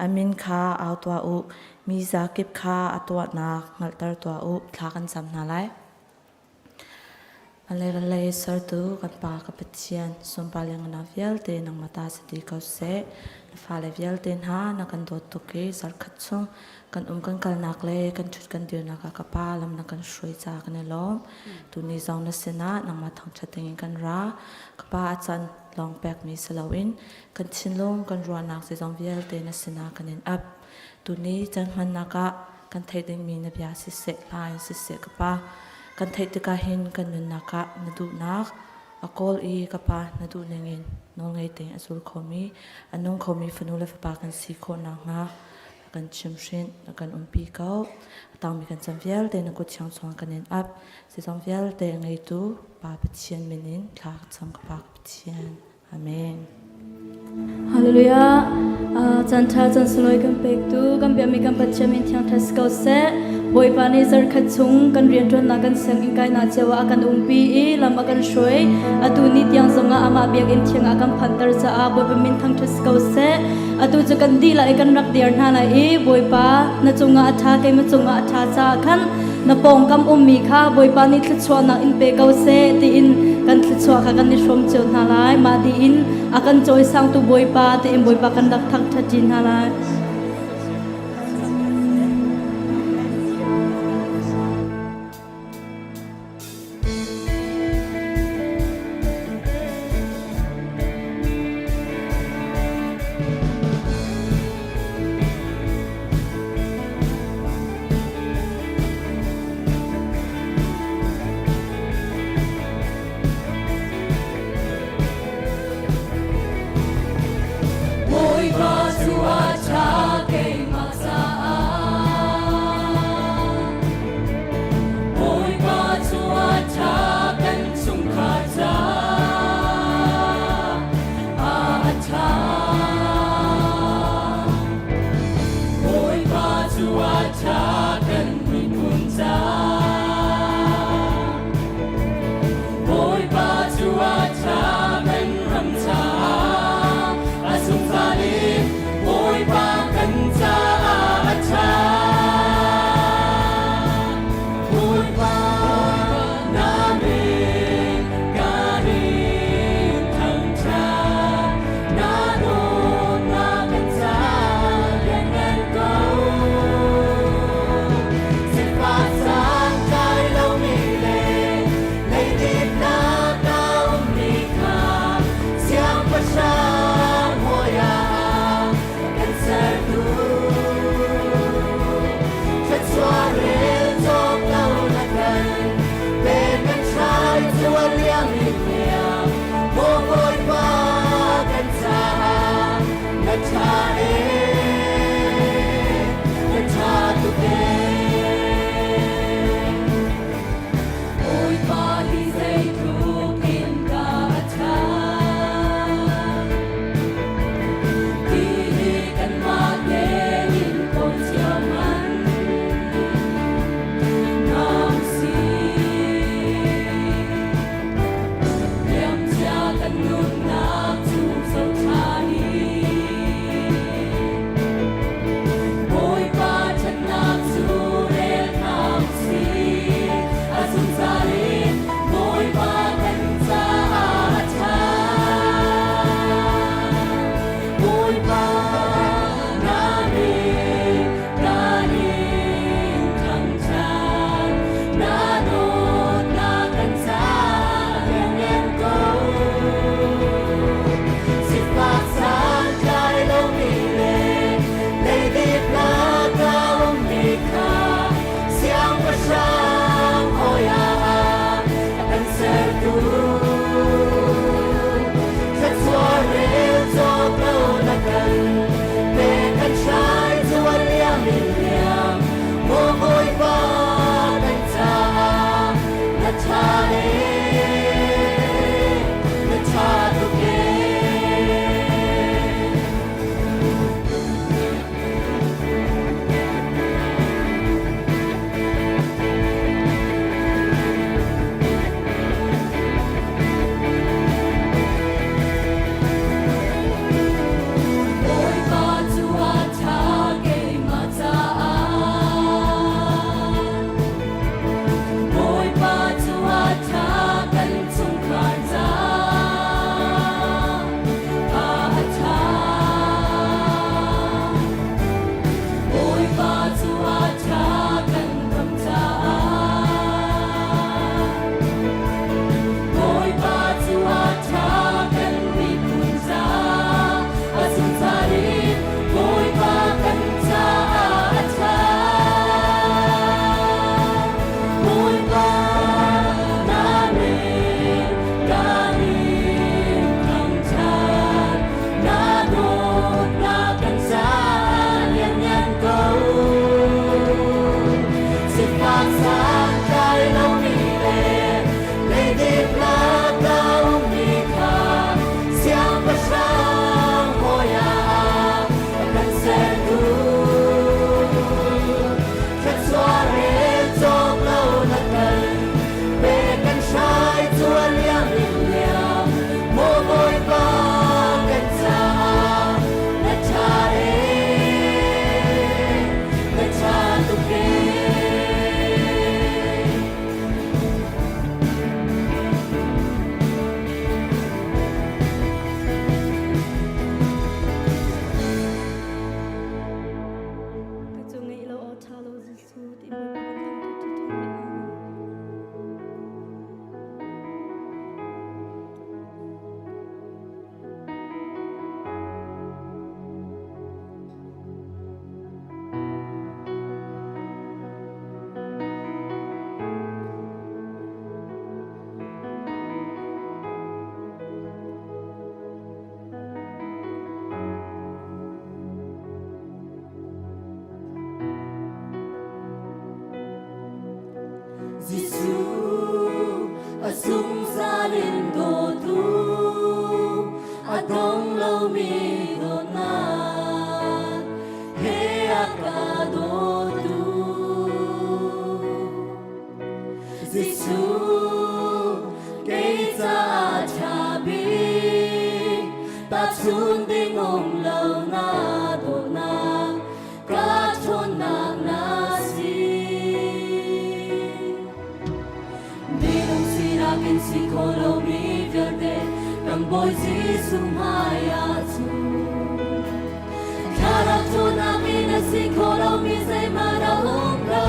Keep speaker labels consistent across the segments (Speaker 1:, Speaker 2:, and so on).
Speaker 1: A min kha au tuah u, mi zakip kha a tuahnak hngalhter tuah u. Thla kan cam hna lai. A le lei sertu kan Pa ka Pathian, sunpar le ngannak vialte nangmah ta si ti ko seh. Na fale vialte hna na kan dawt tuk i zarkhat chung kan um kan kalnak le kan ṭhut kan dirnak ah ka Pa lam na kan hruai ca kan i lawm. Tuni zong na sinah nangmah thangṭhat dingin kan ra. Ka Pa a can lawng pekmi si loin kan thinlung kan ruahnak zeizong vialte na sinah kan in ap. Tuni caan hmannak ah kan theih dingmi na bia siseh, hla in siseh ka Pa, kan theih tikah hin kan nunnak ah na duhnak a kawl i ka Pa na duh ningin nawlngei tein a zul khomi, a nung khomi fanu le fapa kan si khawh nakhnga kan chimhhrinh, na kan umpi ko. A tangmi kan chan vialte na kut thiang chungah kan in ap. Zeizong vialte a ngeitu Pa Pathian min in thla ka cam ka Pa ka Pathian. Amen.
Speaker 2: Hallelujah. Caan ṭha caan sunglawi kan pektu kan biakmi kan Pathian min thiang ṭha si ko seh. Bawipa nih zarkhat chung kan rianṭuannak kan sianginn kainak cio ah a kan umpi i lam a kan hruai. Atu ni tiang zongah amah biakinn thiang ah kan phanter caah Bawipa min thangṭhat si ko seh. Atu cu kan dihlak i kan rak dir hna lai i Bawipa na cungah a ṭha keimah cungah a ṭha caah khan na pawngkam ummi kha Bawipa nih thluachuahnak in pe ko seh tiin kan thluachuah kha kan i hrawm cio hna lai. Mah dih in a kan cawisangtu Bawipa tiin Bawipa kan rak thangṭhat ṭi hna lai.
Speaker 3: Bawipa cu a ṭha keimah caah. Bawipa cu a ṭha kan chungkhar caah. A ṭha. Bawipa cu a ṭha kan miphun caah. Bawipa cu a ṭha kan ram caah. A zungzal in Bawipa kan caah a ṭha. Bawipa na min kan in thangṭhat. Na dawtnak kan caah lianngan ko. Sifak santlai lomi le leidipnak a ummi kha Siangpahrang hawi ah kan sertu. Thluachuah rel cawk lo na kan pek kan hrai cu a liam i hniang. Maw Bawipa kan caah na ṭha ee, na ṭha tuk ee. Bawipa hi zeitluk in dah a ṭhat. Ti hi kanmah tein kawl cio hmanh hna usih. Liamcia kan nunnak cu zoh ṭhan i Bawipa ṭhatnak cu
Speaker 2: Jesuh hmaiah cun Thlarau ṭhawnnak in a si kho lomi zeihmanh a um lo.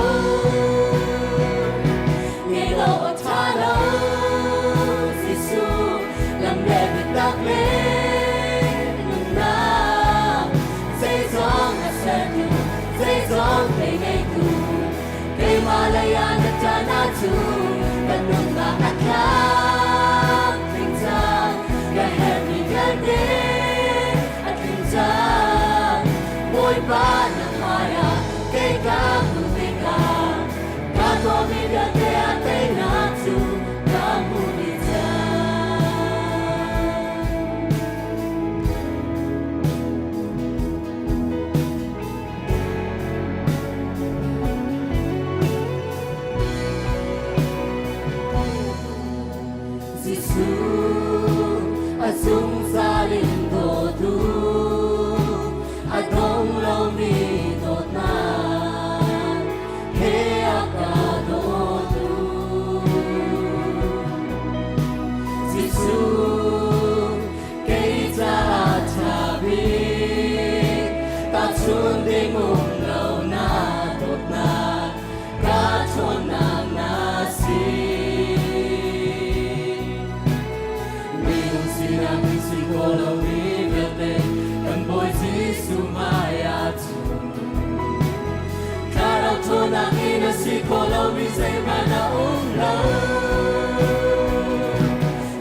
Speaker 2: Ngei lo a ṭha lo, Jesuh lam le biatak le nunnak. Zeizong a sertu, zeizong thei ngeitu, keimah lei ah na ṭan ahcun kan nunnak a tlak tling cang. Ka herhmi vialte a tling cang. Bawipa na hmaiah kei ka hmu tikah ka tuahmi vialte ah teinak cu ka hmu dih cang. Jesuh a zungzal in dawtu a dong lomi dawtnak he a ka dawtu. Jesuh kei caah ṭha bik tahchun ding um lo na dawtnak ka ṭhawnnak na si. Minung sinak in si ko lomi vialte kan Bawi Jesuh hmaiah cun Thlarau ṭhawnnak in a si kho lomi zeihmanh a um lo.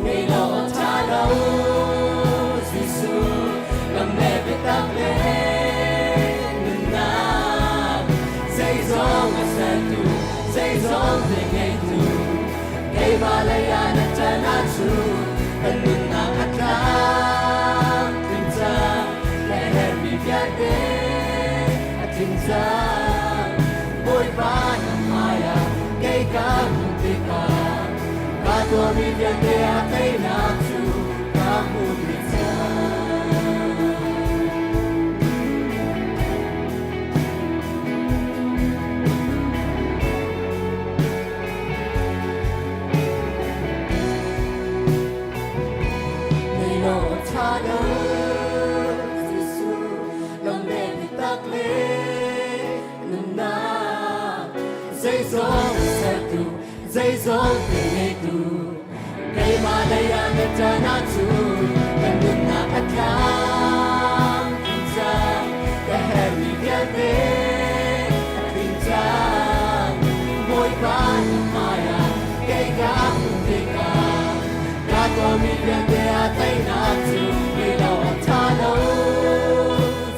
Speaker 2: Ngei lo a ṭha lo, Jesuh lam le biatak le nunnak. Zeizong a sertu, zeizong te ngeitu, keimah lei ah na ṭan ahcun kan nunnak a tlam tling cang. Ka herhmi vialte a tling cang. Bawipa na hmaiah kei ka hmuh tikah ka tuahmi vialte a teinak cu ka hmuh dih cang. Nei lo ṭha lo Jesuh lam le biatak le nunnak zeizong sertu zeizong pe ngeitu keimah lei ah na ṭan ahcun kan nunnak a tlam cang ka herhmi vialte a tling cang Bawipa na hmaiah kei ka hmuh tikah ka tuahmi vialte a teinak cu ngei lo a ṭha lo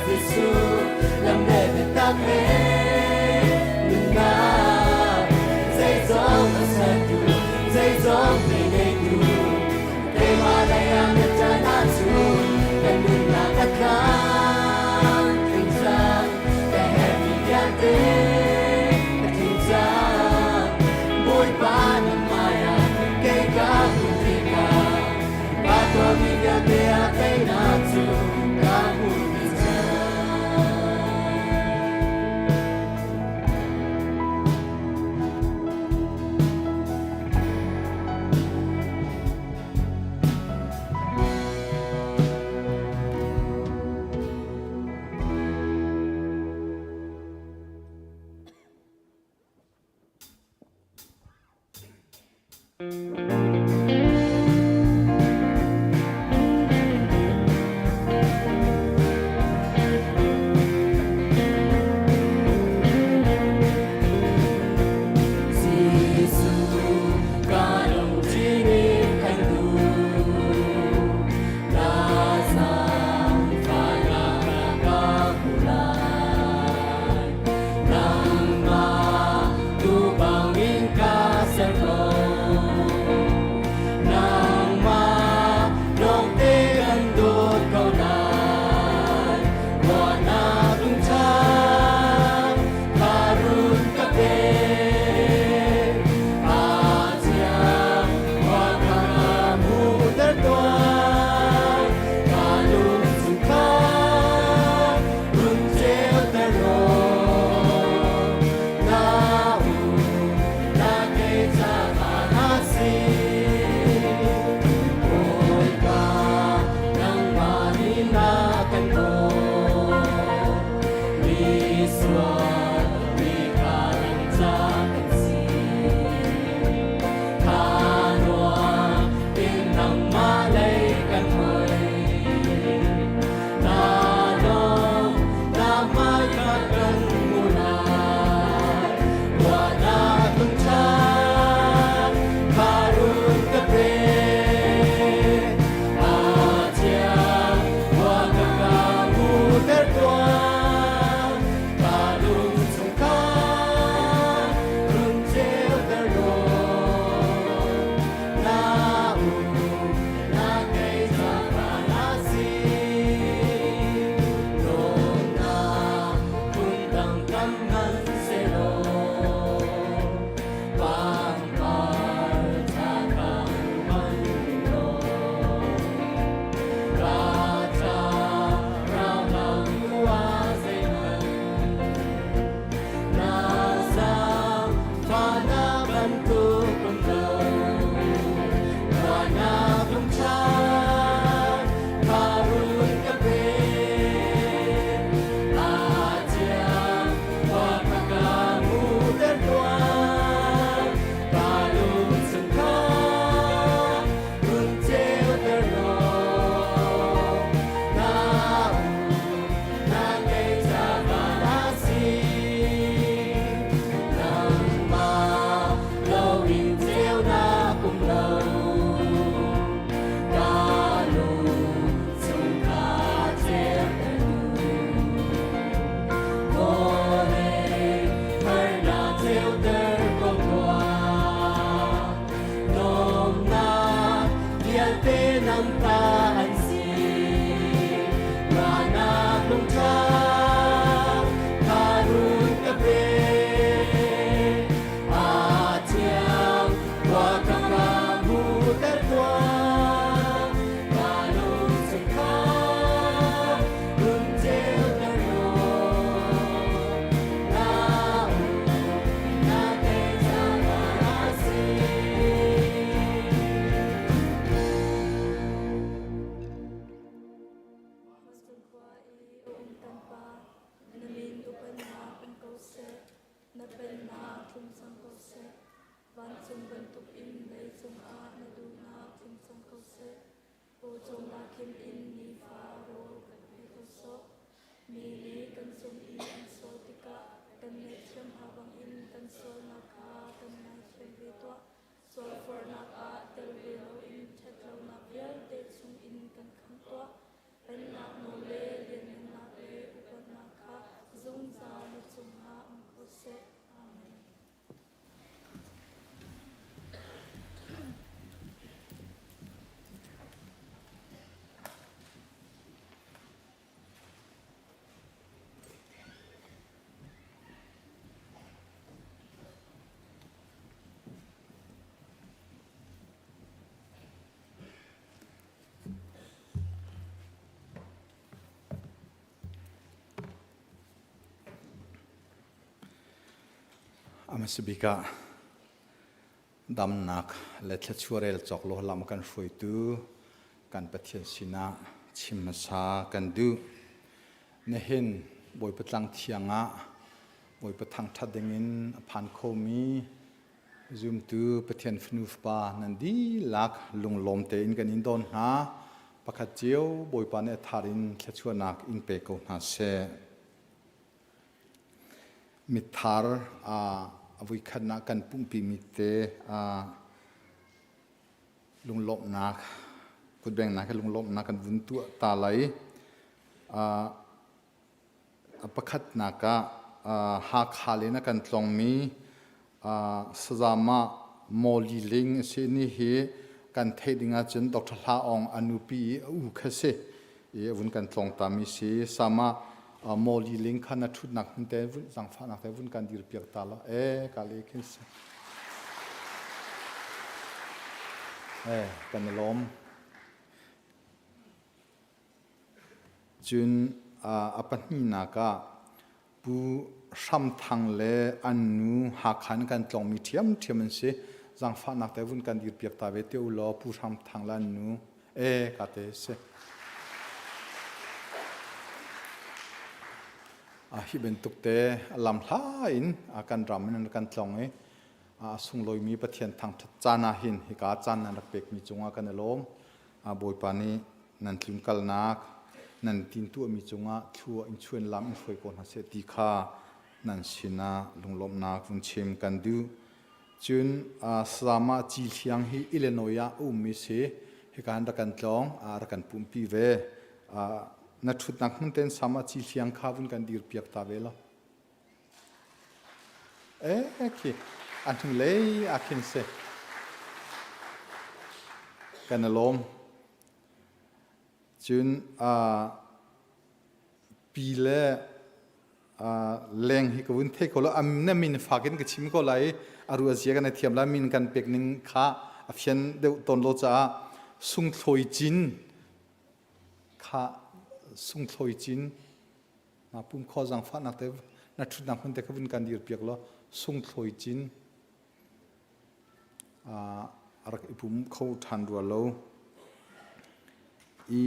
Speaker 2: Jesuh lam le biatak le nunnak zeizong a sertu zeizong pe ngeitu keimah lei ah na ṭan ahcun kan nunnak a tlam tling cang ka herhmi vialte a tling cang Bawipa na hmaiah kei ka hmuh tikah ka tuahmi vialte a teinak cu ka hmuh dih cang. Jesuh ka lungthin in kan duh na zaangfahnak na ka hmu lai nangmah tu bangin ka ser ko.
Speaker 3: Misual mi kha ningca kan si. Tha nuam in nangmah lei kan hoi. Na lawm na hmai kha kan hmu lai. Ruahnak lungtha kha run ka pe. A thiang khua ka ka hmuhter tuah. Ka lung chung kha run ceuter law. Na um na kei caah na si. Lawmnak phundang kam hmanh sehlaw, pangpar tha kang hmanh law, ra tha ra hang zeihmanh na sang fa na bantuk um lo. Ruahnak lungtha kha run ka pe. A thiang khua kha ka hmuhter tuah. Ka lung chung kha run ceuter law. Na um na kei ca na si. Nangmah loin ceunak um lo. Ka lung chung kha ceuter Vawlei harnak ceuter ko tuah. Lawmnak vialte nang ta an si. Ruahnak lungtha kha run ka pe. A thiang khua ka ka hmuhter tuah. Ka lung chung kha run ceuter law. Na um na kei caah na si.
Speaker 2: Vancung khua i a um kan Pa, na min upatnak um ko seh, na pennak tlung cang ko seh. Vancung bantukin leicung ah na duhnak tling cang ko seh. Pawcawmnak khim in nifa rawl kan pe ko sawh. Mi nih kan cung i an sual tikah kan ngaihthiam hna bangin kan sualnak kha kan ngaithiam ve tuah. Sualforhnak ah tel ve loin ṭhatlonak vialte chungin kan khamh tuah. Pennak nawl le lianhngannak le upatnak kha zungzal na cungah um ko seh. Amen.
Speaker 4: A hmasa bik ah damnak le thluachuah rel cawk lo lam kan hruaitu kan Pathian sinah chim hmasa kan duh. Nihin Bawipa tlang thiang ah Bawipa thangṭhat dingin a phan khomi zumtu Pathian fanu fapa nan dihlak lunglawm tein kan in dawn hna. Pakhat cio Bawipa nih a thar in thluachuahnak in pe ko hna seh. Mithar a voikhatnak kan pumhpimi te lunglawmhnak kutbengnak he lunglawmhnak kan vun tuah ta lai. A pakhatnak ah Hakha le na kan tlongmi Sazamah Mawli Ling a si ni hi kan theih ding ahcun Dr. Hla Aung a nupi i a u kha si i a vun kan tlong tami si. Sama Mawli Ling kha na ṭhutnak hmun te vun zangfahnak te vun kan dir piak ta la. E ka le khin si. E kan i lawm. Cun a pahnihnak ah Pu Hram Thang le an nu Hakha in kan tlawngmi ṭhiamṭhiam an si. Zaangfahnak te vun kan dirpiak ta ve te u law Pu Hram Thang le an nu e ka te si. Hi bantuk te lam hla in kan ram in kan tlong i a sunglawimi Pathian thangṭhat caan ah hin hika caan nan rak pekmi cungah kan i lawm. Bawipa nih nan tlunkalnak nan tintuahmi cungah thlua in chuan lam in hruai ko hna seh ti kha nan sinah lunglawmhnak vun chim kan duh. Cun Sama Ci Hliang hi Illinois ah a ummi si. Hika hin rak kan tlawng, rak kan pumpi ve. Na ṭhutnak hmun ten Sama Ci Hliang kha vun kan dirpiak ta ve law. Eh, khi a hnulei ah khin si. Kan i lawm. Cun pi le leng hi ka vun thei ko lo. Na min fak in ka chim ko lai i a ruah zia kan i thiam lai min kan pek ning kha a fian deuh tawn lo caah sungthlawi cin kha sungthlawi cin Na pum kho zaangfahnak te na ṭhutnak hmun te kha vun kan dirpiak law sungthlawi cin a rak i pum kho ṭhan rua lo. I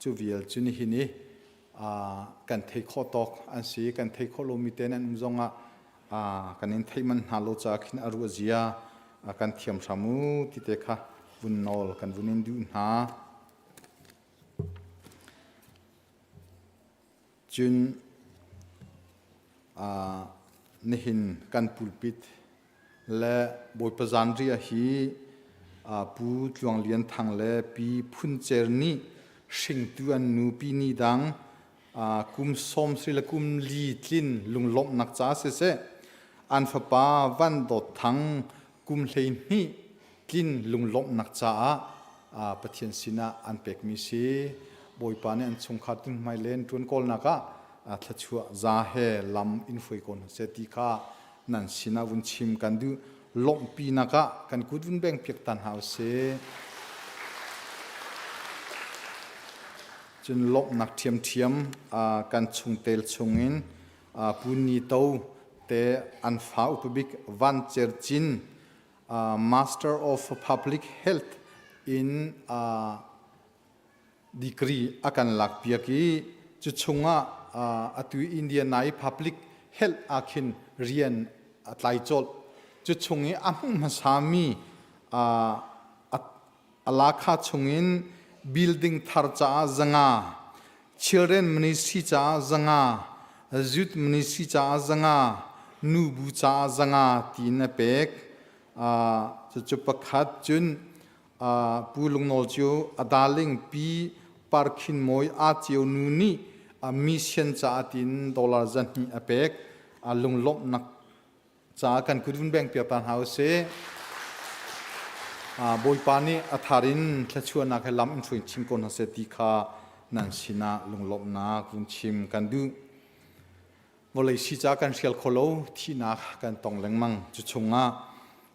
Speaker 4: cu vial cu nihin i kan thei khawh tawk an si. Kan thei khawh lomi te nan um zongah kan in theih manh hna lo caah khin a ruah zia kan thiam hram u ti te kha vun nawl kan vun in duh hna. Cun nihin kan pulpit le Bawipa zanriah hi Pu Tluang Lian Thang le Pi Phun Cer nih hringtu an nu Pi Ni Dang kum sawm sri le kum li tlin lunglawmhnak ca siseh an fapa Van Dawt Thang kum 12 tlin lunglawmhnak caah Pathian sinah an pekmi si. Bawipa nih an chungkhar tin hmai len ṭuan kawlnak ah thluachuah za he lam in hruai ko hna seh ti kha nan sinah vun chim kan duh. Lawmhpinak ah kan kut vun beng piak ta hna usih. Cun lawmhnak ṭhiamṭhiam kan chungtel chungin Pu Ni To te an fa upabik Van Cer Cin Master of Public Health in degree a kan lakpiak i cu chungah atu India i public health ah khin rian a tlai colh. Cu chung i a hmuh hmasami a lakha chungin building thar caah zanga, children ministry caah zanga, youth ministry caah zanga, nubu caah zanga tiin a pek. Cucu pakhat cun Pu Lungnawl cu a darling Pi Parkhin Mawi Aa Ceu nu nih mission caah tiin dollar 200 a pek. Lunglawmhnak caah kan kut vun beng piak ta hna usih. Bawipa nih a thar in thluachuahnak he lam in hruai chin ko hna seh ti kha nan sinah lunglawmhnak vun chim kan duh. Vawlei si ca kan hrial kho lo, thihnak kan tong lengmang. Cu chungah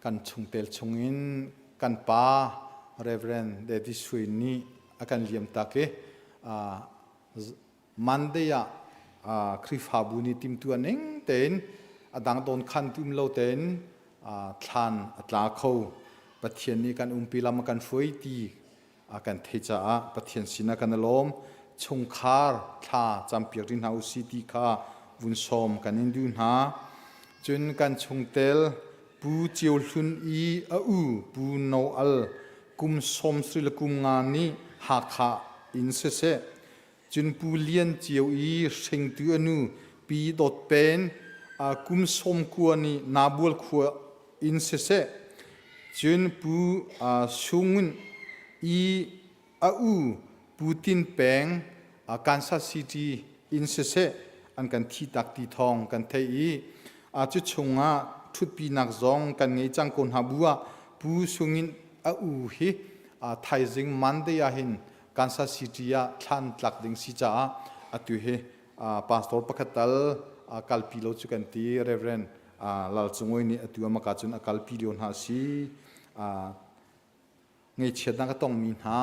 Speaker 4: kan chungtel chungin kan pa Reverend Daddy Sui nih a kan liam tak i Monday ah Khrihfabu nih timhtuah ning tein a dang dawn khan ti um lo tein thlan a tla kho. Pathian nih kan umpi lam a kan hruai ti a kan theih caah Pathian sinah kan i lawm. Chungkhar thla campiak rih hna usih ti kha vun sawm kan in duh hna. Cun kan chungtel Pu Cio Hlun i a u Pu No Al kum sawm sri le kum nga nih Hakha in siseh Cun Pu Lian Cio i hringtu a nu Pi Dawt Pen kum 90 nih Nabual khua in siseh, cun Pu Sung Ngun i a u Pu Tin Peng Kansas City in siseh an kan thihtak ti thawng kan theih i cu chungah ṭhutpinak zong kan ngei cang ko hna bu ah Pu Sung Ngun a u hi thaizing Monday ah hin Kansas City ah thlan tlak ding si caah atu hi pastor pakhat tal kalpi lo cu kan ti Reverend Lal Cungoi nih atu amaka cun a kalpi lio hna si ngeichiatnak a tongmi hna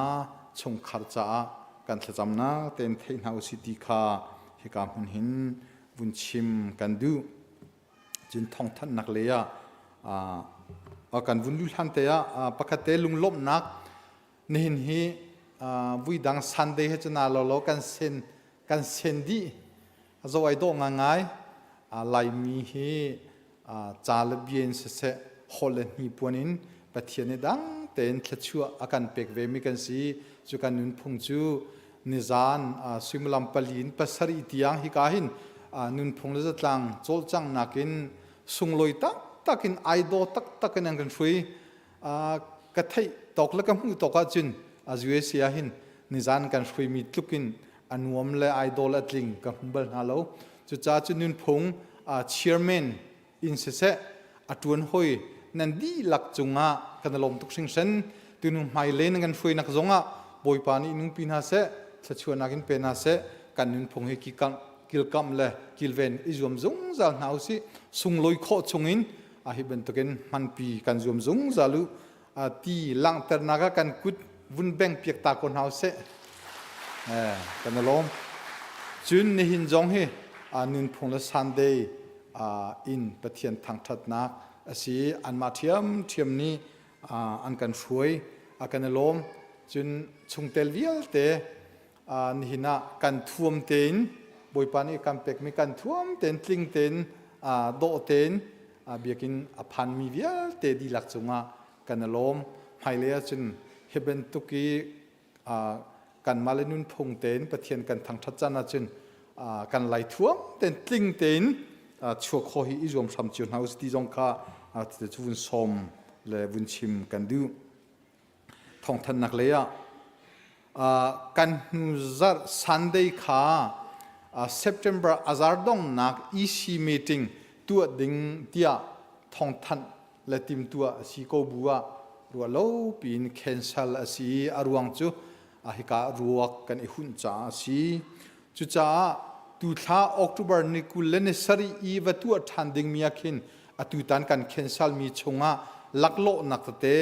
Speaker 4: chungkhar caah kan thlacamnak tein theih hna usih ti kha hika hmun hin vun chim kan duh cun thawngthanhnak lei ah kan vun lu hlan te ah pakhat te lunglawmhnak Nihin hi vuidang Sunday he cu na lo lo kan sen kan sen dih. A zo ai dawh ngaingai. Laimi hi ca le bia in siseh, holh le hnipuan in Pathian nih dang tein thluachuah a kan pek ve mi kan si. Cu kan nunphung cu nizan suimilam pali in pasarih tiang hika hin nunphung le zatlang cawlcanghnak in sunglawi taktak in ai daw taktak in an kan hrui. Ka theih tawk le ka hmuh tawk ahcun USA ah hin nizan kan hruimi tluk in a nuam le idol a tling ka hmu bal hna lo. Cucaah cu nunphung chairman in siseh a ṭuan hoi nan dihlak cungah kan i lawm tuk hringhran. Tunu hmailei nan kan hruainak zongah Bawipa nih nungpi hna seh, thluachuahnak in pe hna seh, kan nunphung hi kilkamh le kilven i zuam zungzal hna usih. Sunglawi khawh chungin a hi bantukin hmanpi kan zuam zungzal u. Ti langhternak ah kan kut vun beng piak ta ko hna usih. Kan i lawm. Cun nihin zong hi nunphung le Sunday in Pathian thangṭhatnak a si. Anmah ṭhiamṭhiam nih an kan hruai, a kan i lawm. Cun chungtel vialte nihin ah kan thuam tein Bawipa nih kan pekmi kan thuam tein tling tein dawh tein biakinn a phanmi vialte dihlak cungah kan i lawm. Hmailei ahcun hi bantuk i kanmah le nunphung tein Pathian kan thangṭhat caan ahcun kan lai thuam tein tling tein chuak kho hi i zuam hram cio hna usih ti zong kha cu vun sawm le vun chim kan duh. Thawngthanhnak lei ah kan hnu zarh Sunday kha September azar donghnak EC meeting tuah ding tiah thawngthanh le timtuah a si ko bu ah ruah lo piin cancel a si i a ruang cu hika ruak kan i hunh caah a si. Cucaah tu thla October ni 20 le ni sarih i va tuah ṭhan dingmi ah khin atutan kan cancel mi chungah laklawhnak tete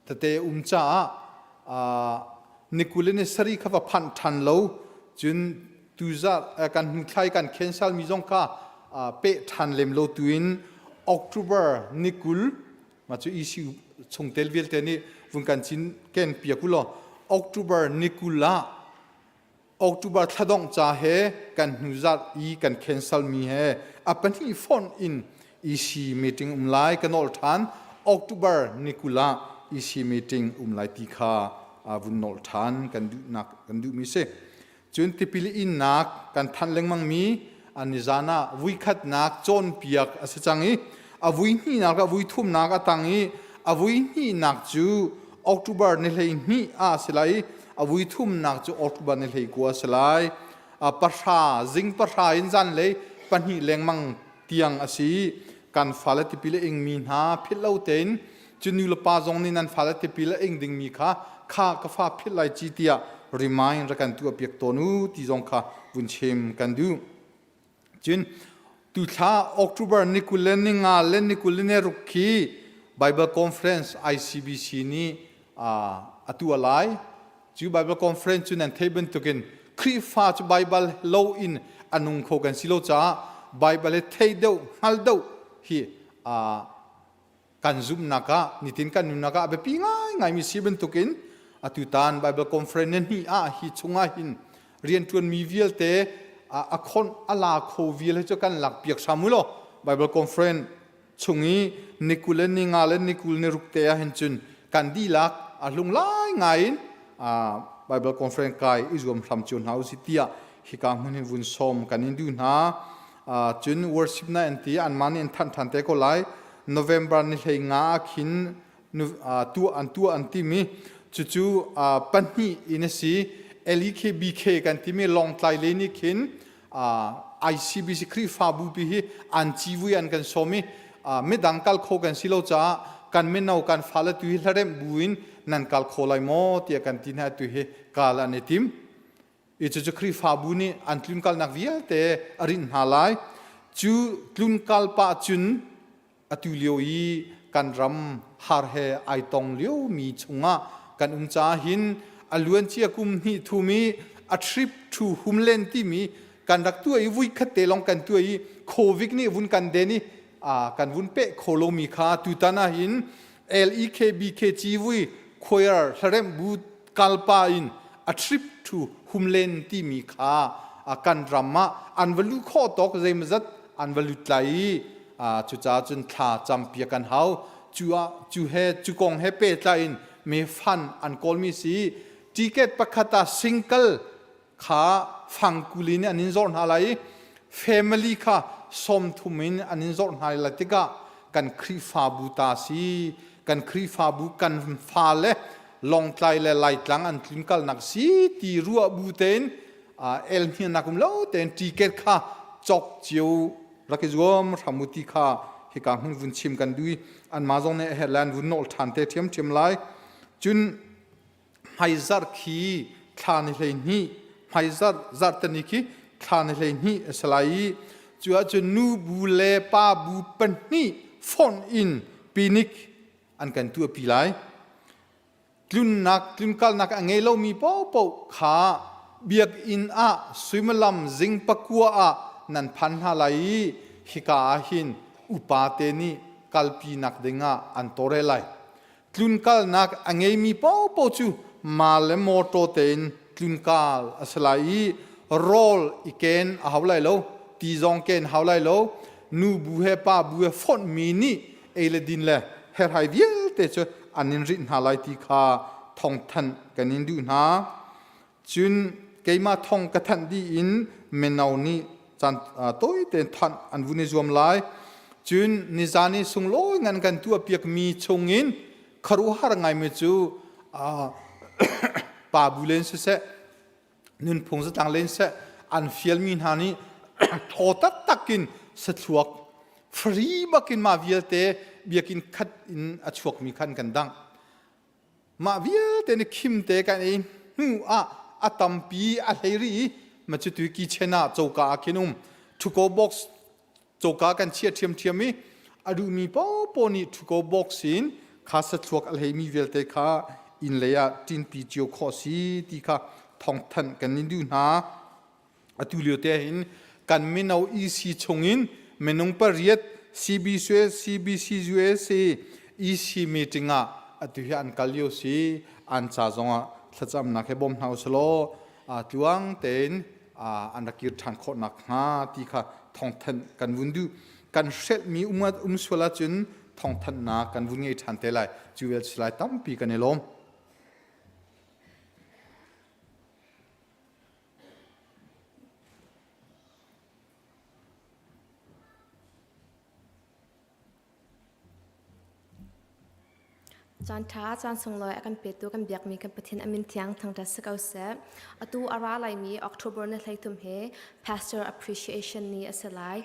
Speaker 4: tete um caah ni 20 le ni sarih kha va phanh ṭhan lo cun tuzarh kan hnu thla i kan cancel mi zong kha peh ṭhan lem lo tuin October ni 20 mah cu ECU chungtel vialte nih vun kan cin ken piak u law October ni 20 ah October thladongh ca he kan hnuzarh i kan cancel mi he a pahnih fonh in EC meeting um lai ka nawl ṭhan October ni 20 ah EC meeting um lai ti kha vun nawl ṭhan kan duhnak kan duhmi si. Cun tipil innak kan thanh lengmangmi an nizan ah vuikhatnak cawnpiak a si cang i a vuihnihnak a vuithumnak a tang i a vuihnihnak cu October ni 12 ah a si lai i a vuithumnak cu October ni 19 a si lai. Pahra zing pahra in zanlei pahnih lengmang tiang a si. Kan fale tipil a ingmi hna philh lo tein cu nu le pa zong nih nan fale tipil a ing dingmi kha kha ka fa philh lai ci tiah remind rak kan tuah piak tawn u ti zong kha vun chim kan duh. Cun tuthla October ni 20 le ni nga le ni 20 le ni ruk khi Bible Conference ICBC nih a tuah lai. Cu Bible Conference cu nan theih bantukin Khrihfa cu Bible lo in a nung kho kan si lo caah Bible hi thei deuh hngal deuh hi kan zumhnak ah nitin kan nunnak ah a biapi ngaingaimi si bantukin atutan Bible Conference ni hnih ah hi chungah hin rianṭuanmi vialte a khonh a la kho vial hi cu kan lak piak hram u law Bible Conference chung i ni 20 le ni nga le ni 20 ni ruk te ah hin cun kan dihlak a hlung lai ngai in Bible Conference kai i zuam hram cio hna usih tiah hika hmun hin vun sawm kan in duh hna. Cun worship na an ti anmah nih an thanh ṭhan te ko lai. November ni hlei nga ah khin tuah an tuah an timi cucu pahnih in a si. LEKBK kan timi Lawngtlai lei nih khin ICBC Khrihfabu pi hi an civui an kan sawm i midang kal kho kan si lo caah kan mino kan fale tu hi hlaremh bu in nan kal kho lai maw tiah kan ti hna tu hi kal an i tim. I cucu Khrihfabu nih an tlunkalnak vialte a rinh hna lai. Cu tlunkal pah cun atu lio i kan ram har he ai tong liomi chungah kan um caah hin a luancia kum hnih thum i a trip to homeland timi kan rak tuah i vui khat te lawng kan tuah i covid nih vun kan den i kan vun peh kho lomi kha tutan ah hin LEKBK civui choir hlaremh bu kalpa in a trip to homeland timi kha kan ram ah an va lu khawh tawk zeimazat an va lut lai i cucaah cun thla campiak kan hau. Cu ah cu he cu kong he pehtlai in me fan an kawlmi si ticket pakhat ah single kha fangkul in an in zawr hna lai i family kha 30 in an in zawrh hna lai tikah kan Khrihfabu ta si kan Khrihfabu kan fale Lawngtlai le Laitlang an tlunkalnak si ti ruah bu tein el hniannak um lo tein ticket kha cawk cio rak i zuam hram u ti kha hika hmun vun chim kan dui anmah zong nih a herh le an vun nawl ṭhan te ṭhiamṭhiam lai. Cun hmaizarh khi thla ni 12 hmaizarh zarhteni khi thla ni 12 a si lai i cu ahcun nu bu le pa bu pahnih fonh in pinik an kan tuahpi lai. Tlunnak tlunkalnak a ngei lomi paohpaoh kha biakinn ah suimilam zing pakua ah nan phan hna lai i hika ah hin upa te nih kalpinak dingah an tawlrel lai. Tlunkalnak a ngeimi paohpaoh cu ma le mawṭaw tein tlunkal a si lai i rawl i ken a hau lai lo, ti zong ken hau lai lo. Nu bu he pa bu he fonhmi nih ei le din le herhai vialte cu an in rinh hna lai ti kha thawngthanh kan in duh hna. Cun keimah thong ka thanh dih in mino nih caan tawi tein thanh an vun i zuam lai. Cun nizan i sunglawi ngan kan tuahpiakmi chungin khuaruahhar ngaimi cu pa bu len siseh, nunphung zatlang len seh, an fialmi hna nih thaw taktak in sathluak free bakin mah vialte biakinn khat in a chuakmi khan kan dangh. Mah vialte nih khimte kan ei hnu ah a tampi a hlei rih i ma cu tu kitchen ah coka ah khin um to-go box coka kan chiah ṭhiamṭhiam i a duhmi paohpaoh nih to-go box in kha sathluak a hleimi vialte kha inn lei ah ṭinpi cio khawh si ti kha thawngthanh kan in duh hna. Atu lio te hin kan mino EC chungin minung pariat CBCUSA, CBCUSA EC meeting ah atu hi an kal lio si an ca zongah thlacamnak he bawm hna usalaw tluang tein an rak kir ṭhan khawh nakhnga ti kha thawngthanh kan vun duh. Kan hrelhmi um sual ahcun thawngthanhnak kan vun ngei ṭhan te lai. Cu vial si lai tampi kan i lawm.
Speaker 5: Caan ṭha, caan sunglawi a kan petu kan biakmi kan Pathian a min thiang thangṭhat si ko seh. Atu a ra laimi October ni 13 hi Pastor Appreciation Ni a si lai.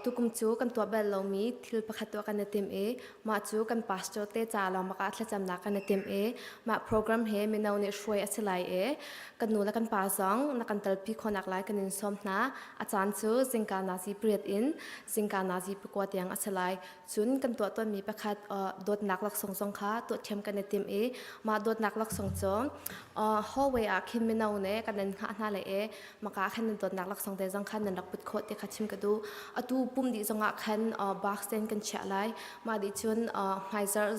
Speaker 5: Tukum cu kan tuah bal lomi thil pakhat tuah kan i tim i mah cu kan pastor te ca lawng bak ah thlacamnak kan i tim i mah program hi mino nih hruai a si lai i kan nu le kan pa zong na kan telpi khawhnak lai kan in sawm hna. A caan cu zingka nazi pariat in zingka nazi pakua tiang a si lai. Cun kan tuah tawnmi pakhat dawtnak laksawng zong kha tuah thiam kan i tim i mah dawtnak laksawng cu hallway ah khin mino nih kan in hngah hna lai i maka ah khan nan dawtnak laksawng te zong khan nan rak put khawh ti kha chim ka duh. Atu pum dih zong ah khan box ten kan chiah lai. Mah dih cun hmaizarh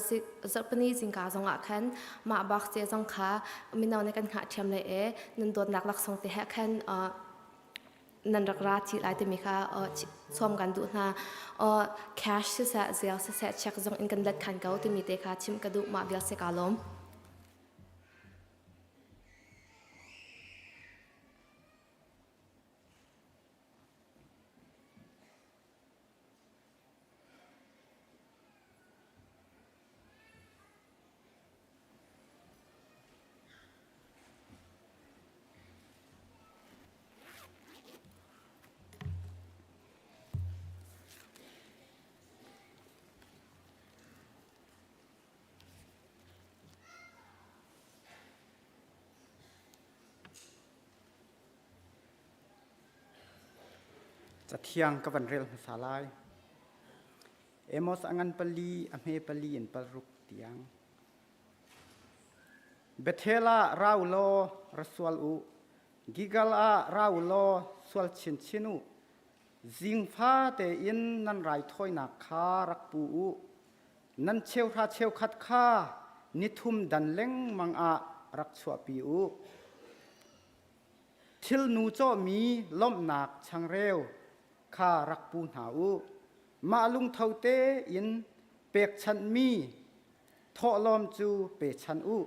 Speaker 5: zarhpini zingka zong ah khan mah box te zong kha mino nih kan hngah thiam lai i nan dawtnak laksawng te he khan nan rak ra ti lai timi kha sawm kan duh hna. Cash siseh, zel siseh, check zong in kan let khan ko timi te kha chim ka duh mah vial si ka lawm.
Speaker 6: Cathiang ka van rel hmasa lai. Amos a ngan pali, a hme pali in paruk tiang. Bethel ah ra u law ra sual u. Gigal ah ra u law sual chinchin u. Zingfa tein nan raithawinak kha rak pu u. Nan cheuhra cheukhat kha nithum dan lengmang ah rak chuahpi u. Thilnu cawhmi lawmhnak changreu kha rak pu hna u. Mah lungtho tein pekchanhmi thawhlawm cu pechan u,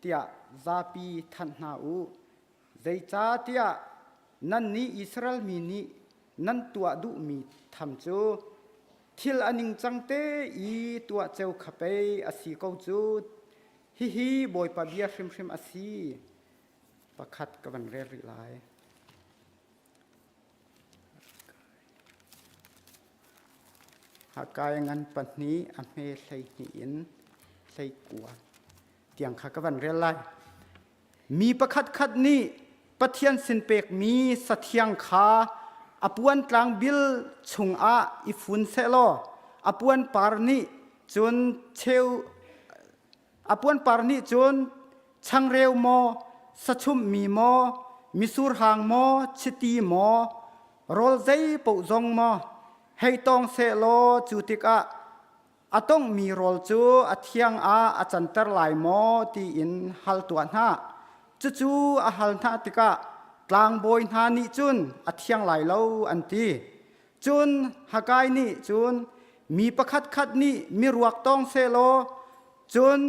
Speaker 6: tiah zapi thanh hna u. Zeicahtiah nannih Israel mi nih nan tuah duhmi tham cu thil a ningcang te i tuah ceo kha pei a si ko cu. Hihi Bawipa bia hrimhrim a si. Pakhat ka van rel rih lai. Hakai ngan pahnih a hme 12 in 19 tiang kha ka van rel lai. Mi pakhatkhat nih Pathian sin pekmi sathiang kha a puan tlangbil chungah i fun sehlaw a puan par nih cun cheu a puan par nih cun changreu maw sachumhmi maw misur hang maw chiti maw rawl zei paoh zong maw hei tawng sehlaw cu tikah A tonghmi rawl cu a thiang ah a canter lai maw tiin hal tuah hna. Cucu a hal hna tikah tlangbawi hna nih cun a thiang lai lo an ti. Cun Hagai nih cun mi pakhatkhat nih miruak tawng sehlaw cun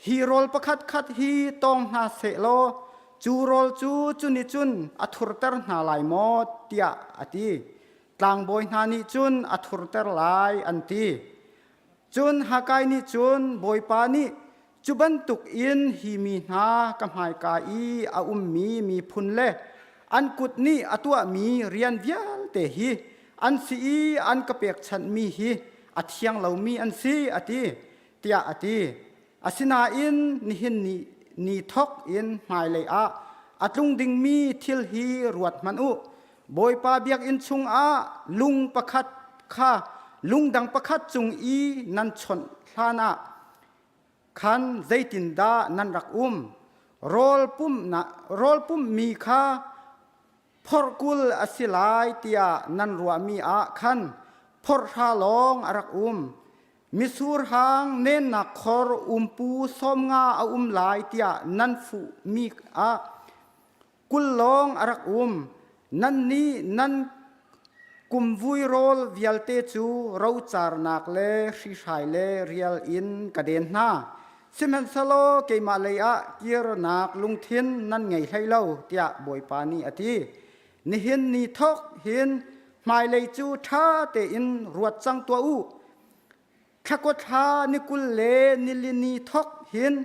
Speaker 6: hi rawl pakhatkhat hi tawng hna sehlaw cu rawl cu cuni cun a thurter hna lai maw tiah a ti. Tlangbawi hna nih cun a thurter lai an ti. Cun Hakai nih cun Bawipa nih cu bantuk in hi mi hna ka hmaika i a ummi miphun le an kut nih a tuahmi rian vialte hi an si i an ka pekchanhmi hi a thiang lomi an si a ti tiah a ti. Asinain nihin ni, ni thawk in hmailei ah a tlung dingmi thil hi ruat hmanh u. Bawipa biakinn chungah lung pakhat kha lung dang pakhat cung i nan chawnh hlanah khan zeitindah nan rak um? Rawl pumhnak, rawl pumhmi kha phorhkul a si lai tiah nan ruahmi ah khan phorhra lawng a rak um. Mitsur hang nennak khor umpu 50 a um lai tiah nan fuhmi ah 20 lawng a rak um. Nannih nan kumvui rawl vialte cu rocarnak le hrihhrai le rial in ka den hna. Sihmanhsehlaw keimah lei ah kirnak lungthin nan ngei hlei lo, tiah Bawipa nih a ti. Nihin ni thawk hin hmailei cu ṭha tein ruat cang tuah u. Thlakawthla ni 20 le nili ni thawk hin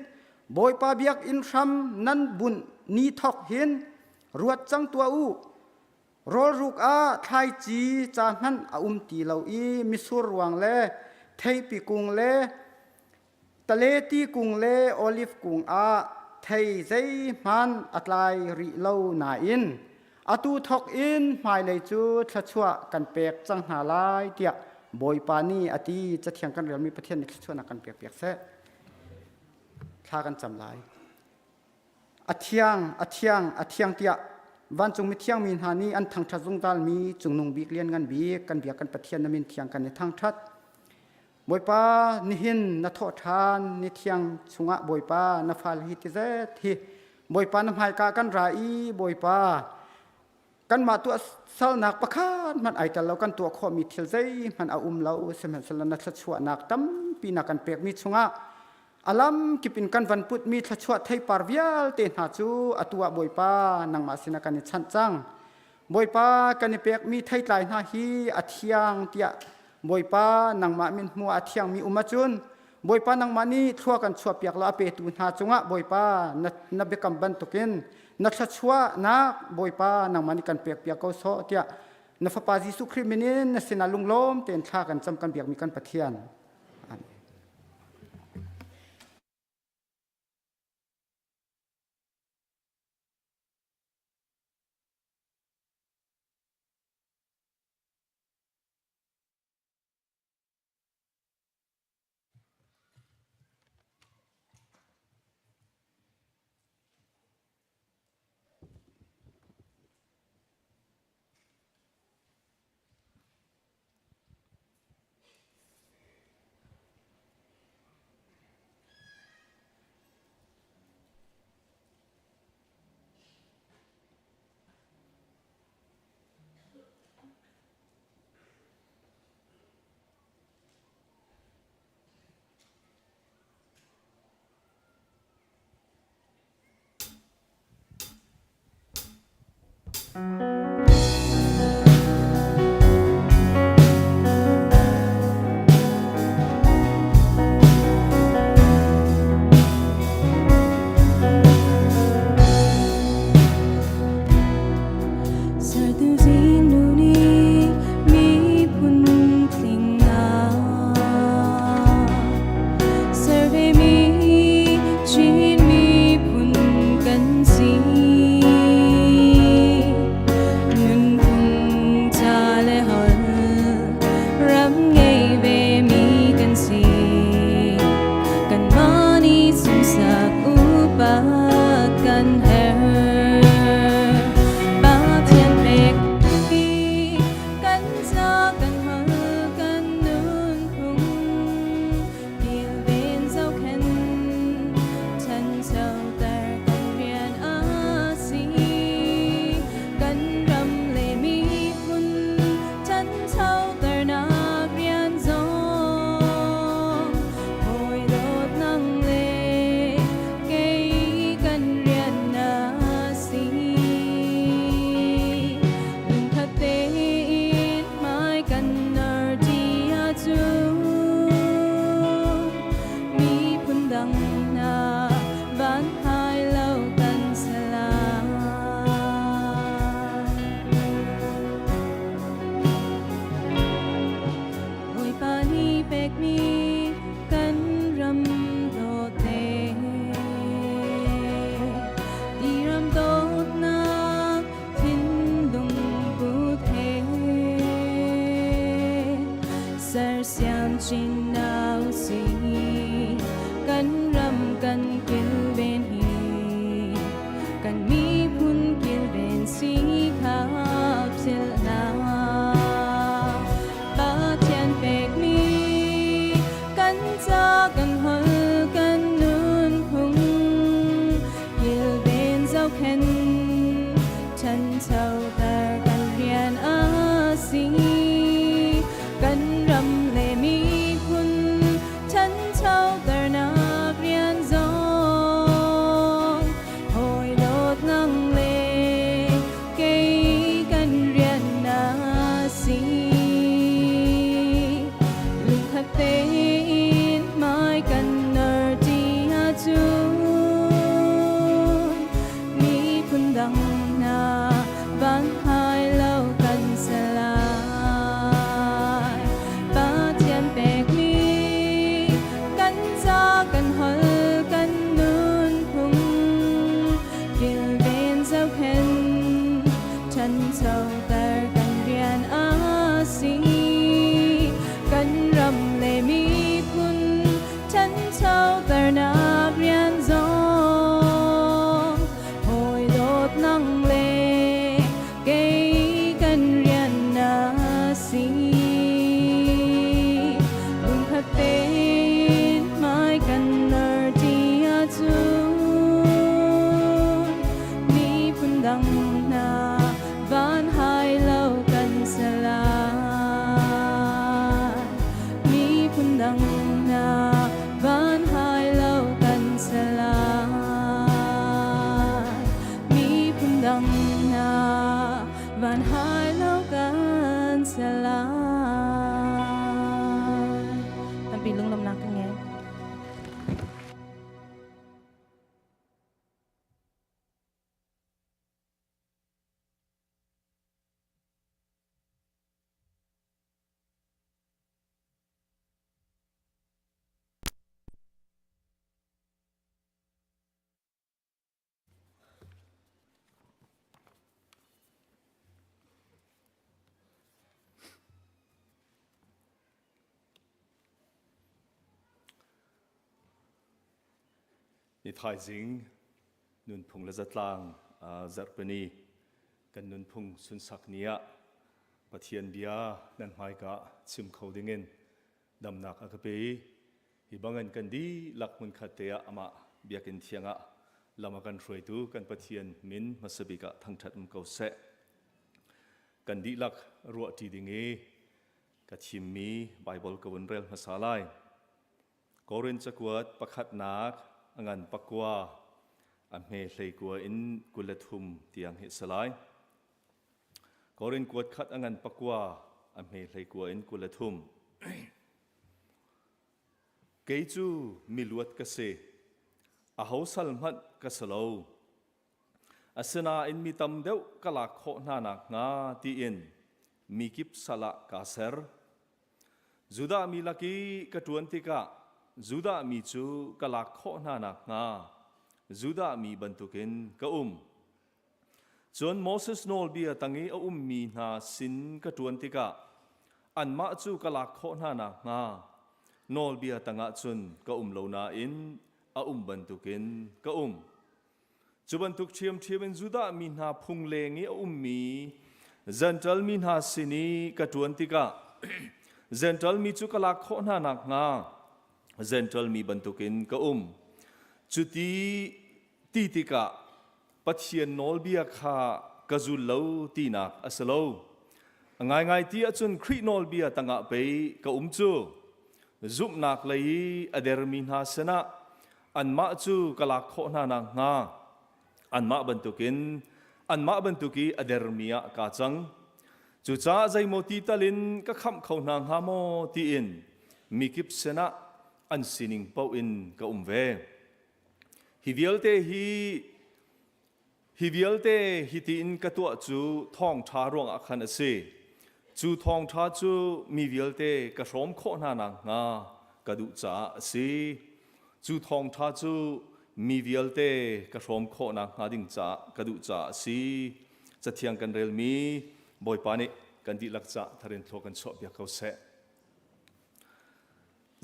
Speaker 6: Bawipa biakinn hram nan bunh ni thawk hin ruat cang tuah u. Rawlruk ah thlaici ca hmanh a um ti lo i mitsur ruang le theipi kung le Taleti kung le oliv kung ah thei zeihmanh a tlai rih lo nain atu thawk in hmailei cu thluachuah kan pek cang hna lai tiah Bawipa nih a ti. Cathiang kan relmi Pathian nih thluachuahnak kan pek piak seh. Thla kan cam lai. A thiang, a thiang, a thiang tiah vancung mithiang mi hna nih an thangṭhat zungzalmi cungnung bik lianngan bik kan biak kan Pathian na min thiang kan i thangṭhat. Bawipa nihin na thawh ṭhan ni thiang chungah Bawipa na fal hi ti zet hi Bawipa na hmaika kan ra i Bawipa kanmah tuah salnak pakhat hmanh ai tel lo kan tuah khawhmi thil zeihmanh a um lo sihmanhsehlaw na thluachuahnak tampi na kan pekmi chungah a lam kip in kan van putmi thluachuah theipar vialte hna cu atu ah Bawipa nangmah sinah kan i chanh cang Bawipa kan i pekmi theitlai hna hi a thiang tiah Bawipa nangmah min hmu a thiangmi um ahcun Bawipa nangmah nih thlua kan chuahpiak lo a petu hna cungah Bawipa na, na biakam bantukin na thluachuahnak Bawipa nangmah nih kan pekpiak ko sawh tiah na fapa Jesuh Khrih min in na sinah lunglawm tein thla kan cam kan biakmi kan Pathian. Amen.
Speaker 2: Sertu zingnu nih miphun tling Ser ve mi Chin miphun kan si. Nunphung ca le holh ram ngei ve mi kan si. Kanmah nih sunsak upat kan herh. Pathian pek mi kan ca kan holh kan nunphung kilven zohkhenh ṭhanchoter kan rian a si. Kan ram le miphun ṭhanchoternak rian zong hawi dawt nang le kei kan rian a si. Lungkhat tein hmai kan nor ṭi ahcun miphun dang hna van hai lo kan si lai. Bawipa nih pekmi kan ram dawt Di ram dawtnak thinlung put he sersiam chin na usih kan ram kan kilven hi kan miphun kilven si kha philh hna. Pathian pekmi kan ca kan holh kan nunphung kilven zohkhenh ṭhanchoter kan rian a si. Kan ram le miphun ṭhanchoternak rian zong hawi dawt nang le kei kan rian a si. Lungkhat tein hmai kan nor ṭi ahcun miphun dang hna van hai lo kan si lai. Pathian pekmi kan ca kan holh kan nunphung kilven zohkhenh ṭhanchoter kan rian a si. Kan ram le miphun ṭhanchoternak rian zong hawi dawt nang le kei kan rian a si. Lungkhat tein hmai kan nor ṭi ahcun miphun dang hna van hai lo kan si lai. Miphun dang hna van hai lo kan si lai. Miphun dang hna van hai lo kan si lai. Tampi lunglawmhnak ka ngei.
Speaker 7: Ni thaizing nunphung le zatlang zarhpini kan nunphung sunsak ni ah Pathian bia nan hmaika chim kho dingin damnak a ka pe i hi bangin kan dihlak hmunkhat te ah amah biakinn thiang ah lam a kan hruaitu kan Pathian min hmasa bik ah thangṭhat um ko seh. Kan dihlak ruahṭi ding i ka thimmi Baibal ka vun rel hmasa lai. Korin cakuat pakhatnak a ngan pakua a hme hleikua in 23 tiang hi a si lai. Korin kuat khat a ngan pakua a hme hlei kua in 23. Kei cu miluat ka si. Aho sal hmanh ka si lo. Asinain mi tam deuh ka lak khawh hna nakhnga tiin mikip sal ah kaa ser. Judah mi lak i ka ṭuan tikah Judah mi cu ka lak khawh hna nakhnga Judah mi bantukin ka um. Cun Moses nawlbia tang i a ummi hna sin ka ṭuan tikah anmah cu ka lak khawh hna nakhnga nawlbia tangah cun ka um lo nain a um bantukin ka um. Cu bantuk ṭhiamṭhiam in Judah mi hna phung leng i a ummi Jentail mi hna sin i ka ṭuan tikah Jentail mi cu ka lak khawh hna nakhnga Jentail mi bantukin ka um. Cuti ti tikah Pathian nawlbia kha ka zul lo tinak a si lo. A ngaingai ti ahcun Khrih nawlbia tangah pei ka um cu. Zumhnak lei i a dermi hna sinah anmah cu ka lak khawh hna nakhnga anmah bantukin anmah bantuk i a dermi ah kaa cang. Cucaah zeimaw ti tal in ka khamh kho hna hnga maw tiin mikip sinah an sining paoh in ka um ve. Hi vialte hi Hi vialte hitiin ka tuah cu thawngṭha ruangah khan a si. Cu thawngṭha cu mi vialte ka hrawm khawh hna nakhnga ka duh caah a si. Cu thawngṭha cu mi vialte ka hrawm khawh nakhnga ding caah ka duh caah a si. Cathiang kan relmi Bawipa nih kan dihlak cah tharin thlua kan chuahpiak ko seh.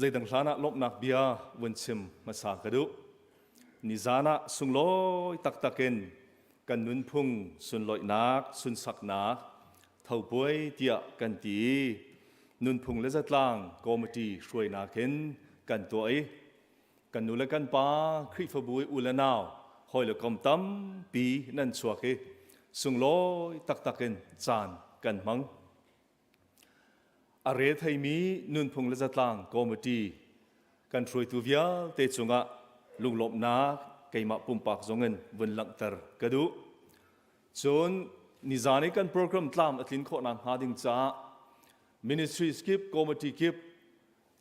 Speaker 7: Zeidang hlan ah lawmhnak bia vun chim hmasa ka duh. Nizan ah sunglawi taktak in kan nunphung sunlawihnak, sunsaknak, thopuai tiah kan ti i nunphung le zatlang committee hruainak in kan tuah i kan nu le kan pa Khrihfabu i u le nau hawi le kom tampi nan chuak i sunglawi taktak in caan kan hmang. A re theimi nunphung le zatlang committee kan hruaitu vialte cungah lunglawmhnak keimah pumpak zongin vun langhter ka duh. Cun nizan i kan program tlam a tlin khawh nakhnga ding caah ministries kip committee kip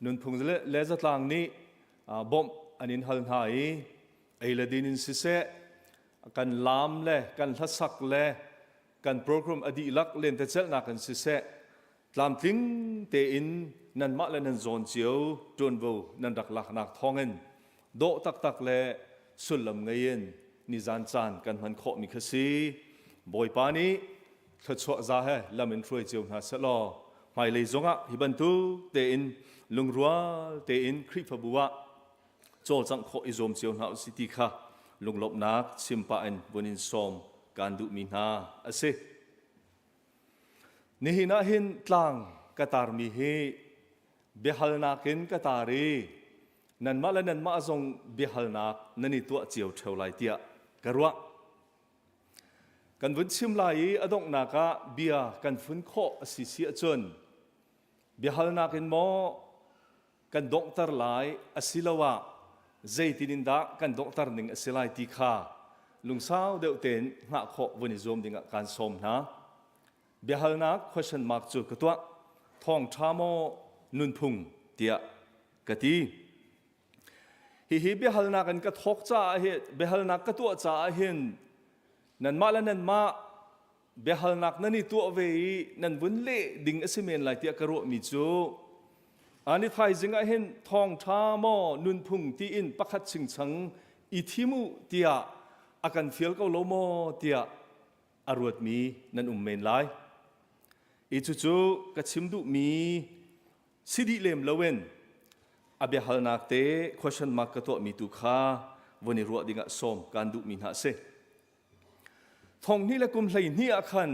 Speaker 7: nunphung le zatlang nih bawmh an in hal hna i ei le din in siseh kan laam le kan hlasak le kan program a dihlak lentecelhnak in siseh tlamtling tein nanmah le nan zawn cio ṭuanvo nan rak laknak thawngin dawh taktak le sullam ngei in nizan caan kan hman khawhmi kha si. Bawipa nih thluachuah za he lam in hruai cio hna sehlaw hmailei zongah hi bantuk tein lungrual tein Khrihfabu ah cawlcangh khawh i zuam cio hna usih ti kha lunglawmhnak chim pah in vun in sawm kaan duhmi hna a si. Nihin ah hin tlang ka tarmi hi biahalnak in ka tar i nanmah le nanmah zong biahalnak nan i tuah cio ṭheo lai tiah ka ruah. Kan vun chim lai i a donghnak ah bia kan fun khawh a si si ahcun biahalnak in maw kan donghter lai asiloah zeitin in dah kan donghter ning a si lai ti kha lungsau deuh tein hngah khawh vun i zuam dingah kaan sawm hna. Biahalnak question mark cu ka tuah. Thawngṭha maw nunphung tiah ka ti. Hihi biahalnak in ka thawk caah hi biahalnak ka tuah caah hin nanmah le nanmah biahalnak nan i tuah ve i nan vun leh ding a si men lai tiah ka ruahmi cu ani thaizing ah hin thawngṭha maw nunphung tiin pakhat chingchang i thim u tiah a kan fial ko lo maw tiah a ruatmi nan um men lai. I cucu ka chim duhmi si dih lem loin a biahalnak te question mark ka tuahmi tu kha vun i ruah dingah sawm kaan duhmi hna a si. Thonghnih le kum 12 ah khan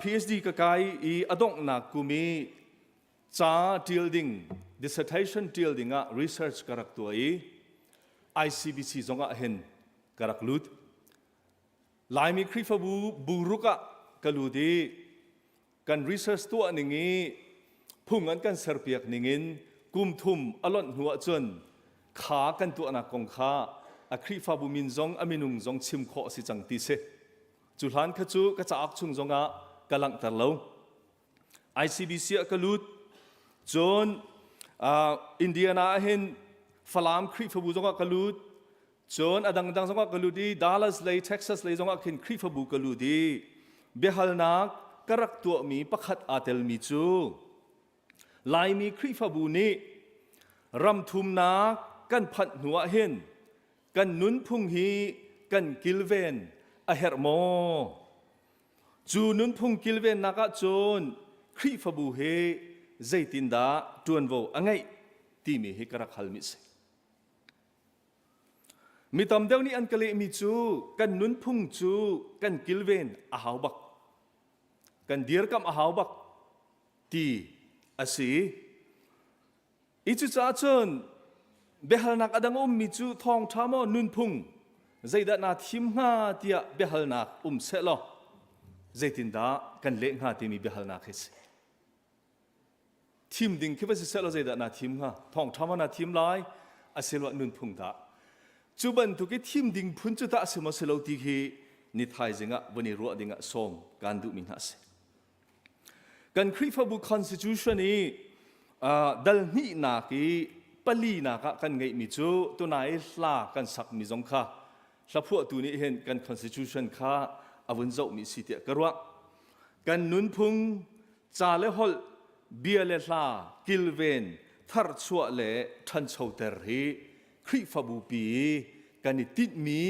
Speaker 7: PhD ka kai i a donghnak kum i ca ṭial ding dissertation ṭial ding ah research ka rak tuah i ICBC zongah hin ka rak lut. Laimi Khrihfabu buruk ah ka lut i kan research tuah ning i phung an kan serpiak ning in kum thum a lonh hnu ahcun kha kan tuahnak kong kha a Khrihfabu min zong a minung zong chim khawh a si cang ti si. Cu hlan kha cu ka cauk chung zongah ka langhter lo. ICBC ah ka lut. Cun uh, Indiana ah hin Falam Khrihfabu zongah ka lut. Cun a dangdang zongah ka lut i Dallas lei Texas lei zongah khin Khrihfabu ka lut i biahalnak ka rak tuahmi pakhat aa telmi cu Laimi Khrihfabu nih ramthumnak kan phanh hnu ah hin kan nunphung hi kan kilven a herh maw? Cu nunphung kilvennak ah cun Khrihfabu hi zeitindah ṭuanvo a ngeih timi hi ka rak halmi a si. Mi tam deuh nih an ka lehmi cu kan nunphung cu kan kilven a hau bak. Kan dirkamh a hau bak ti a si. I cucaah cun biahalnak a dang a ummi cu thawngṭha maw nunphung zeidah naa thim hnga tiah biahalnak um sehlaw zeitindah kan leh hnga timi biahalnak hi si. Thim ding khi va si sehlaw zeidah naa thim hnga? Thawngṭha maw naa thim lai asiloah nunphung dah? Cu bantuk i thim ding phun cu tah a si maw si lo ti khi ni thaizing ah vun i ruah ding ah sawm kaan duhmi hna a si. Kan Khrihfabu Constitution i dal hnihnak i palinak ah kan ngeihmi cu tunai hla kan sakmi zong kha hlaphuahtu nih hin kan Constitution kha a vun zohmi si tiah ka ruah. Kan nunphung, ca le holh, bia le hla kilven, tharchuah le ṭhanchoter hi Khrihfabu pi kan i tinhmi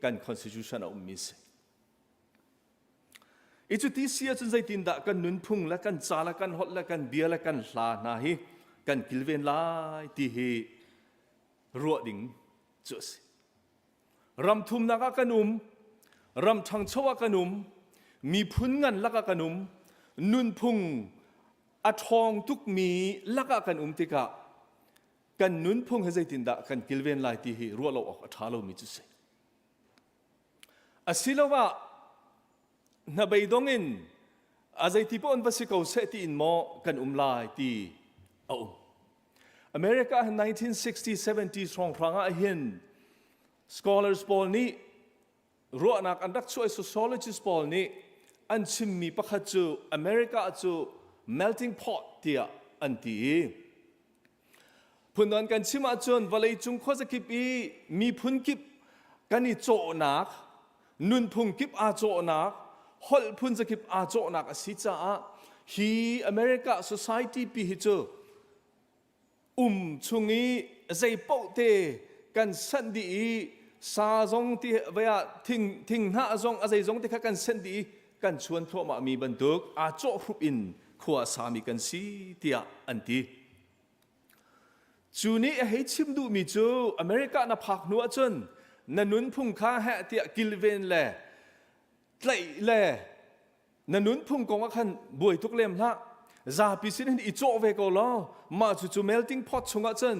Speaker 7: kan Constitution a ummi si. I cuti si ahcun zeitindah kan nunphung le kan ca le kan holh le kan bia le kan hla hna hi kan kilven lai ti hi ruah ding cu a si. Ram thumnak ah kan um, ram ṭhangcho ah kan um, miphun ngan lakah kan um, nunphung a ṭhawng tukmi lakah kan um tikah kan nunphung hi zeitindah kan kilven lai ti hi ruah lo awk a ṭha lomi cu si. Asiloah hnabeidong in a zeiti paoh in va si ko seh tiin maw kan um lai ti a um. America ah 1960 70s hrawnghrang ah hin scholars pawl nih ruahnak an rak chuah i sociologists pawl nih an chimmi pakhat cu America cu melting pot tiah an ti i Phundang kan chim ahcun vawleicung khuazakip i miphun kip kan i cawhnak, nunphung kip aa cawhnak, holh phun zakip aa cawhnak a si caah hi America society pi hi cu um chung i zei paoh te kan sanh dih i sa zong ti vei ah thing thing hnah zong a zei zong te kha kan sanh dih i kan chuan thluahmah mi bantuk aa cawh hrup in khua a sami kan si tiah an ti. Cu nih a hei chim duhmi cu America na phak hnu ahcun na nunphung kha heh tiah kilven le tlaih le na nunphung kong ah khan buai tuk lem hlah. Zapi sin hin i cawh ve ko law mah cu cu melting pot chungah cun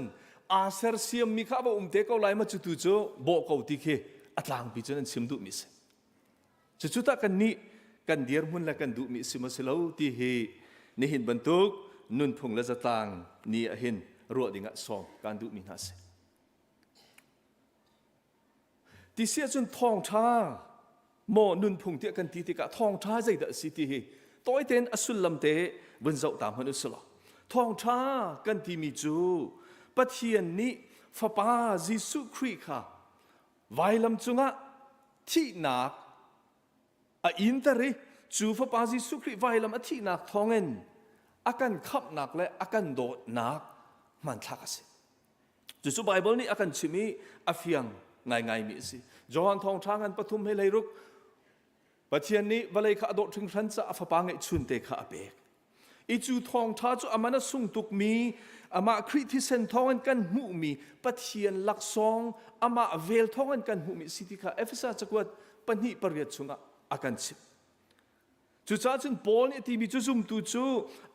Speaker 7: aa sersiammi kha a va um te ko lai ma cu tu cu bawh ko ti khi a tlangpi cun an chim duhmi si. Cucu tah kannih kan dirhmun le kan duhmi si maw si lo ti hi nihin bantuk nunphung le zatlang ni ah hin ruah dingah sawm kan duhmi hna si. Ti si ahcun thawngṭha maw nunphung tiah kan ti tikah thawngṭha zeidah a si ti hi tawi tein a sullam te vun zoh ta hmanh u si law thawngṭha kan timi cu Pathian nih Fapa Jesuh Khrih kha vailam cungah thihnak a inter i cu Fapa Jesuh Khrih vailam a thihnak thawngin a kan khamhnak le a kan dawtnak hmanthlak a si. Cucu Baibal nih a kan chimh i a fiang ngaingaimi a si. Johan thawngṭha ngan pathum he leiruk Pathian nih vawlei kha a dawt hringhran caah a fapa ngeihchun te kha a pek. I cu thawngṭha cu aman a sung tukmi amah Khrih thisen thawngin kan hmuhmi Pathian laksawng amah vel thawngin kan hmuhmi si ti kha Efesa cakuat pahnih pariat chungah a kan chimh. Cucaah cun Paul nih a timi cu zumtu cu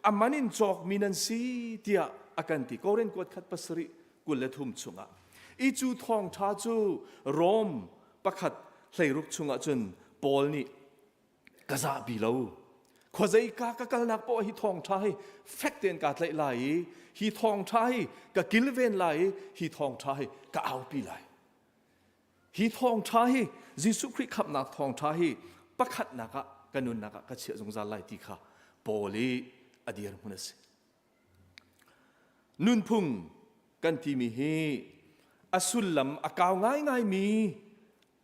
Speaker 7: a man in cawkmi nan si tiah a kan ti. Korin kuat khat pasarih 23 chungah. I cu thawngṭha cu Rom pakhat hleiruk chungah cun Paul nih ka zahpi lo. Khuazei ka ka kalnak poah hi thawngṭha hi fek tein kaa tlaih lai i hi thawngṭha hi ka kilven lai i hi thawngṭha hi ka aupi lai. Hi thawngṭha hi Jesuh Khrih khamhnak thawngṭha hi pakhatnak ah ka nunnak ah ka chiah zungzal lai ti kha Paul i a dirhmun a si. Nunphung kan timi hi a sullam a kau ngaingaimi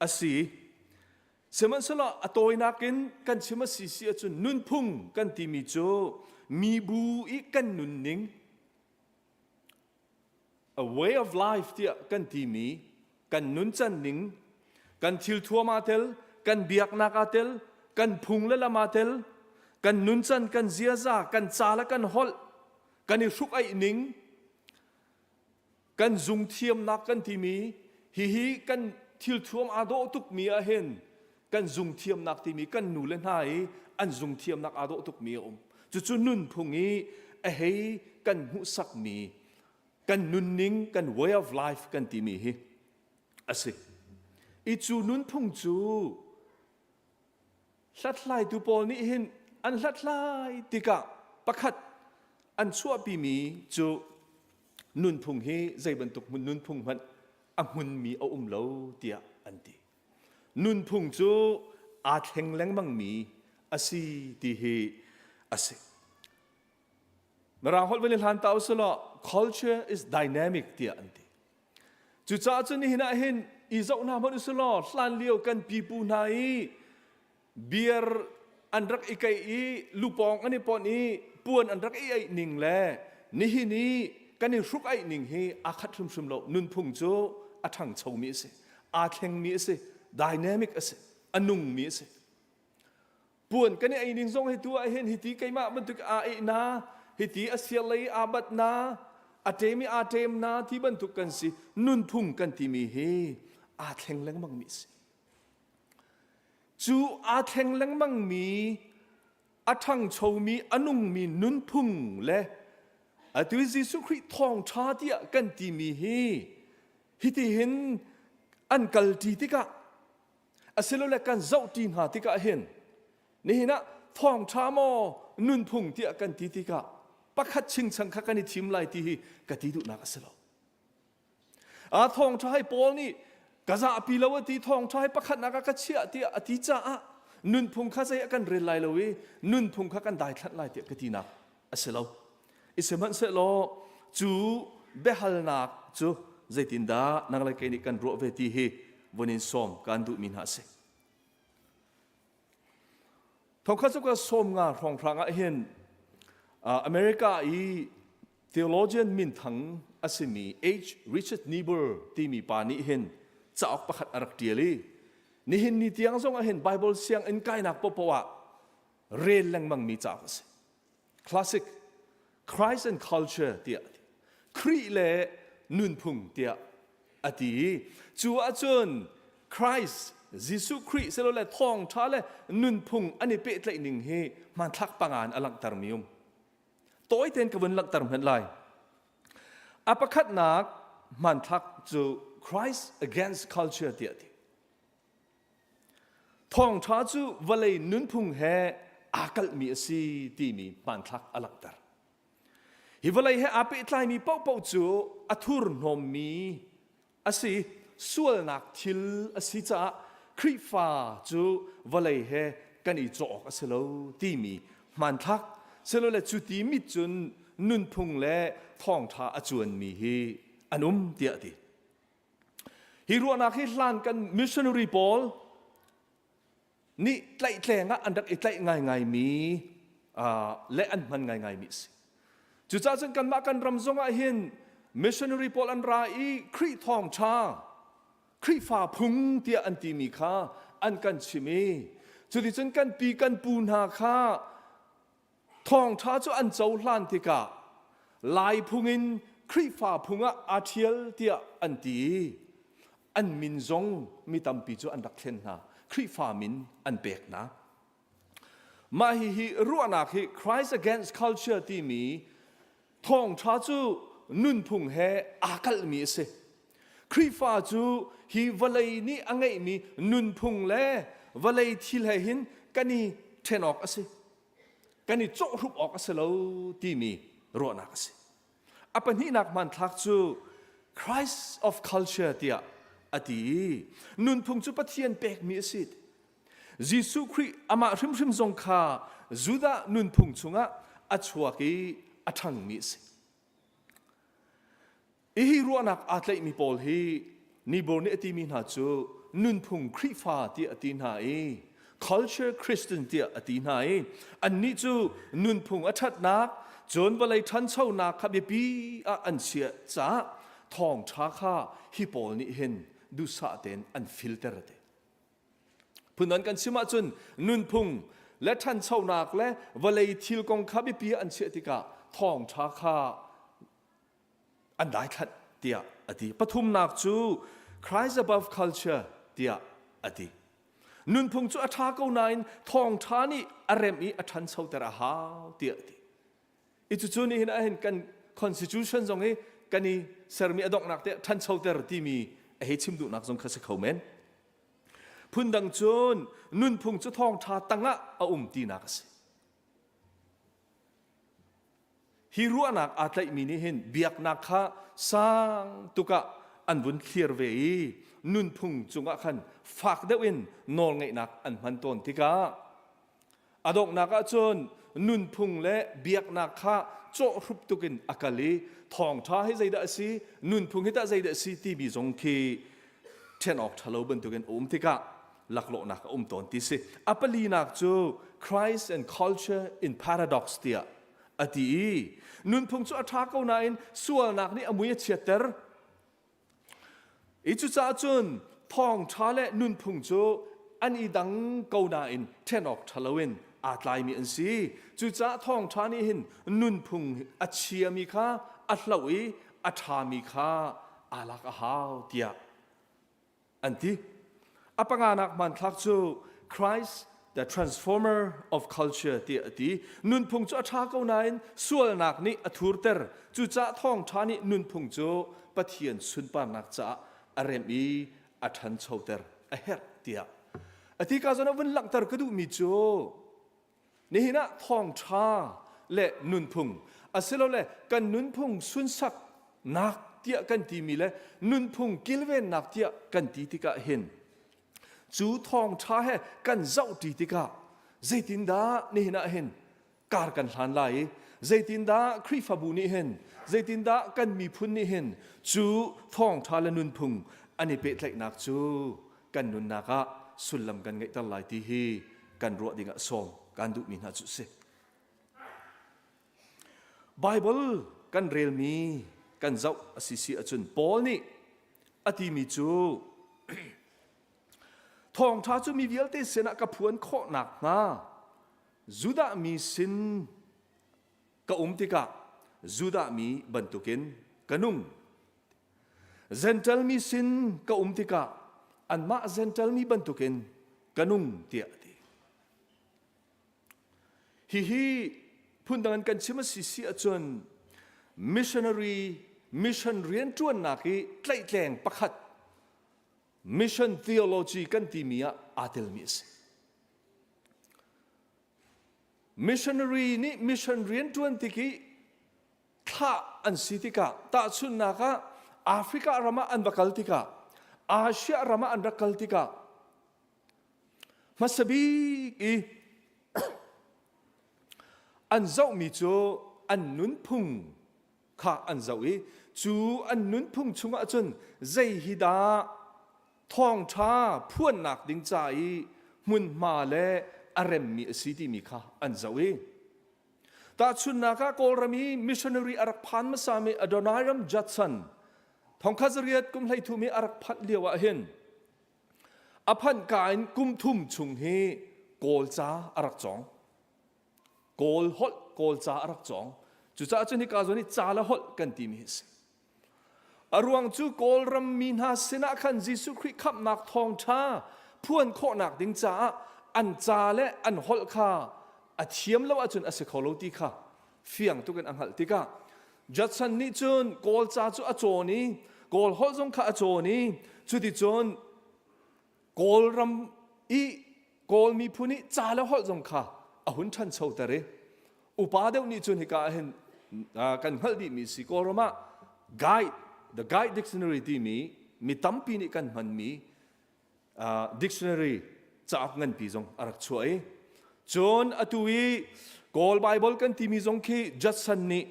Speaker 7: a si. Sihmanhsehlaw a tawinak in kan chim a si si ahcun nunphung kan timi cu mibu i kan nunning a way of life tiah kan timi kan nuncan ning kan thilthuam aa tel kan biaknak aa tel kan phung le lam aa tel kan nuncan kan ziaza kan ca le kan holh kan i hruk aih ning kan zungthiamnak kan timi hihi kan thilthuam aa dawh tukmi ah hin kan zungthiamnak timi kan nu le hna i an zungthiamnak aa dawh tukmi a um cucu nunphung i a hei kan hmuhsakmi kan nunning kan way of life kan timi hi a si i cu nunphung cu hlathlaitu pawl nih hin an hlathlai tikah pakhat an chuahpimi cu nunphung hi zei bantuk nunphung hmanh a hmunmi a um lo tiah an ti Nunphung cu aa thleng lengmangmi a si ti hi a si. Mirang holh van i hlan ta usulaw culture is dynamic tiah an ti. Cucaah cun nihin ah hin i zoh hna hmanh usulaw hlan lio kan pipu hna i beer an rak i keih i lupawng an i ponh i puan an rak i aih ning le nihin i kan i hruk aih ning hi aa khat hrimhrim lo nunphung cu a ṭhangchomi a si aa thlengmi a si dynamic a si a nungmi a si puan kan i ei ning zong hi tu ah hin hiti keimah bantuk aa eih na hiti a sial lei aa bat na a ṭem i aa ṭem na ti bantuk kan si nunphung kan timi hi aa thleng lengmang mi a si Cu aa thleng lengmangmi, a ṭhangchomi, a nungmi nunphung le atu i Jesuh Khrih thawngṭha tiah kan timi hi hitihin an kalṭi tikah asilole kan zohṭi hna tikah hin nihin ah thawngṭha maw nunphung tiah kan ti tikah pakhat chingchang kha kan i thim lai ti hi ka ti duhnak a si lo. A thawngṭha hi Paul nih ka zahpi lo a ti thawngṭha hi pakhatnak ah ka chiah tiah a ti caah nunphung kha zei a kan rel lai lo i nunphung kha kan daithlanh lai tiah ka tinak a si lo. I sihmanhsehlaw cu biahalnak cu zeitindah nang le kei nih kan ruah ve ti hi vun in sawm kaan duhmi hna a si. Thongkhat cu ka 50 hrawnghrang ah hin America i theologian minthang a simi H. Richard Niebuhr timi pa nih hin cauk pakhat a rak ṭial i nihin ni tiang zong ah hin Bible sianginn kainak paohpaoh ah rel lengmangmi cauk a si. Classic Christ and Culture tiah a ti. Khrih le nunphung tiah a ti i cu ahcun Christ Jesuh Khrih silole thawngṭha le nunphung an i pehtlaih ning hi hmanthlak panga in a langhtermi um. Tawi tein ka vun langhter hmanh lai. A pakhatnak hmanthlak cu Christ against culture tiah a ti. Thawngṭha cu vawlei nunphung he aa kalhmi a si timi hmanthlak a langhter. Hi vawlei he aa pehtlaimi paohpaoh cu a thurhnawmmi a si sualnak thil a si caah Khrihfa cu vawlei he kan i cawh awk a si lo timi hmanthlak silole cu ti mit cun nunphung le thawngṭha a cuanmi hi an um tiah a ti. Hi ruahnak hi hlan kan missionary pawl nih tlaihtleng ah an rak i tlaih ngaingaimi le an hman ngaingaimi a si. Cucaah cun kanmah kan ram zong ah hin missionary pawl an ra i Khrih thawngṭha, Khrihfa phung tiah an timi kha an kan chim i cuticun kan pi kan pu hna kha thawngṭha cu an cohlan tikah Lai phung in Khrihfa phung ah aa ṭhial tiah an ti i an min zong mi tampi cu an rak thlen hna Khrihfa min an pek hna mah hihi ruahnak hi Christ against culture timi thawngṭha cu nunphung he aa kalhmi a si Khrihfa cu hi vawlei nih a ngeihmi nunphung le vawlei thil he hin kan i ṭhen awk a si kan i cawhhrup awk a si lo timi ruahnak a si. A pahnihnak hmanthlak cu Christ of culture tiah a ti i nunphung cu Pathian pekmi a si. Jesuh Khrih amah hrimhrim zong kha Judah nunphung chungah a chuak i a ṭhangmi a si. Hihi ruahnak aa tlaihmi pawl hi Nibor nih a timi hna cu nunphung Khrihfa tiah a ti hna i culture Christian tiah a ti hna i annih cu nunphung a ṭhatnak cun vawlei ṭhanchonak kha biapi ah an chiah caah thawngṭha kha hi pawl nih hin duhsah tein an filter a ti. Phundang kan chim ahcun nunphung le ṭhanchonak le vawlei thil kong kha biapi ah an chiah tikah thawngṭha kha an daithlanh tiah a ti. Pathumnak cu Christ above culture tiah a ti. Nunphung cu a ṭha ko nain thawngṭha nih a remh i a ṭhanchoter a hau tiah a ti. I cucu nihin ah hin kan constitution zong hi kan i sermi a donghnak te ṭhanchoter timi a hei chim duhnak zong kha si kho men. Phundang cun nunphung cu thawngṭha tangah a um tinak a si. Hi ruahnak aa tlaihmi nih hin biaknak kha sang tuk ah an vun thlir ve i nunphung cungah khan fak deuh in nawlngeihnak an hman tawn tikah a donghnak ahcun nunphung le biaknak kha cawhhrup tuk in a kal i thawngṭha hi zeidah a si nunphung hi tah zeidah a si timi zong khi ṭhen awk ṭhalo bantukin a um tikah laklawhnak a um tawn ti si. A palinak cu Christ and Culture in Paradox tiah a ti i nunphung cu a ṭha ko nain sualnak nih a mui a chiatter. I cucaah cun thawngṭha le nunphung cu an i dang ko nain ṭhen awk ṭha loin aa tlaimi an si. Cucaah thawngṭha nih hin nunphung a chiami kha a hloh i a ṭhami kha aa lak a hau tiah an ti. A panganak hmanthlak cu Christ the transformer of culture tiah a ti. Nunphung cu a ṭha ko nain sualnak nih a thurter. Cucaah thawngṭha nih nunphung cu Pathian sunparnak caah a remh i a ṭhanchoter a herh tiah a ti ka zawn ah vun langhter ka duhmi cu Nihin ah thawngṭha le nunphung asilole kan nunphung sunsaknak tiah kan timi le nunphung kilvennak tiah kan ti tikah hin cu thawngṭha he kan zohṭi tikah zeitindah nihin ah hin kar kan hlan lai i zeitindah Khrihfabu nih hin zeitindah kan miphun nih hin cu thawngṭha le nunphung an i pehtlaihnak cu kan nunnak ah sullam kan ngeihter lai ti hi kan ruah dingah sawm kan duhmi hna cu si. Bible kan relmi kan zoh a si si ahcun Paul nih a timi cu thawngṭha cu mi vialte sinah ka phuan khawh nakhnga Judah mi sin ka um tikah Judah mi bantukin ka nung Gentle mi sin ka um tikah anmah Gentle mi bantukin ka nung tiah a ti. Hihi phundang in kan chim a si si ahcun missionary mission rianṭuannak i tlaihtleng pakhat mission theology kan timi ah aa telmi a si. Missionary nih mission rianṭuan tik i thlah an si tikah tahchunhnak ah Africa ram ah an va kal tikah Asia ram ah an rak kal tikah hmasa bik i an zohmi cu an nunphung kha an zoh i cu an nunphung chungah cun zei hi dah thawngṭha phuannak ding ca i hmunhma le a remmi a si timi kha an zoh i Tahchunhnak ah Kawlram i missionary a rak phan hmasami Adoniram Judson thongkhat zariat kum 13 i a rak phanh lio ah hin a phanh ka in kum thum chung hi Kawl ca a rak cawng. Kawl holh Kawl ca a rak cawng. Cucaah cun hika zawn hi ca le holh kan timi hi a si. A ruang cu Kawlram mi hna sinah khan Jesuh Khrih khamhnak thawngṭha phuan khawhnak ding caah an ca le an holh kha a thiam lo ahcun a si kho lo ti kha fiang tuk in a hngalh tikah Judson nih cun Kawl ca cu a cawn i Kawl holh zong kha a cawn i cuticun Kawlram i Kawl miphun i ca le holh zong kha a hun ṭhanchoter i upa deuh nih cun hika ah hin kan hngalh dihmi si Kawlram ah guide the guide dictionary timi mi tampi nih kan hmanmi dictionary. cauk nganpi zong a rak chuah i cun atu i Kawl Bible kan timi zong khi Judson nih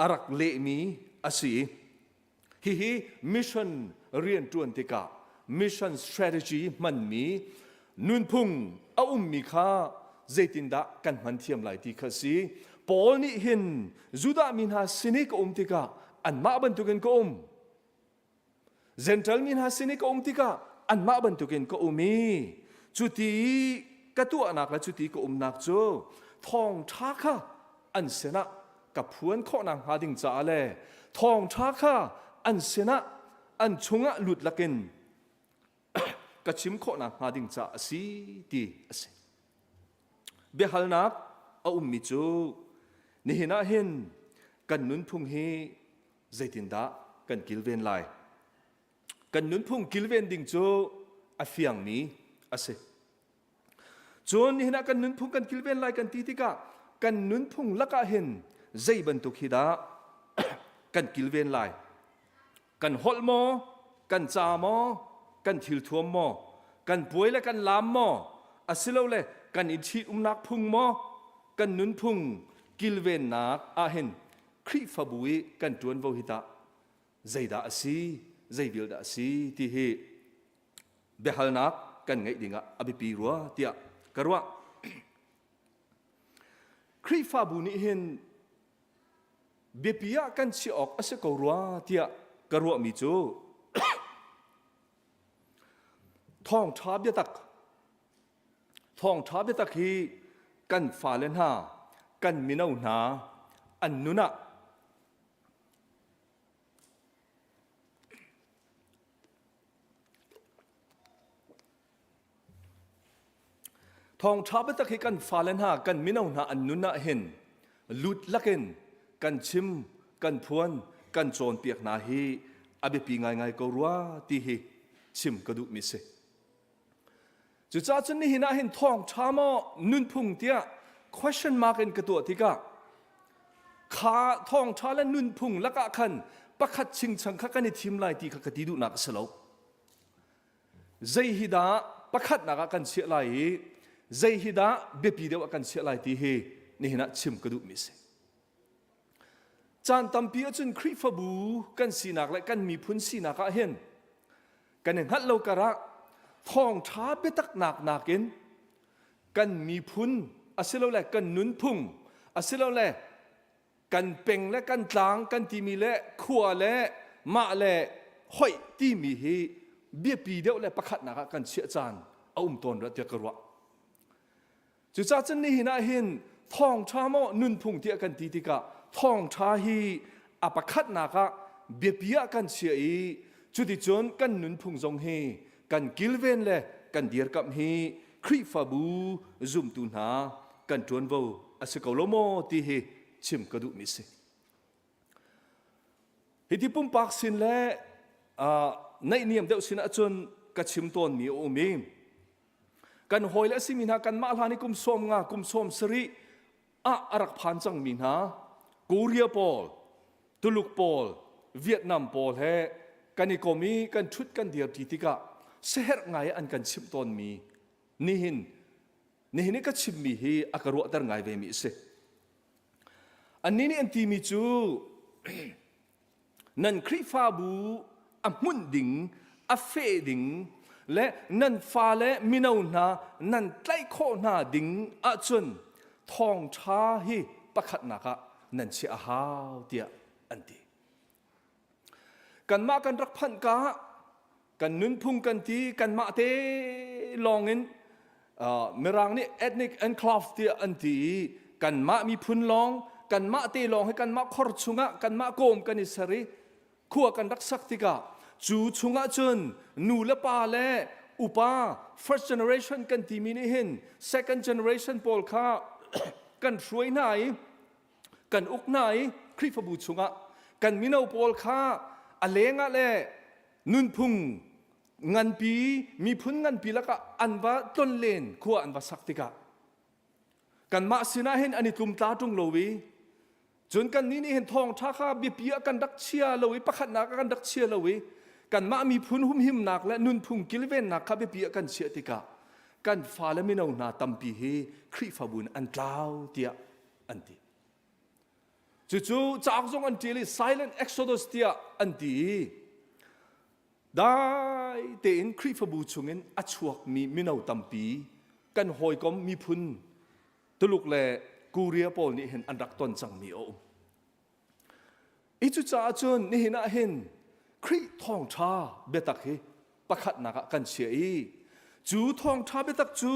Speaker 7: a rak lehmi a si i hihi mission rianṭuan tikah mission strategy hmanmi nunphung a ummi kha zeitindah kan hman thiam lai ti kha si. Paul nih hin Judah mi hna sin i ka um tikah anmah bantukin ka um. Gentle mi hna sin i ka um tikah anmah bantukin ka um i cuti ka tuahnak le cuti ka umnak cu thawngṭha kha an sinah ka phuan khawhnak hnga ding caah le thawngṭha kha an sinah an chungah lut lakin ka chim khawhnak hnga ding caah a si ti a si. Biahalnak a ummi cu nihin ah hin kan nunphung hi zeitindah kan kilven lai? Kan nunphung kilven ding cu a fiangmi a si. Cun nihin ah kan nunphung kan kilven lai kan ti tikah kan nunphung lakah hin zei bantuk hi dah kan kilven lai? Kan holh maw? Kan ca maw? Kan thilthuam maw? Kan puai le kan laam maw? Asilole kan i ṭhitumnak phung maw? Kan nunphung kilvennak ahhin Khrihfabu i kan ṭuanvo hi tah zeidah a si, zei vial dah a si ti hi biahalnak kan ngeih dingah a biapi rua tiah ka ruah. Khrihfabu nih hin biapi ah kan chiah awk a si ko rua tiah ka ruahmi cu thawngṭha biatak thawngṭha biatak hi kan fale hna kan mino hna an nun ah Thawngṭha biatak hi kan fale hna, kan mino hna an nun ah hin lut lakin kan chim, kan phuan, kan cawnpiak hna hi a biapi ngaingai ko rua ti hi chim ka duhmi si. Cucaah cun nihin ah hin thawngṭha maw nunphung tiah question mark in ka tuah tikah kha thawngṭha le nunphung lakah khan pakhat chingchang kha kan i thim lai ti kha ka ti duhnak a si lo. Zei hi dah pakhatnak ah kan chiah lai i zei hi dah biapi deuh ah kan chiah lai ti hi nihin ah chim ka duhmi a si. Caan tampi ahcun Khrihfabu kan sinak le kan miphun sinak ah hin kan i hngalh lo karah thawngṭha biataknak nakin kan miphun asilole kan nunphung asilole kan peng le kan tlang kan timi le khua le mah le hoih timi hi biapi deuh le pakhatnak ah kan chiah caan a um tawn rua tiah ka ruah. Cucaah cun nihin ah hin thawngṭha maw nunphung tiah kan ti tikah thawngṭha hi a pakhatnak ah biapi ah kan chiah i cuticun kan nunphung zong hi kan kilven le kan dirkamh hi Khrihfabu zumtu hna kan ṭuanvo a si ko lo maw ti hi chim ka duhmi a si. Hiti pumpak sin le uh, naihniam deuh sin ahcun ka chim tawnmi a um i Kan hawile a simi hna kanmah hlan i kum sawm nga, kum sawm sarih ah a rak phan cangmi hna Korea pawl, Tuluk pawl, Vietnam pawl he kan i kom i kan ṭhut kan dirṭi tikah siaherh ngai an kan chimh tawnmi nihin nihin i ka chimmi hi a ka ruahter ngai vemi a si. Annih nih an timi cu Nan Khrihfabu a hmunh ding, a feh ding le nan fale mino hna nan tlaih khawh hna ding ahcun thawngṭha hi pakhatnak ah nan chiah a hau tiah an ti. Kanmah kan rak phanh ka kan nunphung kan ti kanmah te lawngin uh, Mirang nih ethnic enclave tiah an ti i kanmah miphun lawng kanmah te lawng hi kanmah khor chungah kanmah kawm kan i ser i khua kan rak sak tikah cu chungah cun nu le pa le upa first generation kan timi nih hin second generation pawl kha kan hruai hna i kan uk hna i Khrihfabu chungah kan mino pawl kha a lengah le nunphung nganpi miphun nganpi lakah an va tlonlen khua an va sak tikah kanmah sinah hin an i tlumtla ṭung lo i cun kannih nih hin thawngṭha kha biapi ah kan rak chia lo i pakhatnak ah kan rak chia lo i kanmah miphun humhimnak le nunphung kilvennak kha biapi ah kan chiah tikah. kan fale mino hna tampi hi Khrihfabu in an tlau tiah an ti. Cucu cauk zong an ṭial i Silent Exodus tiah an ti i dai tein Khrihfabu chungin a chuakmi mino tampi kan hawikom miphun Tuluk le Korea pawl nih hin an rak ton cangmi a um. I cucaah cun nihin ah hin Khrih thawngṭha biatak hi pakhatnak ah kan chiah i cu thawngṭha biatak cu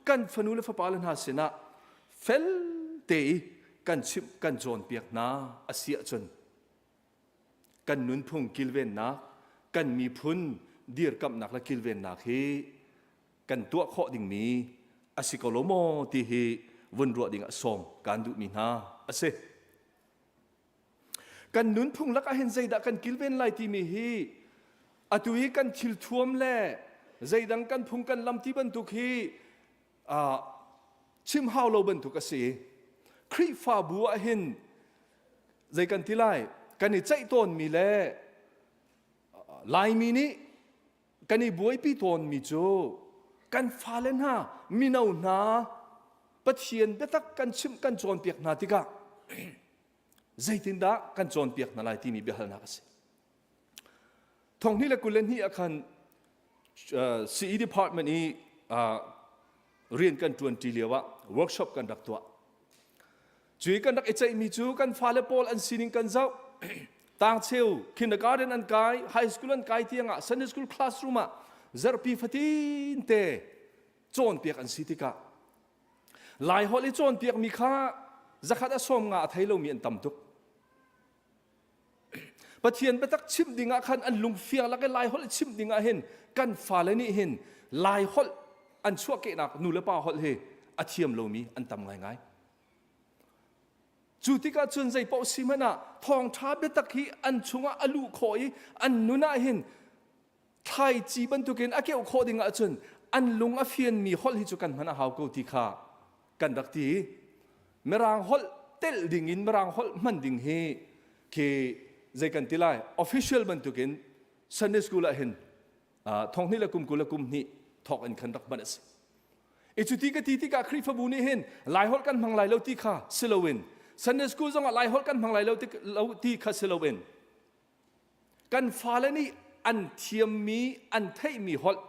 Speaker 7: kan fanu le fapale hna sinah fel te i kan chimh kan cawnpiak hna a si ahcun kan nunphung kilvennak kan miphun dirkamhnak le kilvennak hi kan tuah khawh dingmi a si ko lo maw ti hi vun ruah ding ah sawm kaan duhmi hna a si. Kan nunphung lakah hin zeidah kan kilven lai timi hi atu i kan thilthuam le zeidang kan phung kan lam ti bantuk hi uh, chim hau lo bantuk a si. Khrihfabu ah hin zei kan ti lai kan i ceih tawnmi le Laimi nih kan i buaipi tawnmi cu kan fale hna mino hna Pathian biatak kan chimh kan cawnpiak hna tikah zeitindah kan cawnpiak hna lai timi biahalnak a si. Thonghnih le 22 ah khan CE department i rian kan ṭuanṭi lio ah workshop kan rak tuah. Cui kan rak i ceihmi cu kan fale pawl an sining kan zoh. Tangcheu kindergarten an kai, high school an kai tiangah Sunday school classroom ah zarhpi fatin te cawnpiak an si tikah Lai holh i cawnpiakmi kha zakhat a sawm nga a thei lomi an tam tuk. Pathian biatak chimh ding ah khan an lungfiang lak i Lai holh chimh ding ah hin kan fale nih hin Lai holh an chuahkehnak nu le pa holh hi a thiam lomi an tam ngaingai. Cu tikah cun zei paoh si hmanh ah thawngṭha biatak hi an chungah a luh khawh i an nun ah hin thlaici bantukin a keuh khawh ding ahcun an lung a fianmi holh hi cu kan hman a hau ko ti kha kan rak ti. Mirang holh telh ding in Mirang holh hman ding hi khi zei kan ti lai official bantukin Sunday school ah hin thonghnih le kum 20 le kum hnih thawk in khan rak hman a si. I cuti ka ti tikah Khrihfabu nih hin Laiholh kan hmang lai lo ti kha si loin Sunday school zongah Laiholh kan hmang lai lo ti, lo ti kha si loin kan fale nih an thiammi an theihmi holh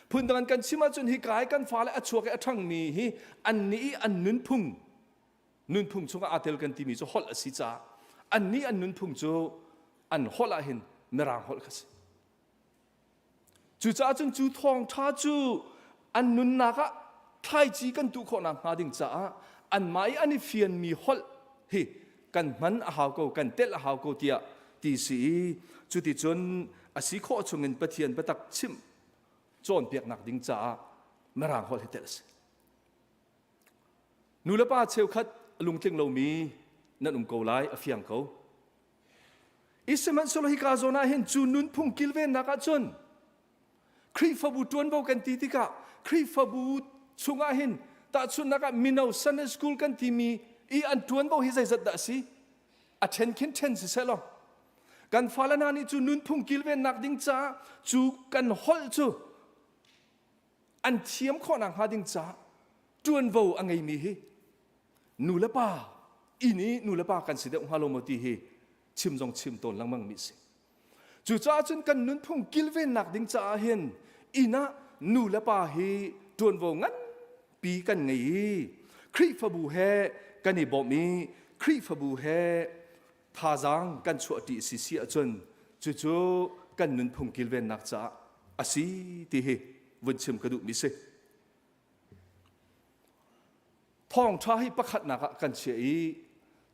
Speaker 7: phundang an kan chim ahcun hika i kan fale a chuak i a ṭhangmi hi an nih i an nunphung nunphung chungah aa tel kan timi cu holh a si caah an nih an nunphung cu an holh ah hin mirang holh kha si Cucaah cun cu thawngṭha cu an nunnak ah thlaici kan tuh khawh nakhnga ding caah anmah i an i fianmi holh hi kan hman a hau ko, kan telh a hau ko tiah ti si i cuticun a si khawh chungin Pathian biatak chimh cawnpiaknak ding caah Mirang holh hi telh a si. Nulepa cheukhat lungtling lomi nan um ko lai, a fiang ko. I sihmanhsehlaw hika zawn ah hin cu nunphung kilvennak ah cun Khrihfabu ṭuanvo kan ti tikah Khrihfabu chungah hin tahchunhnak ah mino Sunday school kan timi i an ṭuanvo hi zeizat dah a si? A ṭhen khin ṭhen siseh law kan fale hna nih cu nunphung kilvennak ding caah cu kan holh cu an thiam khawh nakhnga ding caah ṭuanvo a ngeimi hi nu le pa inn i nu le pa kan si deuh hnga lo maw ti hi chim zong chim tawn lengmang mi si. Cucaah cun kan nunphung kilvennak ding caah hin inn ah nu le pa hi ṭuanvo nganpi kan ngei i Khrihfabu he kan i bawmh i Khrihfabu he thazaang kan chuahṭi si si ahcun cucu kan nunphung kilvennak caah a si ti hi vun chim ka duhmi si. Thawngṭha hi pakhatnak ah kan chiah i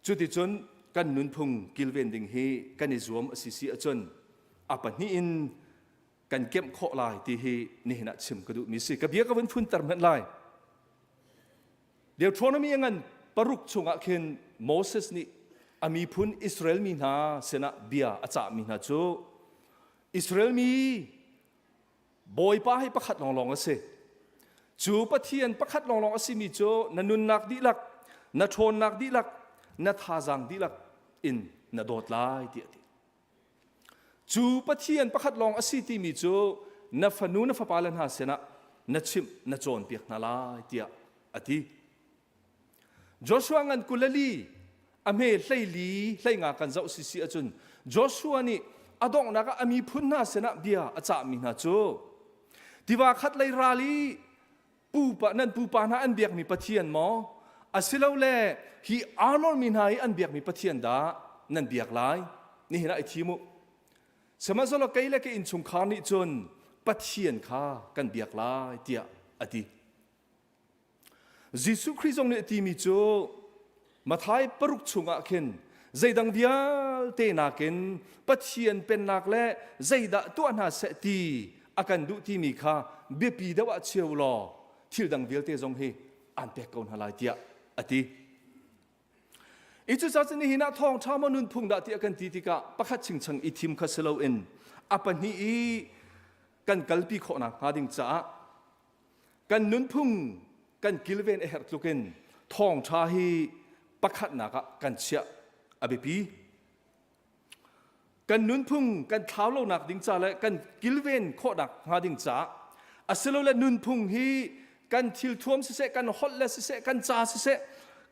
Speaker 7: cuticun kan nunphung kilven ding hi kan i zuam a si si ahcun a pahnih in kan kemh khawh lai ti hi nihin ah chim ka duhmi si. Ka bia ka vun funter hmanh lai. Deuteronomy a ngan paruk chungah khin Moses nih a miphun Israel mi hna sinah bia a cahmi hna cu Israel mi Bawipa hi pakhat lawnglawng a si. Cu Pathian pakhat lawnglawng a simi cu na nunnak dihlak, na ṭhawnnak dihlak, na thazaang dihlak in na dawt lai tiah a ti. Cu Pathian pakhat lawng a si timi cu na fanu na fapale hna sinah. na chimh na cawnpiak hna lai tiah a ti. Joshua ngan 24 a hme 14 hleinga kan zoh sisi ahcun Joshua nih a donghnak ah a miphun hna sinah bia a cahmi hna cu tiva khat lei ral i pupa nan pupa hna an biakmi Pathian maw asilole hi Arnor mi hna i an biakmi Pathian dah nan biak lai nihin ah i thim u sihmanhsehlaw kei le ka innchungkhar nih cun Pathian kha kan biak lai tiah a ti. Jesuh Khrih zong nih a timi cu Matthai paruk chungah khin zeidang vialte nakin Pathian pennak le zeidah tuah hna seh ti a kan duh timi kha biapi deuh ah chia u law thil dang vialte zong hi aan pek ko hna lai tiah a ti. I cucaah cun nihin ah thawngṭha maw nunphung dah tiah kan ti tikah pakhat chingchang i thim kha si loin a pahnih i kan kalpi khawhnak hnga ding caah kan nunphung kan kilven a herh tluk in thawngṭha hi pakhatnak ah kan chiah a biapi. Kan nunphung kan thlau lonak ding ca le kan kilven khawhnak hnga ding caah asilole nunphung hi kan thilthuam siseh kan holh le siseh kan ca siseh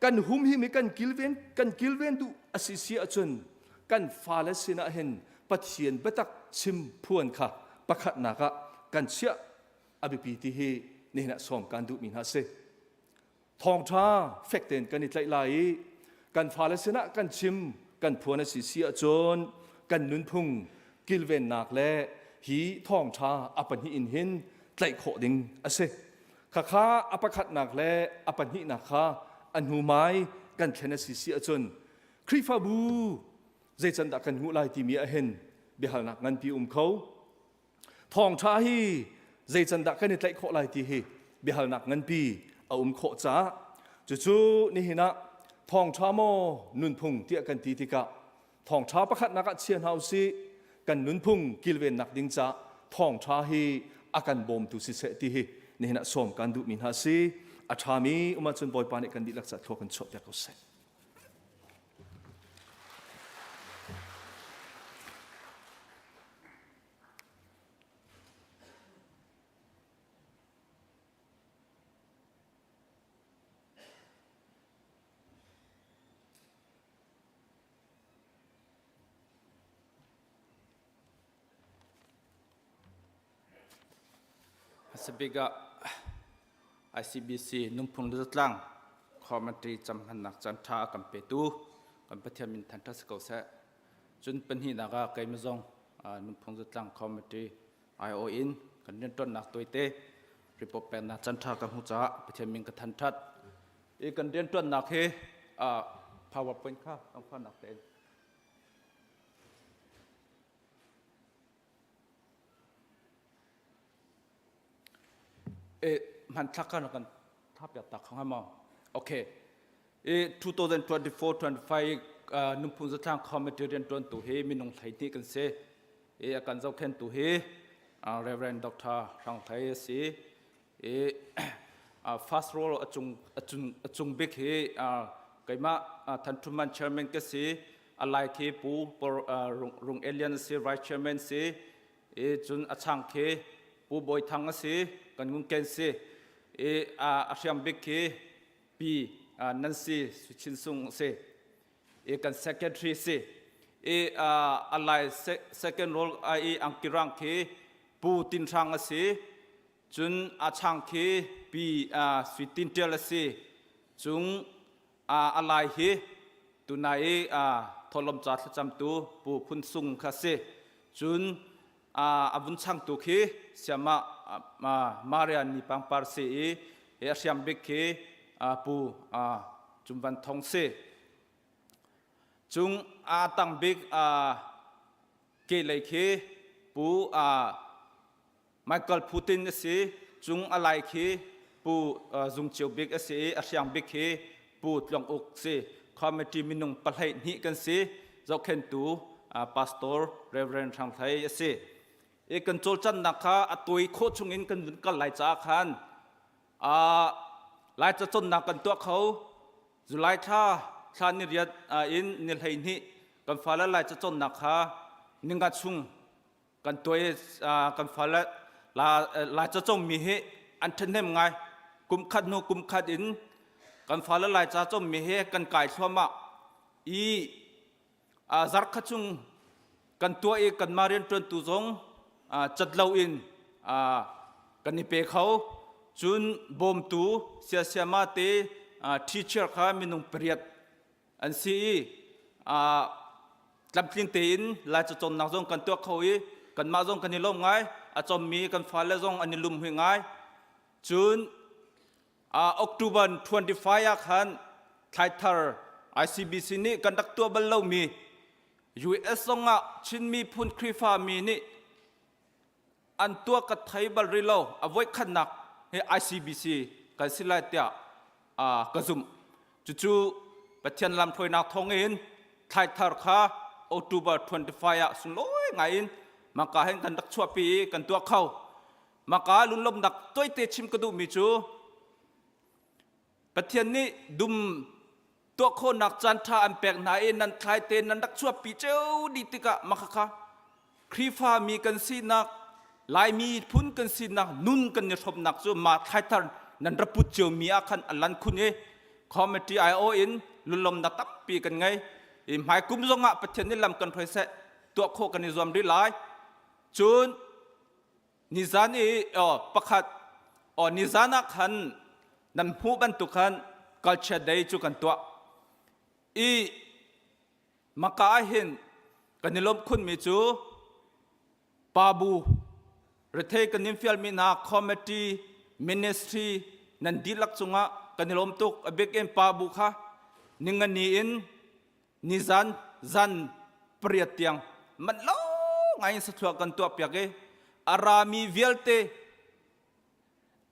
Speaker 7: kan humhim i kan kilven kan kilven duh a si si ahcun kan fale sinah hin Pathian biatak chim phuan kha pakhatnak ah kan chiah a biapi ti hi nihin ah sawm kan duhmi hna si. Thawngṭha fek tein kan i tlaih lai i kan fale sinah kan chim kan phuan a si si ahcun kan nunphung kilvennak le hi thawngṭha a pahnih in hin tlaih khawh ding a si. Khakha a pakhatnak le a pahnihnak kha a hnumai kan thlen a si si ahcun Khrihfabu zei can dah kan nguh lai timi ah hin biahalnak nganpi um kho. Thawngṭha hi zei can dah kan i tlaih khawh lai ti hi biahalnak nganpi a um khawh caah cucu nihin ah thawngṭha maw nunphung tiah kan ti tikah thawngṭha pakhatnak ah chia hna usih kan nunphung kilvennak ding caah thawngṭha hi a kan bawmtu siseh ti hi nihin ah sawm kan duhmi hna si a ṭhami um ahcun Bawipa nih kan dihlak caah thlua kan chuahpiak ko seh.
Speaker 8: Hmasabik ah ICBC nunphung le zatlang commentary camhmannak caan ṭha a kan petu kan Pathian min thangṭhat si ko seh. Cun pahnihnak ah keimah zong nunphung zatlang committee IO in kan rianṭuannak tawite report peknak caan ṭha ka hmuh caah Pathian min ka thanṭhat. I kan rianṭuannak hi PowerPoint kha kan tein. E hmanthlak kha na kan thapiak tak hnga maw? Okay. I 2024-25 nunphung zatlang committee rianṭuantu hi minung 12 kan si. I a kan zohkhentu hi Reverend Dr. Hrang Hlei a si. I first role a cung a cung a cung bik hi keimah Than Htun Man chairman ka si. A lai khi Pu Rung Elian a si, vice chairman si. I cun a chang khi Pu Bawi Thang a si, kan ngungken si. I a hriam bik khi Pi Nancy Chin Sung a si. I kan secretary si. I a lai second role i angkirang khi Pu Tin Hrang a si. Cun a chang khi Pi Sui Tin Tial a si. Cung a lai hi tunai i thawhlawm ca thlacamtu Pu Phun Sung kha si. Cun a vun changtu khi siamah Maria Ni Pangpar si i hi a hriam bik khi Pu Cum Van Thong si. Cung a tang bik kehlei khi Pu Michael Putin a si. Cung a lai khi Pu Zung Cio Bik a si i a hriang bik khi Pu Tluang Uk si. Committee minung 12 kan si. Zohkhentu Pastor Reverend Hrang Hlei a si. I kan cawlcannak kha a tawi khawh chungin kan vun kal lai caah khan Lai cacawnnak kan tuah kho. July thla thla ni riat in ni 12 kan fale Lai cacawnnak kha ninga chung kan tuai kan fale la cacongmi hi. an ṭhahnem ngai. Kum khat hnu kum khat in kan fale Laica cawmmi he kan kai thluahmah i zarkhat chung kan tuah i kanmah rianṭuantu zong cat loin kan i pe kho. Cun bawmtu siasiama te teacher kha minung pariat an si i tlamtling tein Laica cawnnak zong kan tuah kho i kanmah zong kan i lawm ngai. A cawmmi kan fale zong an i lumhui ngai. Cun October 25 ah khan thlaithar ICBC nih kan rak tuah bal lomi US zong ah Chin miphun Khrihfa mi nih an tuah ka thei bal rih lo a voikhatnak hi ICBC kan si lai tiah ka zumh. Cucu Pathian lamhruainak thawngin thlaithar kha October 25 ah sunglawi ngai in maka hin kan rak chuahpi i kan tuah kho. Maka lunglawmhnak toite chim ka duhmi cu Pathian nih dum tuah khawhnak caan ṭha an pek hna i nan thlai te nan rak chuahpi cio dih tikah makhakha Khrihfa mi kan sinak Laimi phun kan sinak nun kan i hrawmnak cu mah thlaithar nan ra put cio mi ah khan a lan khun i committee IO in lunglawmnak tampi kan ngei i hmaikum zong ah Pathian nih lam kan hruai seh tuah khawh kan i zuam rih lai cun Nizan i pakhat nizan ah khan nan hmuh bantuk khan culture day cu kan tuah i maka ah hin kan i lawmh khunmi cu pabu rethei kan in fialmi hna committee ministry nan dihlak cungah kan i lawm tuk a bik in pabu kha ningani in nizan zan pariat tiang manh lo ngai in sathluak kan tuah piak i a rami vialte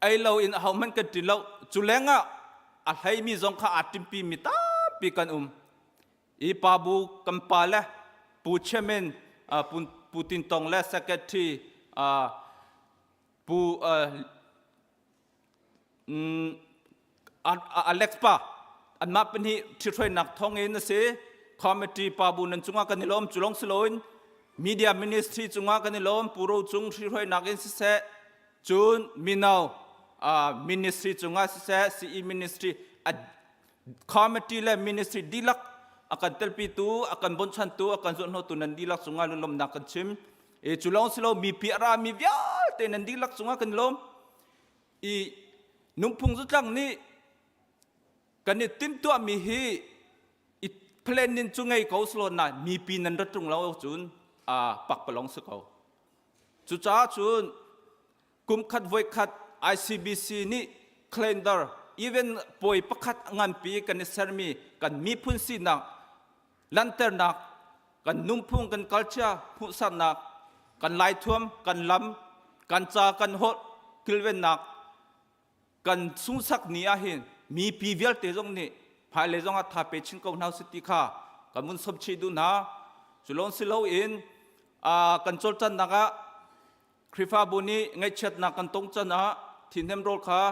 Speaker 8: ei lo in ahohmanh kan ṭin lo cu lengah a hleimi zong kha aa ṭimpi mi tampi kan um i pa bu kan pa le pu chairman pu Tin Tong le secretary pu Alex pa anmah pahnih ṭhithruainak thawngin a si committee pa bu nan cungah kan i lawm cu lawng si loin media ministry cungah kan i lawm Pu Ro Cung hrihruainak in siseh cun mino ministry cungah siseh CE ministry committee le ministry dihlak a kan telpitu a kan bonchantu a kan zuanhnawhtu nan dihlak cungah lunglawmhnak kan chim e cu lawng si lo mipi a rami vialte nan dihlak cungah kan lawm i nunphung zatlang nih kan i timhtuahmi hi i plan nin cu ngei ko selaw na mipi nan rat ṭung lo cun a pakpalong si ko cucaah cun kum khat voi khat ICBC nih calendar even puai pakhat nganpi kan i sermi kan miphun sinak lanternak kan nunphung kan culture hmuhsaknak kan laithuam kan lam kan ca kan holh kilvennak kan sunghsak ni ah hin mipi vialte zong nih hmailei zong ah tha pe chin ko hna usih ti kha kan vun som chih duh hna cu lawng si loin kan cawlcannak ah Khrihfabu nih ngaihchiatnak kan tong can ah thihnem rawl kha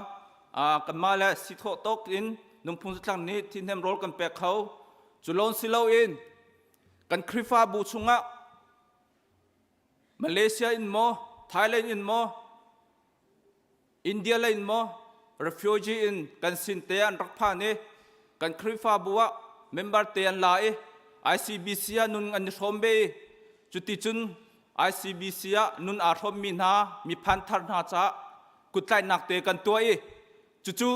Speaker 8: kanmah le sithawh tawk in nungphung zatlang nih thihnem rawl kan pek kho. Cu lawng si loin kan Khrihfabu chungah Malaysia in maw, Thailand in maw, India lei in maw refugee in kan sin te an rak phan i kan Khrihfabu ah member te an la i ICBC ah nun an i hrawm ve i cuticun ICBC ah nun aa hrawmmi hna miphan thar hna caah kuttlaihnak te kan tuah i cucu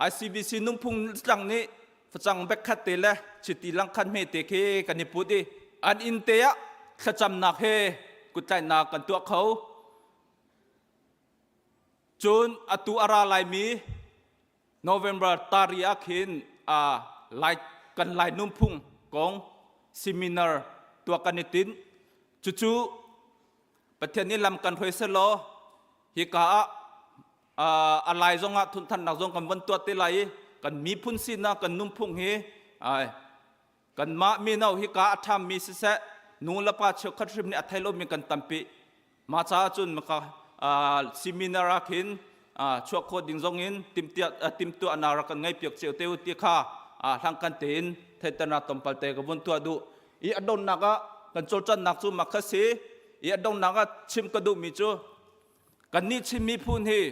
Speaker 8: ICBC nungphung tlang nih facang bekkhat te le chiti langkhat hme te khi kan i put i an inn te ah thlacamnak he kuttlaihnak kan tuah kho. Cun atu a ra laimi November tari ah khin lai kan Lai nunphung kong seminar tuah kan i tinh. Cucu Pathian nih lam kan hruai selaw hika ah a lai zong ah thunthannak zong kan von tuah te lai i kan miphun sinak kan nunphung hi Kanmah mino hika a ṭhammi siseh, nu le pa cheukhat hrim nih a thei lomi kan tampi. Mah caah cun maka seminar ah khin chuah khawh ding zong in timhtuahnak rak kan ngei piak cio te u ti kha hlangkan tein theihternak tlawmpal te ka vun tuah duh. I a donnak ah kan cawlcannak cu mak kha si. I a donnak ah chim ka duhmi cu kannih Chin miphun hi.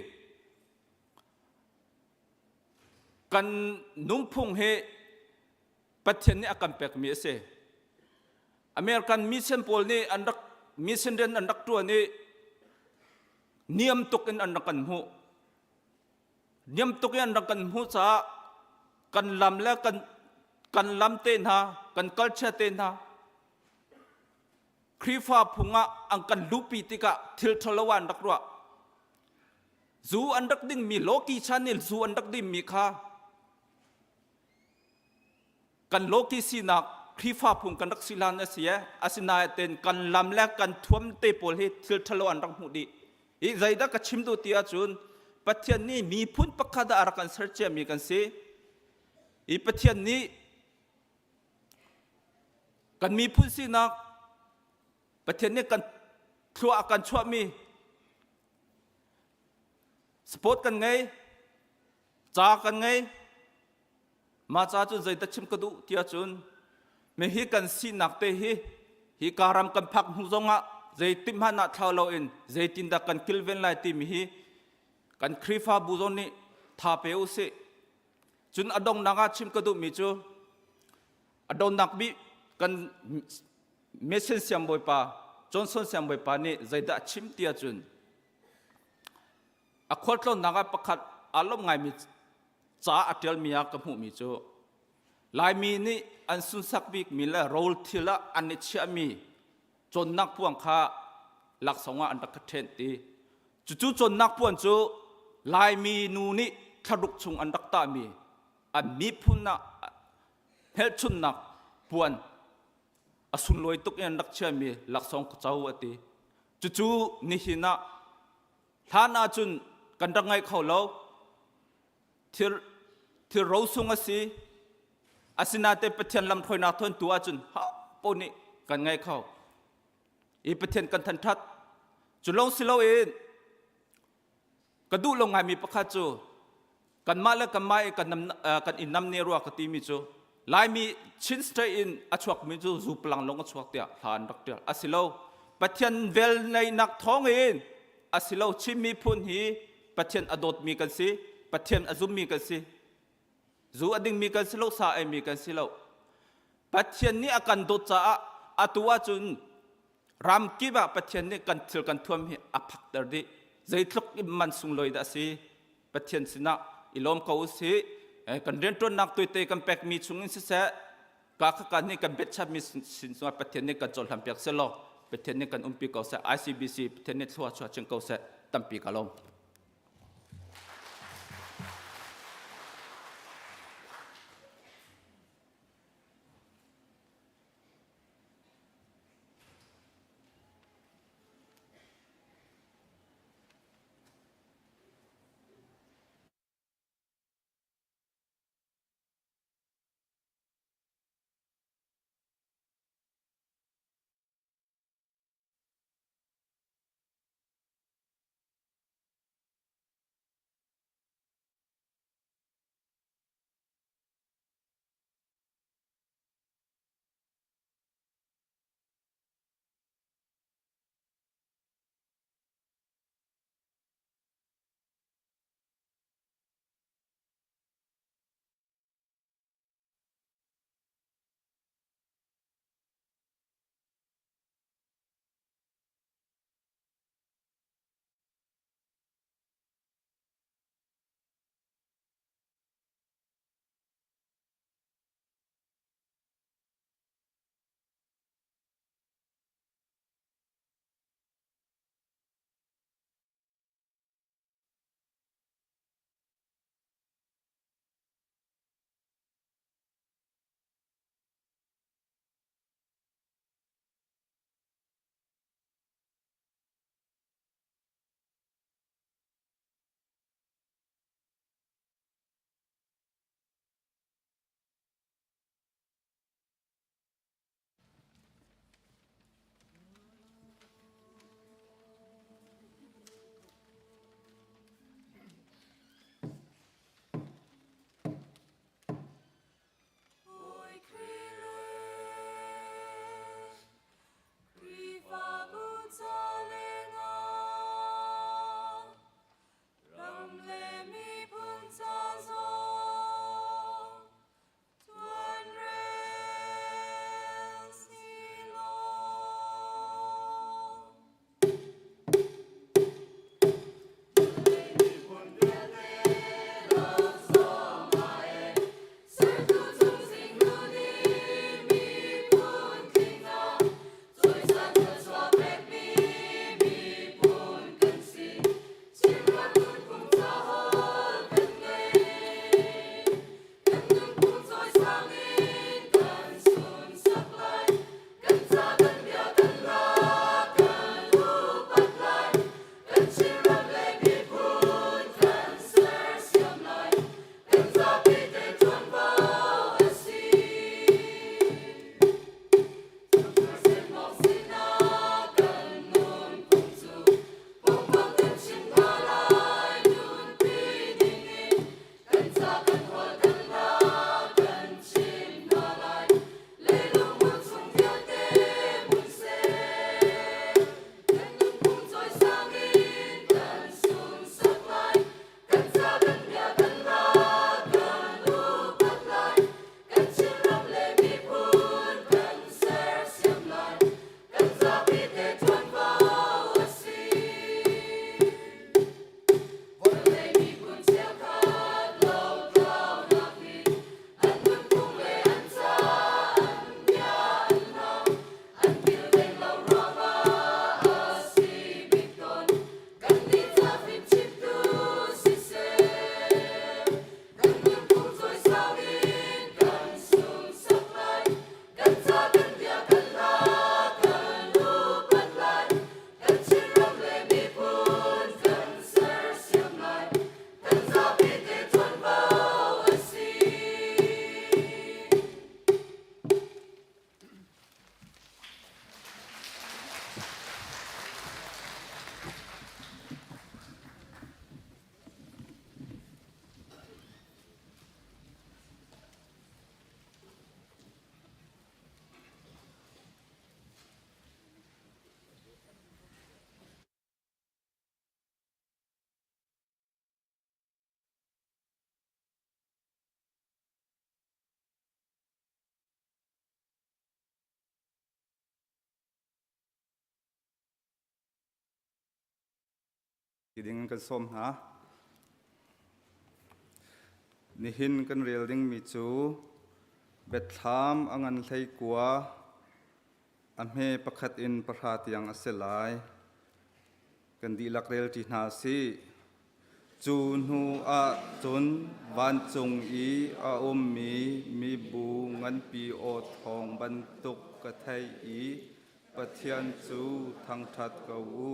Speaker 8: Kan nungphung hi Pathian nih a kan pekmi a si. American mission pawl nih an rak mission rian an rak ṭuan i niam tuk in an rak kan hmuh. Niam tuk in an rak kan hmuh caah kan lam le kan kan lam te hna, kan culture te hna Khrihfa phung ah an kan luhpi tikah thil ṭhalo ah an rak ruah. Zu an rak dingmi lawki chan in zu an rak dingmi kha kan lawki sinak Khrihfa phung kan rak si hlan a si e asinain kan lam le kan thuam te pawl hi thil ṭhalo an rak hmuh dih. Hi zeidah ka chim duh ti ahcun Pathian nih miphun pakhat ah a rak kan ser ciami kan si. I Pathian nih Kan miphun sinak Pathian nih kan thlua a kan chuahmi sport kan ngei, ca kan ngei. Mah ca cu zeidah chim ka duh ti ahcun mi hi kan sinak te hi hi ka ram kan phak hnu zongah zeitik hmanh ah thlau loin zeitindah kan kilven lai timi hi kan Khrihfabu zong nih tha pe u sih. Cun a donghnak ah chim ka duhmi cu a donnak bik kan mission siangbawipa Johnson siangbawipa nih zeidah a chim ti ahcun a khualtlawnnak ah pakhat aa lawmh ngaimi ca a ṭialmi ah ka hmuhmi cu Laimi nih an sunsak bikmi le rawl thil ah an i chiahmi cawnnak puang kha laksawng ah an rak ka ṭhenh ti. Cucu cawnnak puan cu Laimi nu nih thlaruk chung an rak tahmi an miphun ah hmelchunhnak puan a sunlawi tuk in an rak chiami laksawng ka co a ti. Cucu nihin ah hlan ahcun kan rak ngei kho lo. Thil, thil rosung a si. Asinain Pathian lamhruainak thawntu ahcun ho nih kan ngei kho. I Pathian kan thanṭhat. Cu lawng si loin ka duh lo ngaimi pakhat cu kanmah le kanmah i kan, kan i nam ne rua ka timi cu Laimi Chin State in a chuakmi cu zu palang lawng a chuak tiah hla an rak ṭial. A si lo. Pathian vel neihnak thawngin a si lo. Chin miphun hi Pathian a dawtmi kan si. Pathian a zummi kan si. Zu a dingmi kan si lo, sa eimi kan si lo. Pathian nih a kan dawt caah atu ahcun ram kip ah Pathian nih kan thil kan thuam hi a phakter dih. Zeitluk in man sunglawi dah a si. Pathian sinah i lawm ko usih. Kan rianṭuannak tuite kan pekmi chungin siseh, ka kha kan nih kan betchapmi sin cungah Pathian nih kan cohlan piak selaw, Pathian nih kan umpi ko seh. ICBC Pathian nih thlua chuah chin ko seh. Tampi ka lawm.
Speaker 9: Ti ding in kan sawm hna. Nihin kan rel dingmi cu Biathlam a ngan 19 a hme pakhat in pahra tiang a si lai. Kan dihlak rel ṭi hna sih. Cu hnu ah cun vancung i a ummi mibu nganpi aw thawng bantuk ka theih i Pathian cu thangṭhat ko u.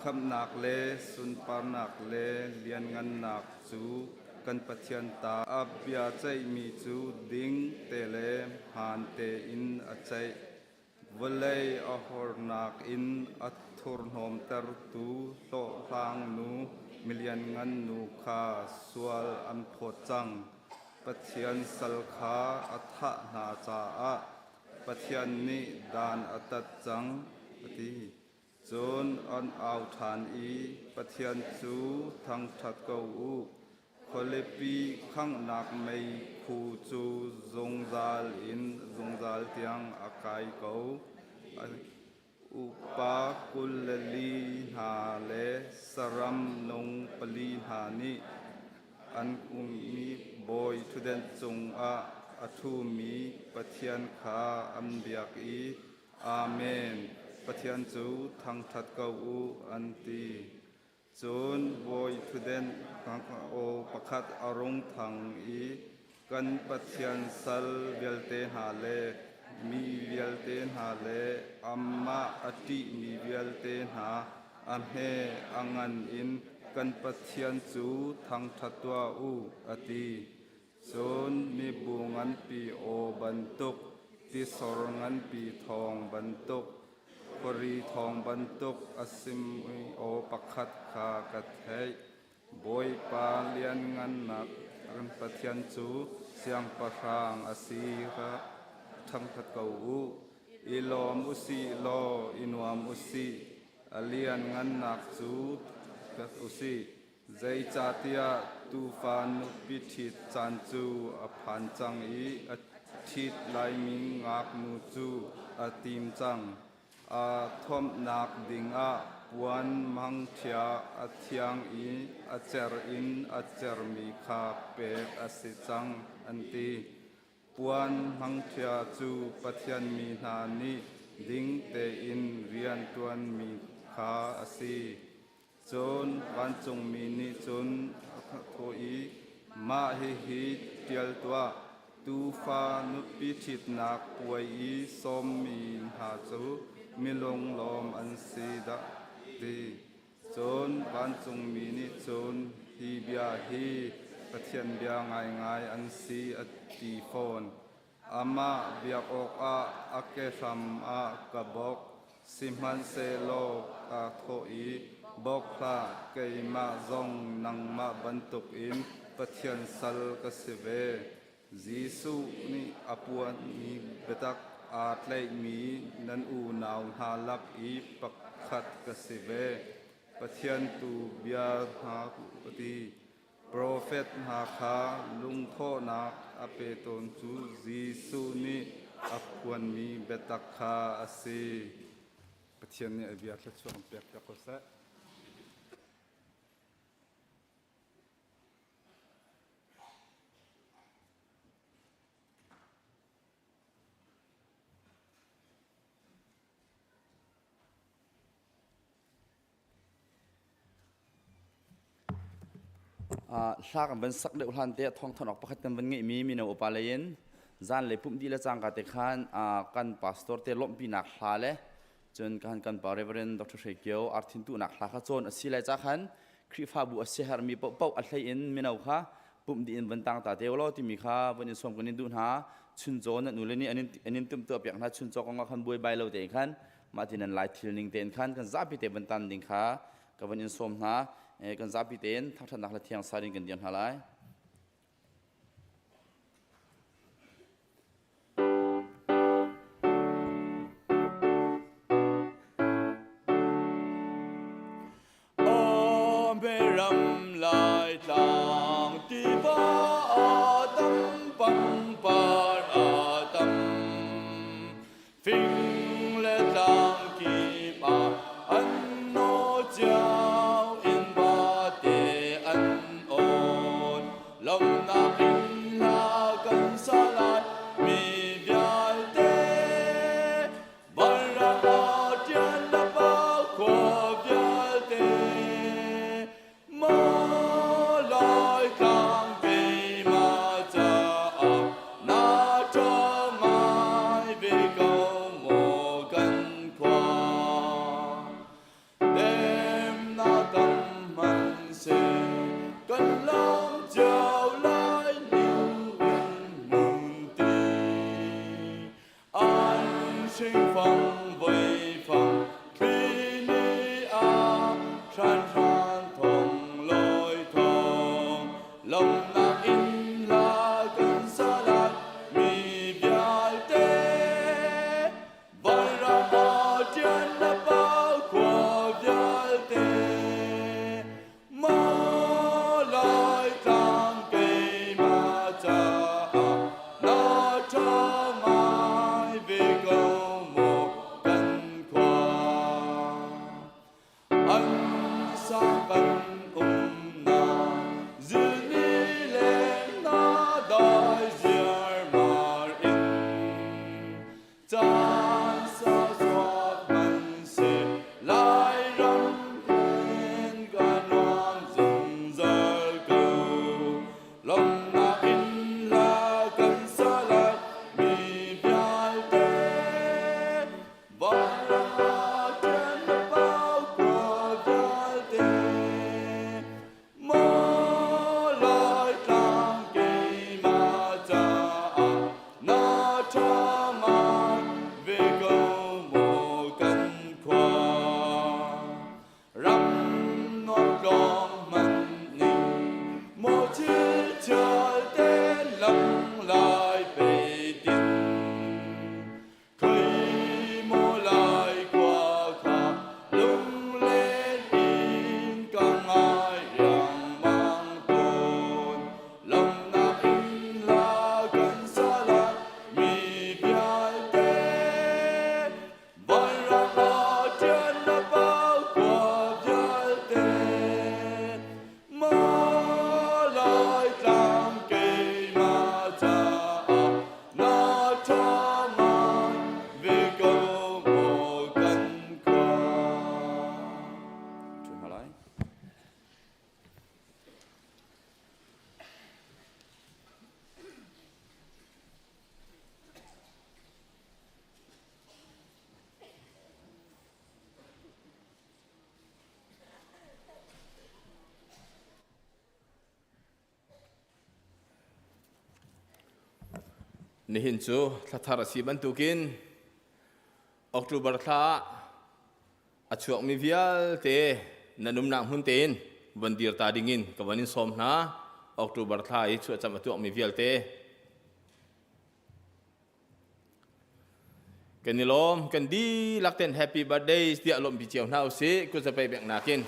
Speaker 9: Khamhnak le sunparnak le lianngannak cu kan Pathian ta. A bia ceihmi cu ding te le hmaan tein a ceih. Vawlei a hornak in a thurhnawmtertu hlawhhlangnu milianngan nu kha sual an phawt cang. Pathian sal kha a thah hna caah Pathian nih dan a tat cang, a ti. Cun an au ṭhan i, Pathian cu thangṭhat ko u! Khualipi khanghnak meikhu cu zungzal in zungzal tiang a kai ko. Upa 24 hna le saram nung pali hna nih an ummi bawi ṭhutdenh cungah a ṭhumi Pathian kha an biak i Amen! Pathian cu thangṭhat ko u, an ti. Cun bawi ṭhutdenh aw pakhat a rung thang i kan Pathian sal vialte hna le mi vialte hna le amah a ṭihmi vialte hna a hme a ngan in kan Pathian cu thangṭhat tuah u, a ti. Cun mibu nganpi aw bantuk, tisor nganpi thawng bantuk, khuari thawng bantuk a simi aw pakhat kha ka theih. Bawipa lianngannak kan Pathian cu siangpahrang a si kha thangṭhat ko u. I lawm u sih law i nuam u sih. A lianngannak cu ṭhat u sih. Zeicahtiah tuufa nupi ṭhit caan cu a phan cang i a ṭhit laimi ngaknu cu a tim cang. Aa thuamhnak dingah puan mangṭhia a thiang i a cer in a cermi kha pek a si cang, an ti. Puan mangṭhia cu Pathian mi hna nih ding tein rian ṭuanmi kha a si. Cun vancungmi nih cun a thawh i, Mah hihi ṭial tuah: Tuufa nupi ṭhitnak puai i sawmmi hna cu milunglawm an si dah ti. Cun vancungmi nih cun, Hi bia hi Pathian bia ngaingai an si, a ti fawn. Amah biak awkah a kehram ah ka bawk, sihmanhsehlaw kaa thawh i, Bawk hlah, keimah zong nangmah bantukin Pathian sal ka si ve. Jesuh nih a puanmi biatak aa tlaihmi nan unau hna lak i pakhat ka si ve. Pathian tu bia hna ka ti. Profet hna kha lungthawhnak a pe tawn cu Jesuh nih a phuanmi biatak kha a si. Pathian nih a bia thluachuah an pek piak ko seh.
Speaker 10: Hla kan van sak deuh hlan te thawngthan awk pakhat kan van ngeihmi mino upa lei in zanlei pumh dih le cangka te khan kan pastor te lawmhpinak hla le cun kan kan pa Reverend Dr. Hre Kio arthin tuhnak hla kha cawn a si lai ca khan Khrihfabu a siaherhmi paohpaoh a hlei in mino kha pumh dih in van tang ta te law timi kha van in sawm kan in duh hna chuncaw nan ule nih an in timhtuah piak hna chuncaw kong ah khan buai bai lo tein khan mah ti nan lai thil ning tein khan kan zapi te van tan ding kha ka van in sawm hna kan zapi tein thangṭhatnak le thiang sa ding kan dir hna lai.
Speaker 11: Ram lai tlang tiva a tam pangpar a tam Fing le tlang kip ah an naw cio in ba. Thingfang voifang thli ni ah hran hran thong loi thong lomnak in la kan salat mi vialte vanram ah tian na pau khua vialte Ma lai tlang keimah caah na ṭha ngai ve ko maw kan khua. An sang kan umnak zilni le na dai ziarmar in Caan sau suak hmanhseh Lairam hen ka nuam zungzal ko. Lawmhnak in hla kan sa lai mi vialte. Vanram ah ṭian na pau khua vialte. Maw Laitlang keimah caah na ṭha ngai ve ko maw kan khua. Ram nuam tlawng hmanh ning maw thil chial te lang lai pei tin. Khoi maw lai khua kha lunglen in ka ngai riangmang tawn. Lawmhnak in hla kan sa lai mi vialte. Vanram ah ṭian na pau khua vialte. Maw Laitlang keimah caah na ṭha ngai ve ko maw kan khua.
Speaker 10: Ṭhu hna lai.
Speaker 11: Nihin cu thlathar a si bantukin October thla ah a chuakmi vialte nan umnak hmun tein von dir ta dingin ka von in sawm hna. October thla i chuahcam a tuakmi vialte Kan i lawm, kan dihlak ten happy birthday tiah lawmhpi cio hna usih kutzapai bek nakin.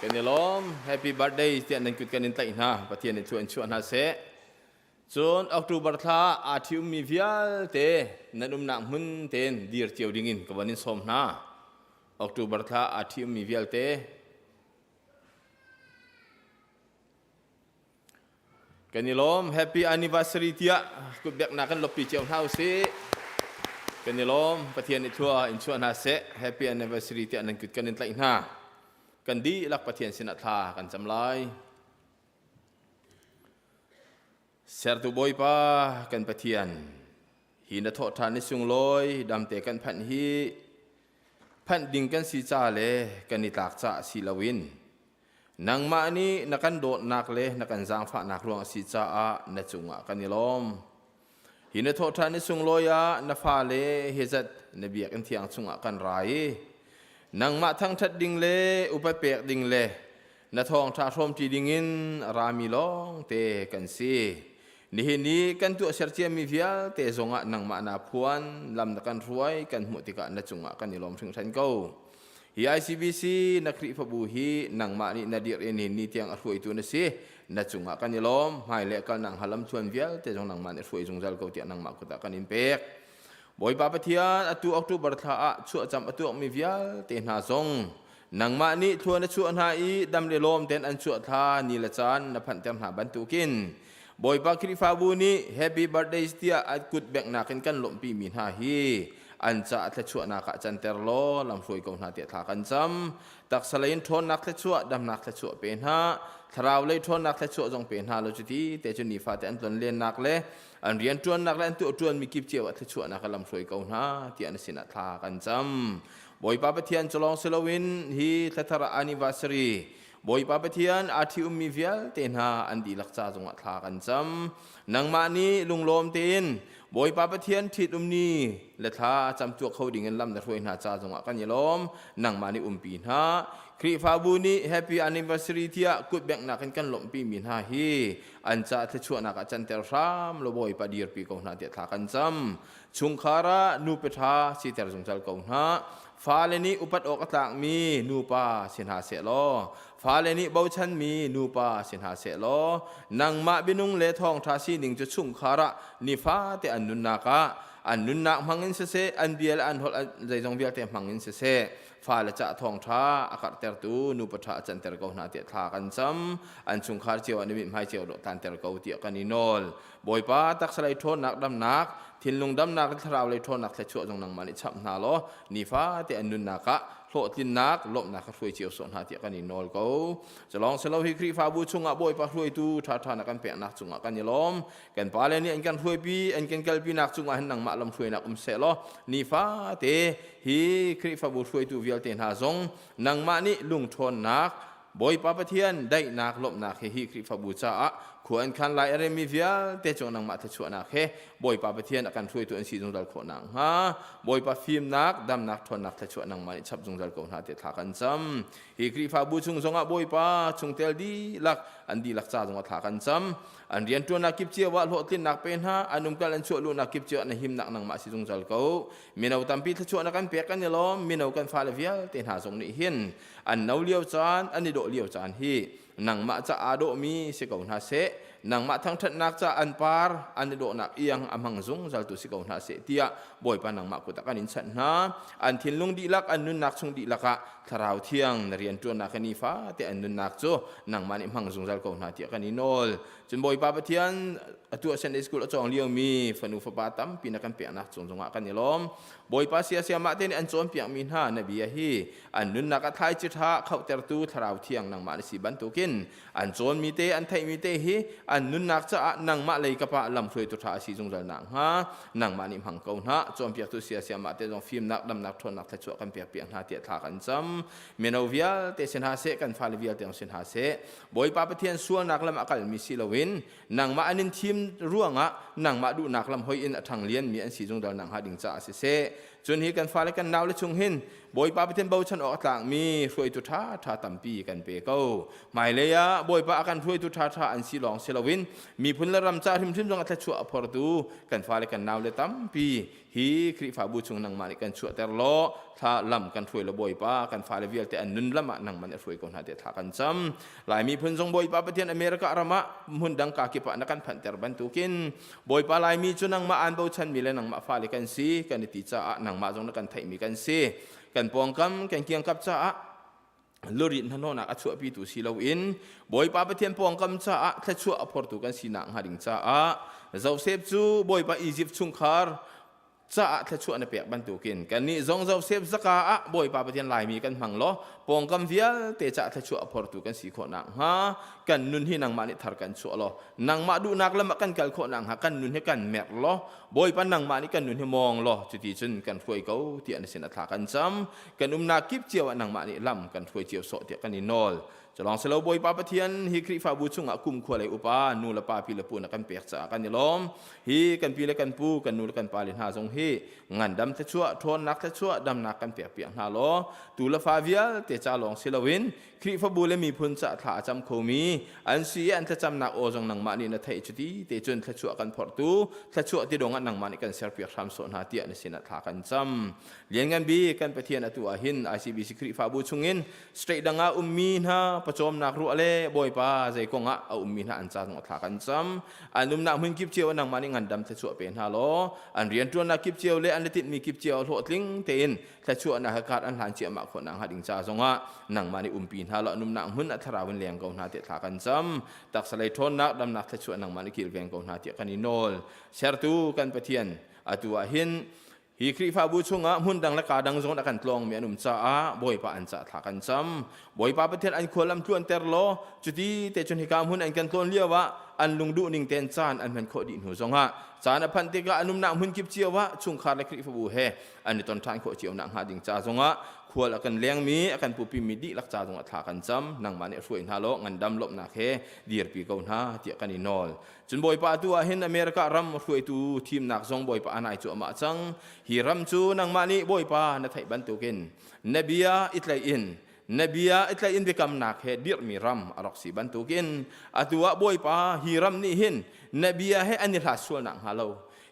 Speaker 11: Kan i lawm, happy birthday tiah nan kut kan in tlaih hna, Pathian nih thu an chuah hna seh. Cun October thla aa ṭhiummi vialte nan umnak hmun tein dir cio dingin ka von in sawm hna. October thla aa ṭhiummi vialte Kan i lawm. Happy anniversary tiah kutbeknak kan loppi cio hna usih. Kan i lawm. Pathian nih thlua in chuah hna seh. Happy anniversary tiah nan kut kan in tlaih hna. Kan dihlak Pathian sinah thla kan cam lai. Sertu Bawipa kan Pathian, hi na thawhṭhan ni sunglawi damte kan phanh hi phanh ding kan si ca le kan i tlak caah si loin Nangmah nih na kan dawtnak le na kan zaangfahnak ruang a si caah na cungah kan i lawm. Hi na thawhṭhan ni sunglawi ah na fale hi zat na biakinn thiang chungah kan ra i nangmah thangṭhat ding le upat pek ding le na thawngṭha hrawmṭi dingin a rami lawngte kan si. Nihin i kan tuahser ciami vialte zongah nangmah naa phuan, lam na kan hruai, kan hmuh tikah na cungah kan i lawm hringhran ko. Hi ICBC na Khrihfabu hi nangmah nih na dirh in ni tiang a hruaitu na si. Na cungah kan i lawm. Hmai le kalnak halam thuan vialte zong nangmah nih hruai zungzal ko tiah nangmah kut ah kan in pek. Bawipa Pathian, atu October thla ah chuahcam a tuakmi vialte hna zong nangmah nih thlua na chuah hna i dam le lawm ten an chuah thla ni le caan na phanhter hna bantukin Bawipa Khrihfabu nih Happy Birthday tiah a kut benghnak in kan lawmhpi mi hna hi an caah thluachuahnak ah canter law lamhruai ko hna tiah thla kan cam. Taksa lei in ṭhawnnak thluachuah, damnak thluachuah pe hna. Thlarau lei ṭhawnnak thluachuah zong pe hna law cuti te cu nifate an tlonlennak le an rianṭuannak le an tuahṭuanmi kip cio ah thluachuahnak ah lamhruai ko hna tiah na sinah thla kan cam. Bawipa Pathian cu lawng si loin hi thlathar ah anniversary Bawipa Pathian aa ṭhi-ummi vialte hna an dihlak ca zongah thla kan cam. Nangmah nih lunglawm tein Bawipa Pathian ṭhitum ni Le thla cam tuak kho ding in lam na hruai hna ca zongah kan i lawm. Nangmah nih umpi hna. Khrihfabu nih happy anniversary tiah kutbenghnak in kan lawmhpi mi hna hi an ca thluachuahnak ah canter hram law Bawipa dirpi ko hna tiah thla kan cam. Chungkhar ah nupi ṭha siter zungzal ko hna. Fale nih upat awk a tlakmi nupa si hna seh law, fale nih bochanmi nupa si hna seh law, nangmah minung le thawngṭha sining cu chungkhar ah nifate an nunnak ah an nunnak hmangin siseh, an bia le an holh zeizong vialte hmangin siseh, fale cah thawngṭha a karhtertu nupa ṭha a canter ko hna tiah thla kan cam. An chungkhar cio ah na mithmai cio dawh tlanter ko tiah kan i nawl. Bawipa taksa lei ṭhawnnak damnak, thinlung damnak le thlarau lei ṭhawnnak thluachuah zong nangmah nih chap hna law nifate an nunnak ah hlawhtlinnak, lawmhnak kha hruai cio sawh hna tiah kan i nawl ko. Culawng silo hi Khrihfabu chungah Bawipa hruaitu ṭhaṭha na kan peknak cungah kan i lawm. Kan pale nih an kan hruaipi, an kan kalpinak cungah hin nangmah lam hruainak um seh law nifate hi Khrihfabu hruaitu vialte hna zong nangmah nih lungṭhawnnak Bawipa Pathian daihnak lawmhnak he hi Khrihfabu caah khua an khan lai a remmi vialte cung nangmah thluachuahnak he Bawipa Pathian a kan hruaitu an si zungzal khawh nakhnga Bawipa fimnak damnak ṭhawnnak thluachuah nangmah nih chap zungzal ko hna tiah thla kan cam. Hi Khrihfabu chung zongah Bawipa chungtel dihlak an dihlak ca zongah thla kan cam. An rianṭuannak kip cio ah hlawhtlinnak pe hna, an umkal an chuah luhnak kip cio ah na himnak nangmah si zungzal ko. Mino tampi thluachuah na kan pek kan i lawm. Mino kan fale vialte hna zong nih hin an no lio caan an i dawh lio caan hi nangmah ca aa dawhmi si ko hna seh nangmah thangṭhatnak ca an par an i dawhnak iang a hmang zungzal tu si ko hna seh tiah Bawipa nangmah kut ah kan in chanh hna an thinlung dihlak an nunnak chung dihlak ah thlarau thiang na rian ṭuannak he nifate an nunnak cu nangmah nih hmang zungzal ko hna tiah kan i nawl cun Bawipa Pathian atu ah Sunday School a cawng liomi fanu fapa tampi na kan peknak cung zongah kan i lawm Bawipa sia mah te nih an cawnpiakmi hna na bia hi an nunnak ah thlaici ṭha khohtertu thlarau thiang nangmah na si bantukin an cawnmi te an theihmi te hi an nunnak caah nangmah lei kapah lamhruaitu ṭha a si zungzal nakhnga nangmah nih hmang ko hna cawnpiaktu sia mah te zong fimnak damnak ṭhawnnak thluachuah kan pek piak hna tiah thla kan cam mino vialte si hna seh kan fale vialte zong si hna seh Bawipa Pathian sualnak lam a kalmi si loin nangmah an in thim ruangah nangmah duhnak lam hoi in a ṭhang lianmi an si zungzal nakhnga ding caah siseh cun hi kan fale kan naule chung hin Bawipa Pathian bochan awk a tlakmi hruaitu ṭhaṭha tampi kan pe ko. Hmailei ah Bawipa a kan hruaitu ṭhaṭha an si lawng si loin miphun le ram ca hrimhrim zong a thluachuah a phortu kan fale kan naule tampi hi Khrihfabu chung nangmah nih kan chuahter law thla lam kan hruai law Bawipa kan fale vialte an nun lam ah nangmah nih hruai ko hna tiah thla kan cam. Lai miphun zong Bawipa Pathian America ram ah hmun dang ka kip ah na kan phanhter bantukin Bawipa Laimi cu nangmah aan bochanmi le nangmah fale kan si kan i ti caah nangmah zong na kan theihmi kan si. Kan pawngkam kan kiangkap caah lurit hnahnawhnak a chuahpitu si loin Bawipa Pathian pawngkam caah thluachuah a phortu kan sinak hnga ding caah Josef cu Bawipa Izipt chungkhar caah thluachuah na pek bantukin kannih zong Josef zaka ah Bawipa Pathian Laimi kan hmang law pawngkam vialte caah thluachuah a phortu kan si khawh nakhnga kan nun hi nangmah nih thar kan chuah law nangmah duhnak lam ah kan kal khawh nakhnga kan nun hi kan mer law Bawipa nangmah nih kan nun hi mawng law cuti cun kan hruai ko tiah na sin a thla kan cam kan umnak kip cio ah nangmah nih lam kan hruai cio sawh tiah kan i nawl Culawng silo Bawipa Pathian hi Khrihfabu chungah kumkhua lei upa nu le pa pi le pu na kan pek caah kan i lawm. Hi kan pi le kan pu, kan nu le kan pa le hna zong hi ngandam thluachuah, ṭhawnnak thluachuah, damnak kan pek piak hna law tu le fa vialte ca lawng si loin Khrihfabu le miphun ca thla a cam khomi an si i an thlacamnak aw zong nangmah nih na theih cuti te cun thluachuah kan phorhtu thluachuah ti dong ah nangmah nih kan serpiak hram sawh hna tiah na sinah thla kan cam. Lianngan bik kan Pathian atu ah hin ICBC Khrihfabu chungin State dang ah ummi hna pawcawmnak ruah le Bawipa zei kong ah a ummi hna an ca zong thla kan cam. An umnak hmun kip cio nangmah nih ngandam thluachuah pe hna law an rianṭuannak kip cio le an le tinhmi kip cio hlawhtling tein thluachuahnak he kaat an hlan ciahmah khawh nakhnga ding ca zongah nangmah nih umpi hna law an umnak hmun ah thlarau in leng ko hna tiah thla kan cam. Taksa lei ṭhawnnak damnak thluachuah nangmah nih kilveng ko hna tiah kan i nawl. Sertu kan Pathian atu ah hin Hi Khrihfabu chungah hmun dang le kaa dang zong a kan tlawngmi an um caah Bawipa an cah thla kan cam. Bawipa Pathian an khual tluanter law cuti te cun hika hmun an kan tlawn lio ah an lungduh ning tein caan an hman khawh dih hnu zongah caan a phanh tikah an umnak hmun kip cio ah chungkhar le Khrihfabu he an i ton ṭhan khawh cio nakhnga ding ca zongah Khual a kan lengmi, a kan pupimi dihlak ca zongah thla kan cam. Nangmah nih hruai hna law ngandam lawmhnak he dirpi ko hna tiah kan i nawl. Cun Bawipa atu ah hin America ram hruaitu thimnak zong Bawipa a nai cuahmah cang. Hi ram cu nangmah nih Bawipa na theih bantukin na bia i tlaih in na bia i tlaih in biakamnak he dirhmi ram a rak si bantukin atu ah Bawipa hi ram nih hin na bia he an i hlat sual nakhnga lo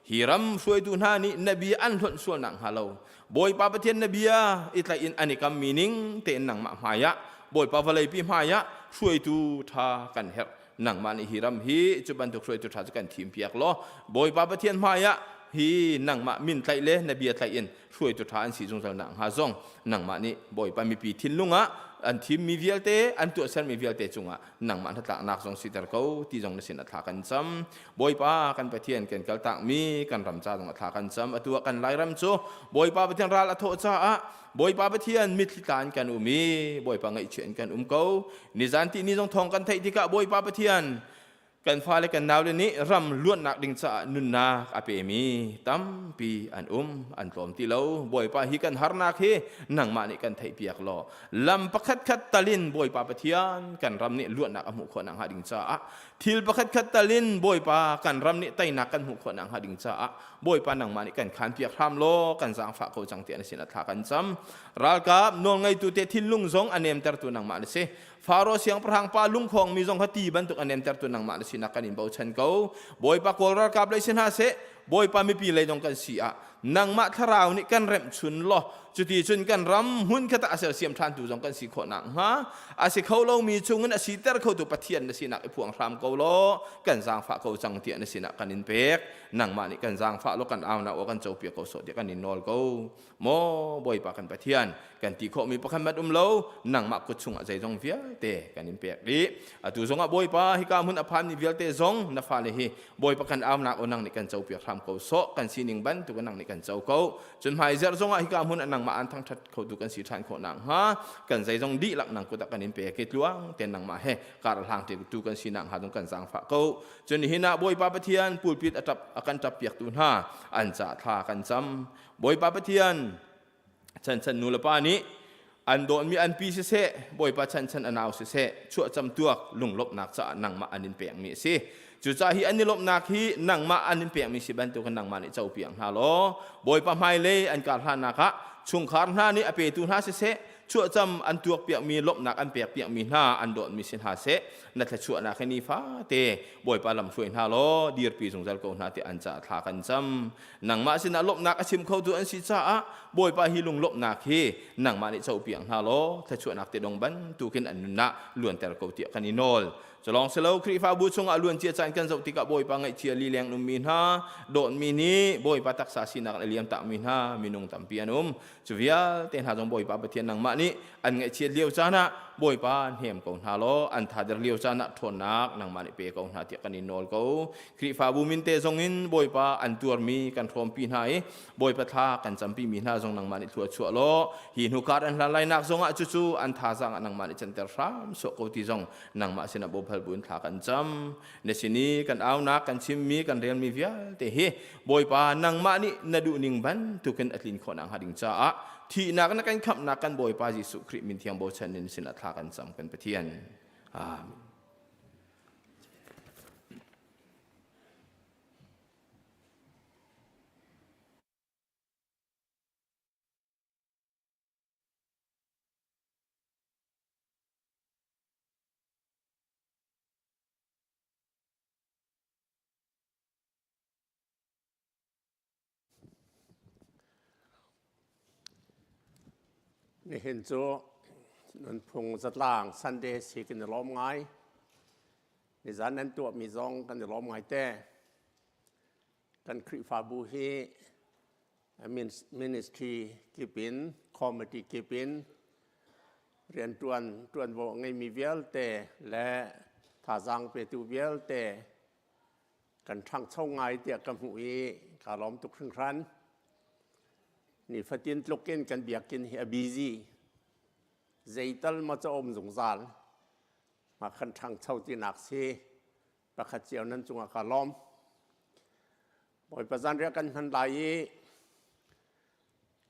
Speaker 11: hi ram hruaitu hna nih na bia an hlonh sual nakhnga lo Bawipa Pathian na bia i tlaih in an i kammi ning tein nangmah hmaiah Bawipa vawleipi hmaiah hruaitu ṭha kan herh. Nangmah nih hi ram hi cu bantuk hruaitu ṭha cu kan thimpiak law Bawipa Pathian hmaiah hi nangmah min tlaih le na bia tlaih in hruaitu ṭha an si zungzal nakhnga zong nangmah nih Bawipa mipi thinlung ah an thimmi vialte an tuahsermi vialte cungah nangmah hnatlaknak zong siter ko ti zong na sin a thla kan cam. Bawipa kan Pathian kan kaltakmi kan ram ca zong a thla kan cam. Atu ah kan Lairam cu Bawipa Pathian ral a thawh caah Bawipa Pathian mitthli tla in kan um i Bawipa ngaihchia in kan um ko. Nizan ti ni zong thawng kan theih tikah Bawipa Pathian kan fale kan naule nih ram luatnak ding caah nunnak a pemi tampi an um an tlawm ti lo. Bawipa hi kan harnak hi nangmah nih kan theihpiak law lam pakhat khat talin Bawipa Pathian kan ram nih luatnak a hmuh khawh nakhnga ding caah thil pakhat khat talin Bawipa kan ram nih teinak kan hmuh khawh nakhnga ding caah Bawipa nangmah nih kan khan piak hram law kan zaangfah ko cang tiah na sin ah thla kan cam. Ralkap nawlngeitu te thinlung zong a nemtertu nangmah na si. Faro siangpahrang pa lungkhawng mi zong kha ti bantuk a nemtertu nangmah na sinak kan in bochan ko. Bawipa Kawl ralkap lei si hna seh, Bawipa mipi lei zong kan si ah nangmah thlarau nih kan remh chun law cuti cun kan ram hmun khat ah a sersiam ṭhantu zong kan si khawh nakhnga a si kho lomi chungin a siter khotu Pathian na sinak i phuang hram ko law kan zaangfah ko cang tiah na sinah kan in pek. Nangmah nih kan zaangfah law kan aunak aw kan copiak ko sawh tiah kan in nawl ko. Maw Bawipa kan Pathian, kan ti khawhmi pakhat hmanh um lo, nangmah kut chungah zeizong vialte kan in pek dih. Atu zongah Bawipa hika hmun a phanmi vialte zong na fale hi Bawipa kan aunak aw nang nih kan copiak hram ko sawh, kan sining bantuk nang nih kan co ko. Cun hmaizarh zongah hika hmun ah nangmah an thangṭhat khotu kan si ṭhan khawh nakhnga kan zeizong dihlak nang kut ah kan in pek i tluang tein nangmah he kar hlang tu kan si nakhnga zong kan zaangfah ko. Cun nihin ah Bawipa Pathian pulpit a ṭap a kan ṭap piaktu hna an ca thla kan cam. Bawipa Pathian chanchan nu le pa nih an dawtmi an pi siseh Bawipa chanchan a nau siseh chuahcam tuak lunglawmhnak caah nangmah an in pekmi a si. Cucaah hi an i lawmhnak hi nangmah an in pekmi si bantukin nangmah nih copiak hna law Bawipa hmailei an kar hlannak ah chungkhar hna nih a petu hna siseh chuahcam an tuakpiakmi lawmhnak an pekpiakmi hna an dawtmi si hna seh na thluachuahnak hi nifate Bawipa lam hruai hna law dirpi zungzal ko hna tiah an caah thla kan cam. Nangmah sinah lawmhnak a chim khotu an si caah Bawipa hi lunglawmhnak hi nangmah nih copiak hna law thluachuahnak te dong bantukin an nunah luanter ko tiah kan i nawl. Culawng silo Khrihfabu chungah luancia caan kan zoh tikah Bawipa ngaihchia lileng ummi hna, dawtmi nih Bawipa taksa sinak in a liam takmi hna minung tampi an um. Cu vialte hna zong Bawipa Pathian nangmah nih an ngaihchiat lio caan ah Bawipa hnem ko hna law an thader lio caan ah ṭhawnnak nangmah nih pe ko hna tiah kan in nawl ko. Khrihfabu min te zong in Bawipa an tuarmi kan hrawmpi hna i Bawipa thla kan campimi hna zong nangmah nih thlua chuah law hi hnu kar an hlan lainak zong ah cucu an thazaang ah nangmah nih canter hram sawh ko ti zong nangmah sinah bawmhal buin thla kan cam. Na sin i kan aunak kan chimmi kan relmi vialte hi Bawipa nangmah nih na duhning bantukin a tlin khawh nakhnga ding caah thihnak na kan khamhnak kan Bawipa Jesuh Khrih min thiang bochan in sinah thla kan cam kan Pathian. Amen.
Speaker 12: Nihin cu nunphung zatlang Sunday si kan i lawm ngai. Nizan nan tuahmi zong kan i lawm ngai te. Kan Khrihfabu hi ministry kip in, committee kip in rianṭuan ṭuanvo a ngeimi vialte le thazaang petu vialte kan ṭhangcho ngai tiah ka hmuh i kaa lawm tuk hringhran. Nifatin tluk in kan biakinn hi a busy. Zeital maw ca um zungzal. Mah kan ṭhangcho tinak si. Pakhat cio nan cungah kaa lawm. Bawipa zanriah kan hman lai i.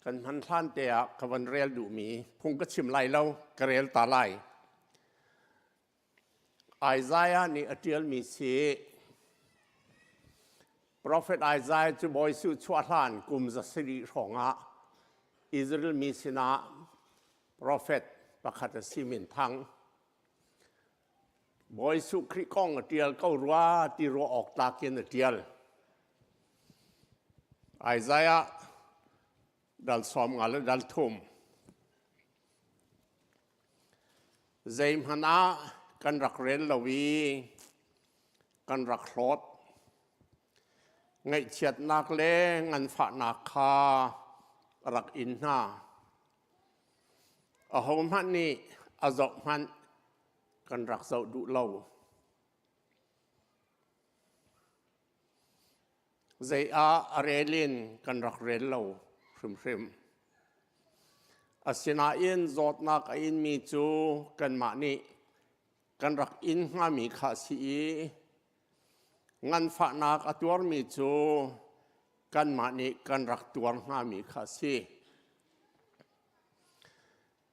Speaker 12: Kan hman hlan te ah ka van rel duhmi phung ka chim lai lo, ka rel ta lai. Isaiah nih a ṭialmi si Profet Isaiah cu Bawi Jesuh chuah hlan kum 900 hrawng ah Israel mi sinah profet pakhat a si minthang. Bawi Jesuh Khrih kong a ṭial ko rua ti ruah awk tlak in a ṭial. Isaiah dal 50 le dal thum. Zeihmanh ah kan rak rel lo i kan rak hlawt. Ngaihchiatnak le nganfahnak kha rak in hna. Ahohmanh nih a zoh hmanh kan rak zoh duh lo. Zei ah a rel in kan rak rel lo hrimhrim. Asinain zawtnak a inmi cu kanmah nih kan rak in hngami kha a si i nganfahnak a tuarmi cu kanmah nih kan rak tuar hngami kha a si.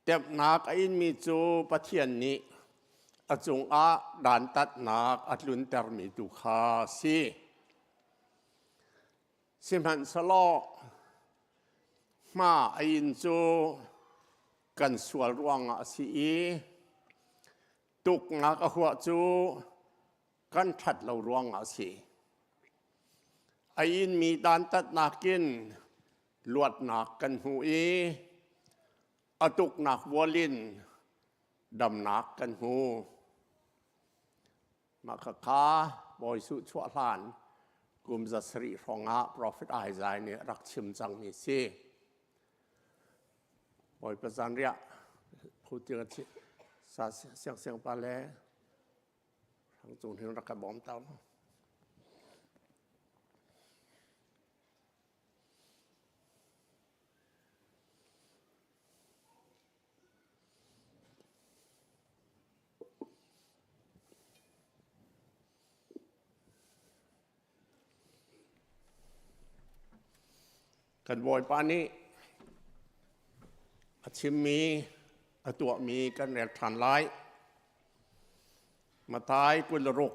Speaker 12: Temhnak a inmi cu Pathian nih a cungah dantatnak a tluntermi tu kha a si. Sihmanhsehlaw hma a in cu kan sual ruangah a si i tuknak a huah cu kan ṭhat lo ruangah a si. A inmi dantatnak in luatnak kan hmu i a tuknak vual in damnak kan hmu. Mah khakha Bawi Jesuh chuah hlan kum 700 hrawng ah Profet Isaiah nih rak chim cangmi si. Bawipa zanriah phu tiang sa siang siang pa le Hrang Cung hin rak ka bawm ta. Kan Bawipa nih a chimmi, a tuahmi kan rel ṭhan lai. Matthai 26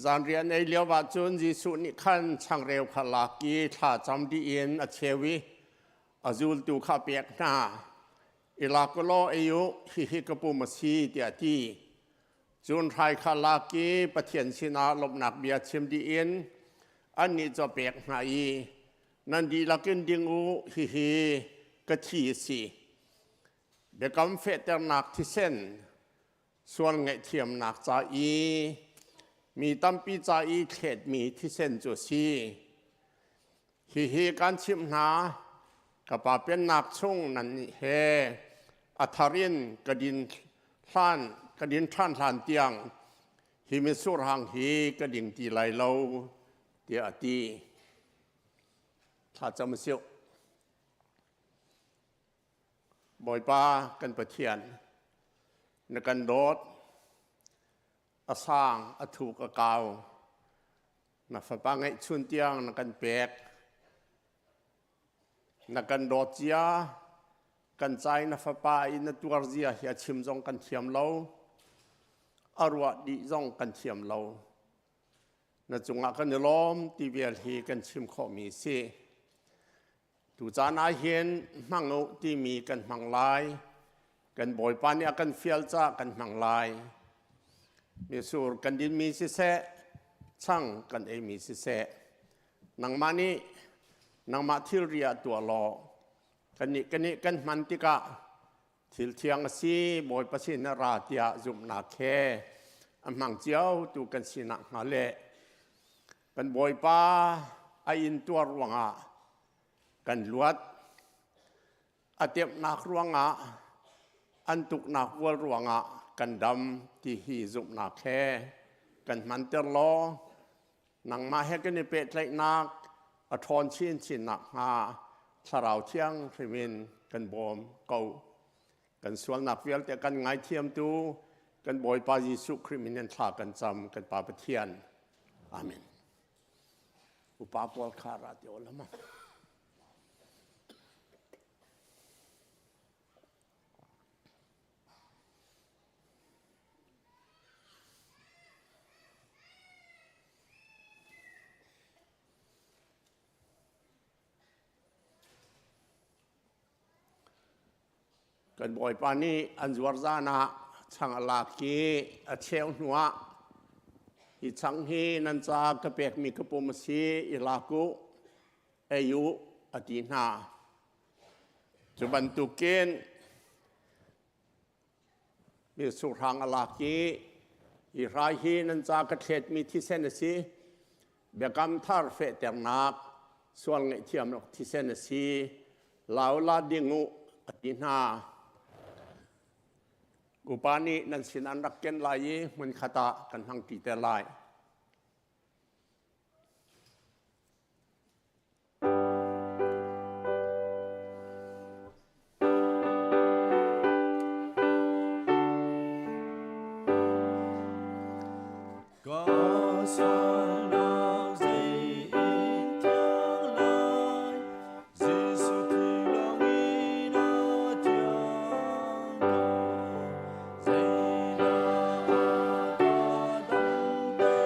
Speaker 12: Zanriah an ei lio ah cun Jesuh nih khan changreu kha lak i thla cam dih in a cheu i a zultu kha a pek hna. I lak u law ei u, hihi ka pum a si, tiah a ti. Cun hrai kha lak i Pathian sinah lawmhnak bia chim dih in annih cu a pek hna i, Nan dihlak in ding u, hihi ka thi a si. Biakam fehternak thisen sual ngaihthiamnak ca i mi tampi ca i thletmi thisen cu a si. Hihi kan chimh hna, ka Pa pennak chung nannih he a thar in ka din hlan ka din ṭhan hlan tiang hi mitsur hang hi ka ding ti lai lo, tiah a ti. Thlacam u sih. Bawipa kan Pathian, na kan dawt, a sang, a thuk, a kau. Na fapa ngeihchun tiang na kan pek. Na kan dawt cia, kan cai na fapa i na tuar zia hi a chim zong kan thiam lo. A ruah dih zong kan thiam lo. Na cungah kan i lawm ti vial hi kan chim khawhmi si. Tucaan ah hin hmang u timi kan hmang lai. Kan Bawipa nih a kan fial caah kan hmang lai. Mitsur kan dinmi siseh, chang kan eimi siseh, nangmah nih nangmah thilri ah tuah law kannih kannih kan hman tikah thil thiang a si Bawipa sin a ra tiah zumhnak he a hmang cio tu kan sinak hnga le Kan Bawipa a intuar ruangah kan luat. A temhnak ruangah, an tuknak vual ruangah kan dam ti hi zumhnak he kan hmanter law nangmah he kan i pehtlaihnak a ṭhawn chinchin nakhnga Thlarau Thiang hrim in kan bawm ko. Kan sualnak vialte kan ngaithiamtu kan Bawipa Jesuh Khrih min in thla kan cam kan Pa Pathian. Amen. Upa pawl kha ra ti lama. Kan Bawipa nih an zuar zan ah chang a lak i a cheu hnuah hi chang hi nan ca ka pekmi ka pum a si i lak u, ei u a ti hna. Cu bantukin Mitsurhang a lak i hi hrai hi nan ca ka thletmi thisen a si. Biakam thar fehternak sual ngaihthiamnak thisen a si. Lau la ding u a ti hna. Upa nih nan sin an rak ken lai i hmunkhat ah kan hmangṭi te lai.
Speaker 3: Ka sualnak zei in thiang lai, Jesuh thi lawngin a thiang ko. Zeidah a ka damter?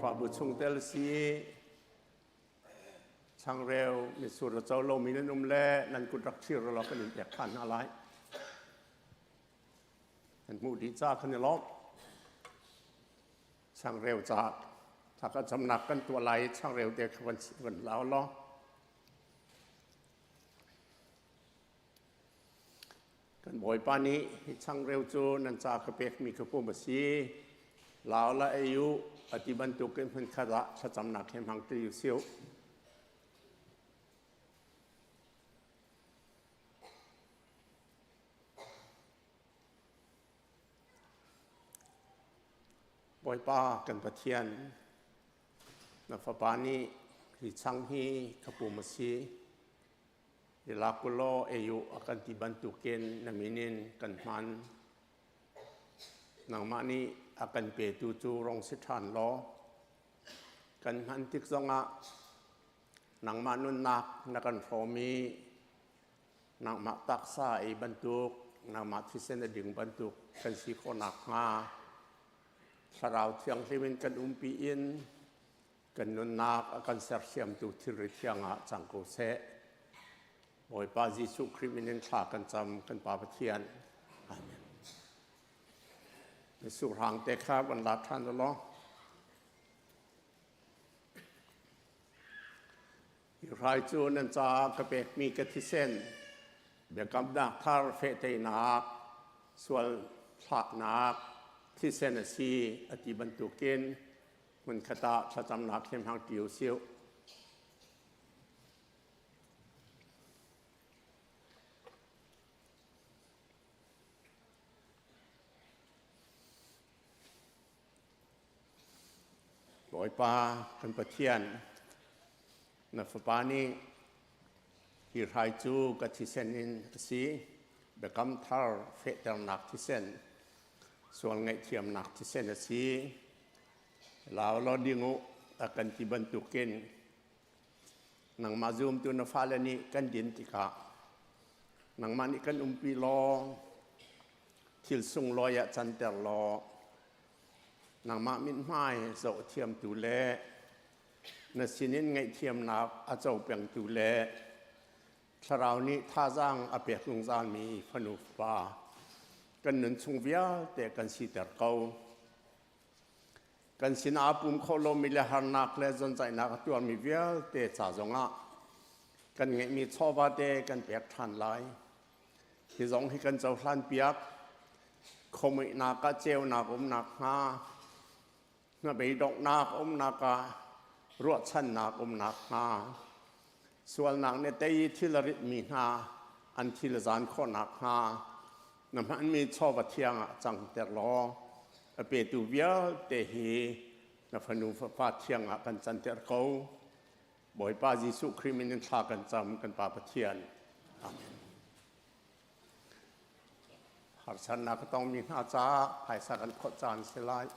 Speaker 12: Khrihfabu chungtel si changreu mitsur a co lomi nan um le nan kut rak thir law kan in pek ṭhan hna lai. Nan hmuh dih ca kan i lawm. Changreu ca thaka camnak kan tuah lai i changreu te kha van van lau law. Kan Bawipa nih hi changreu cu nan ca ka pekmi ka pum a si. Lao la ei u a ti bantukin hmunkhat ah thlacamnak he hmang ti u sih. Bawipa kan Pathian, na fapa nih hi chang hi ka pum a si. I lak u law ei u a kan ti bantukin na min in kan hman. Nangmah nih a kan petu cu rong si ṭhan law kan hman tik zongah nangmah nunnak na kan hrawm i nangmah taksa ei bantuk, nangmah thisen a ding bantuk kan si khawh nakhnga Thlarau Thianghlim in kan umpi in kan nunnak a kan sersiamtu thilri thiang ah cang ko seh. Bawipa Jesuh Khrih min in thla kan cam kan Pa Pathian. Amen. Jesuh hrang te kha van la ṭhan u law. Hi hrai cu nan caah ka pekmi ka thisen biakamnak thar fehternak sual thlaknak thisen a si a ti bantukin hmunkhat ah thlacamnak he hmang ṭi u sih. Bawipa kan Pathian, na fapa nih hi hrai cu ka thisen in a si, biakam thar fehternak thisen, sual ngaihthiamnak thisen a si. Lau law ding u, a kan ti bantukin nangmah zumtu na fale nih kan din tikah nangmah nih kan umpi law thil sunglawi ah canter law nangmah mithmai zohthiamtu le na sinin ngaihthiamnak a co pengtu le thlarau nih thazaang a pek zungzalmi fanu fapa kan nun chung vialte kan siter ko. Kan sinah a pum kho lomi le harnak le zonzaihnak a tuarmi vialte ca zongah kan ngeihmi chawva te kan pek ṭhan lai. Hi zong hi kan cohlan piak. Khuamuihnak ah ceunak umnak hnga, hnabei-donghnak umnak ah ruahchannak umnak hnga, sualnak nih tei i thil a ritmi hna an thil a zan khawhnak hnga, na hmanmi chawva thiang ah cangter law a petu vialte hi na fanu fapa thiang ah kan canter ko. Bawipa Jesuh Khrih min in thla kan cam kan Pa Pathian. Amen. Harsatnak a tongmi hna caah phaisa kan khawt caan si lai.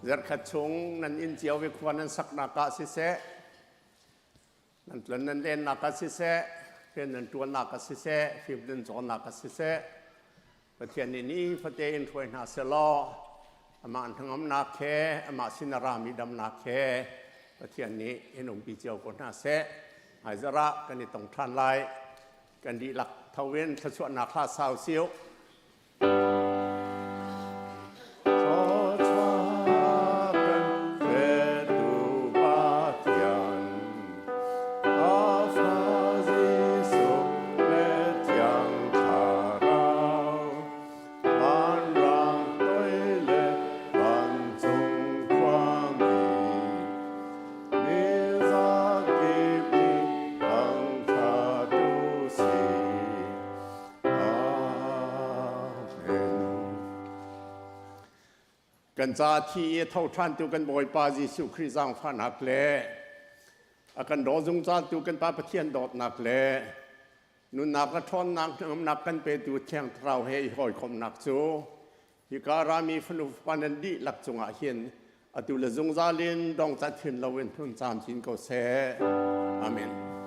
Speaker 12: Zarhkhat chung nan inn cio i khua nan saknak ah siseh, nan tlon nan lennak ah siseh, rian nan ṭuannak ah siseh, fim nan cawnnak ah siseh, Pathian nih ni fate in hruai hna selaw amah hnangamnak he amah sin a rami damnak he Pathian nih in umpi cio ko hna seh. Hmaizarh ah kan i tong ṭhan lai. Kan dihlak tho in thluachuahnak hla sau siu. Kan ca thi i tho ṭhantu kan Bawipa Jesuh Khrih zaangfahnak le a kan daw zungzaltu kan Pa Pathian dawtnak le nunnak le ṭhawnnak hnangamnak kan petu Thiang Thlarau he i hawikomhnak cu hika rami fanu fapa nan dihlak cungah hin atu le zungzal in dongcat hin loin hlun camcin ko seh. Amen.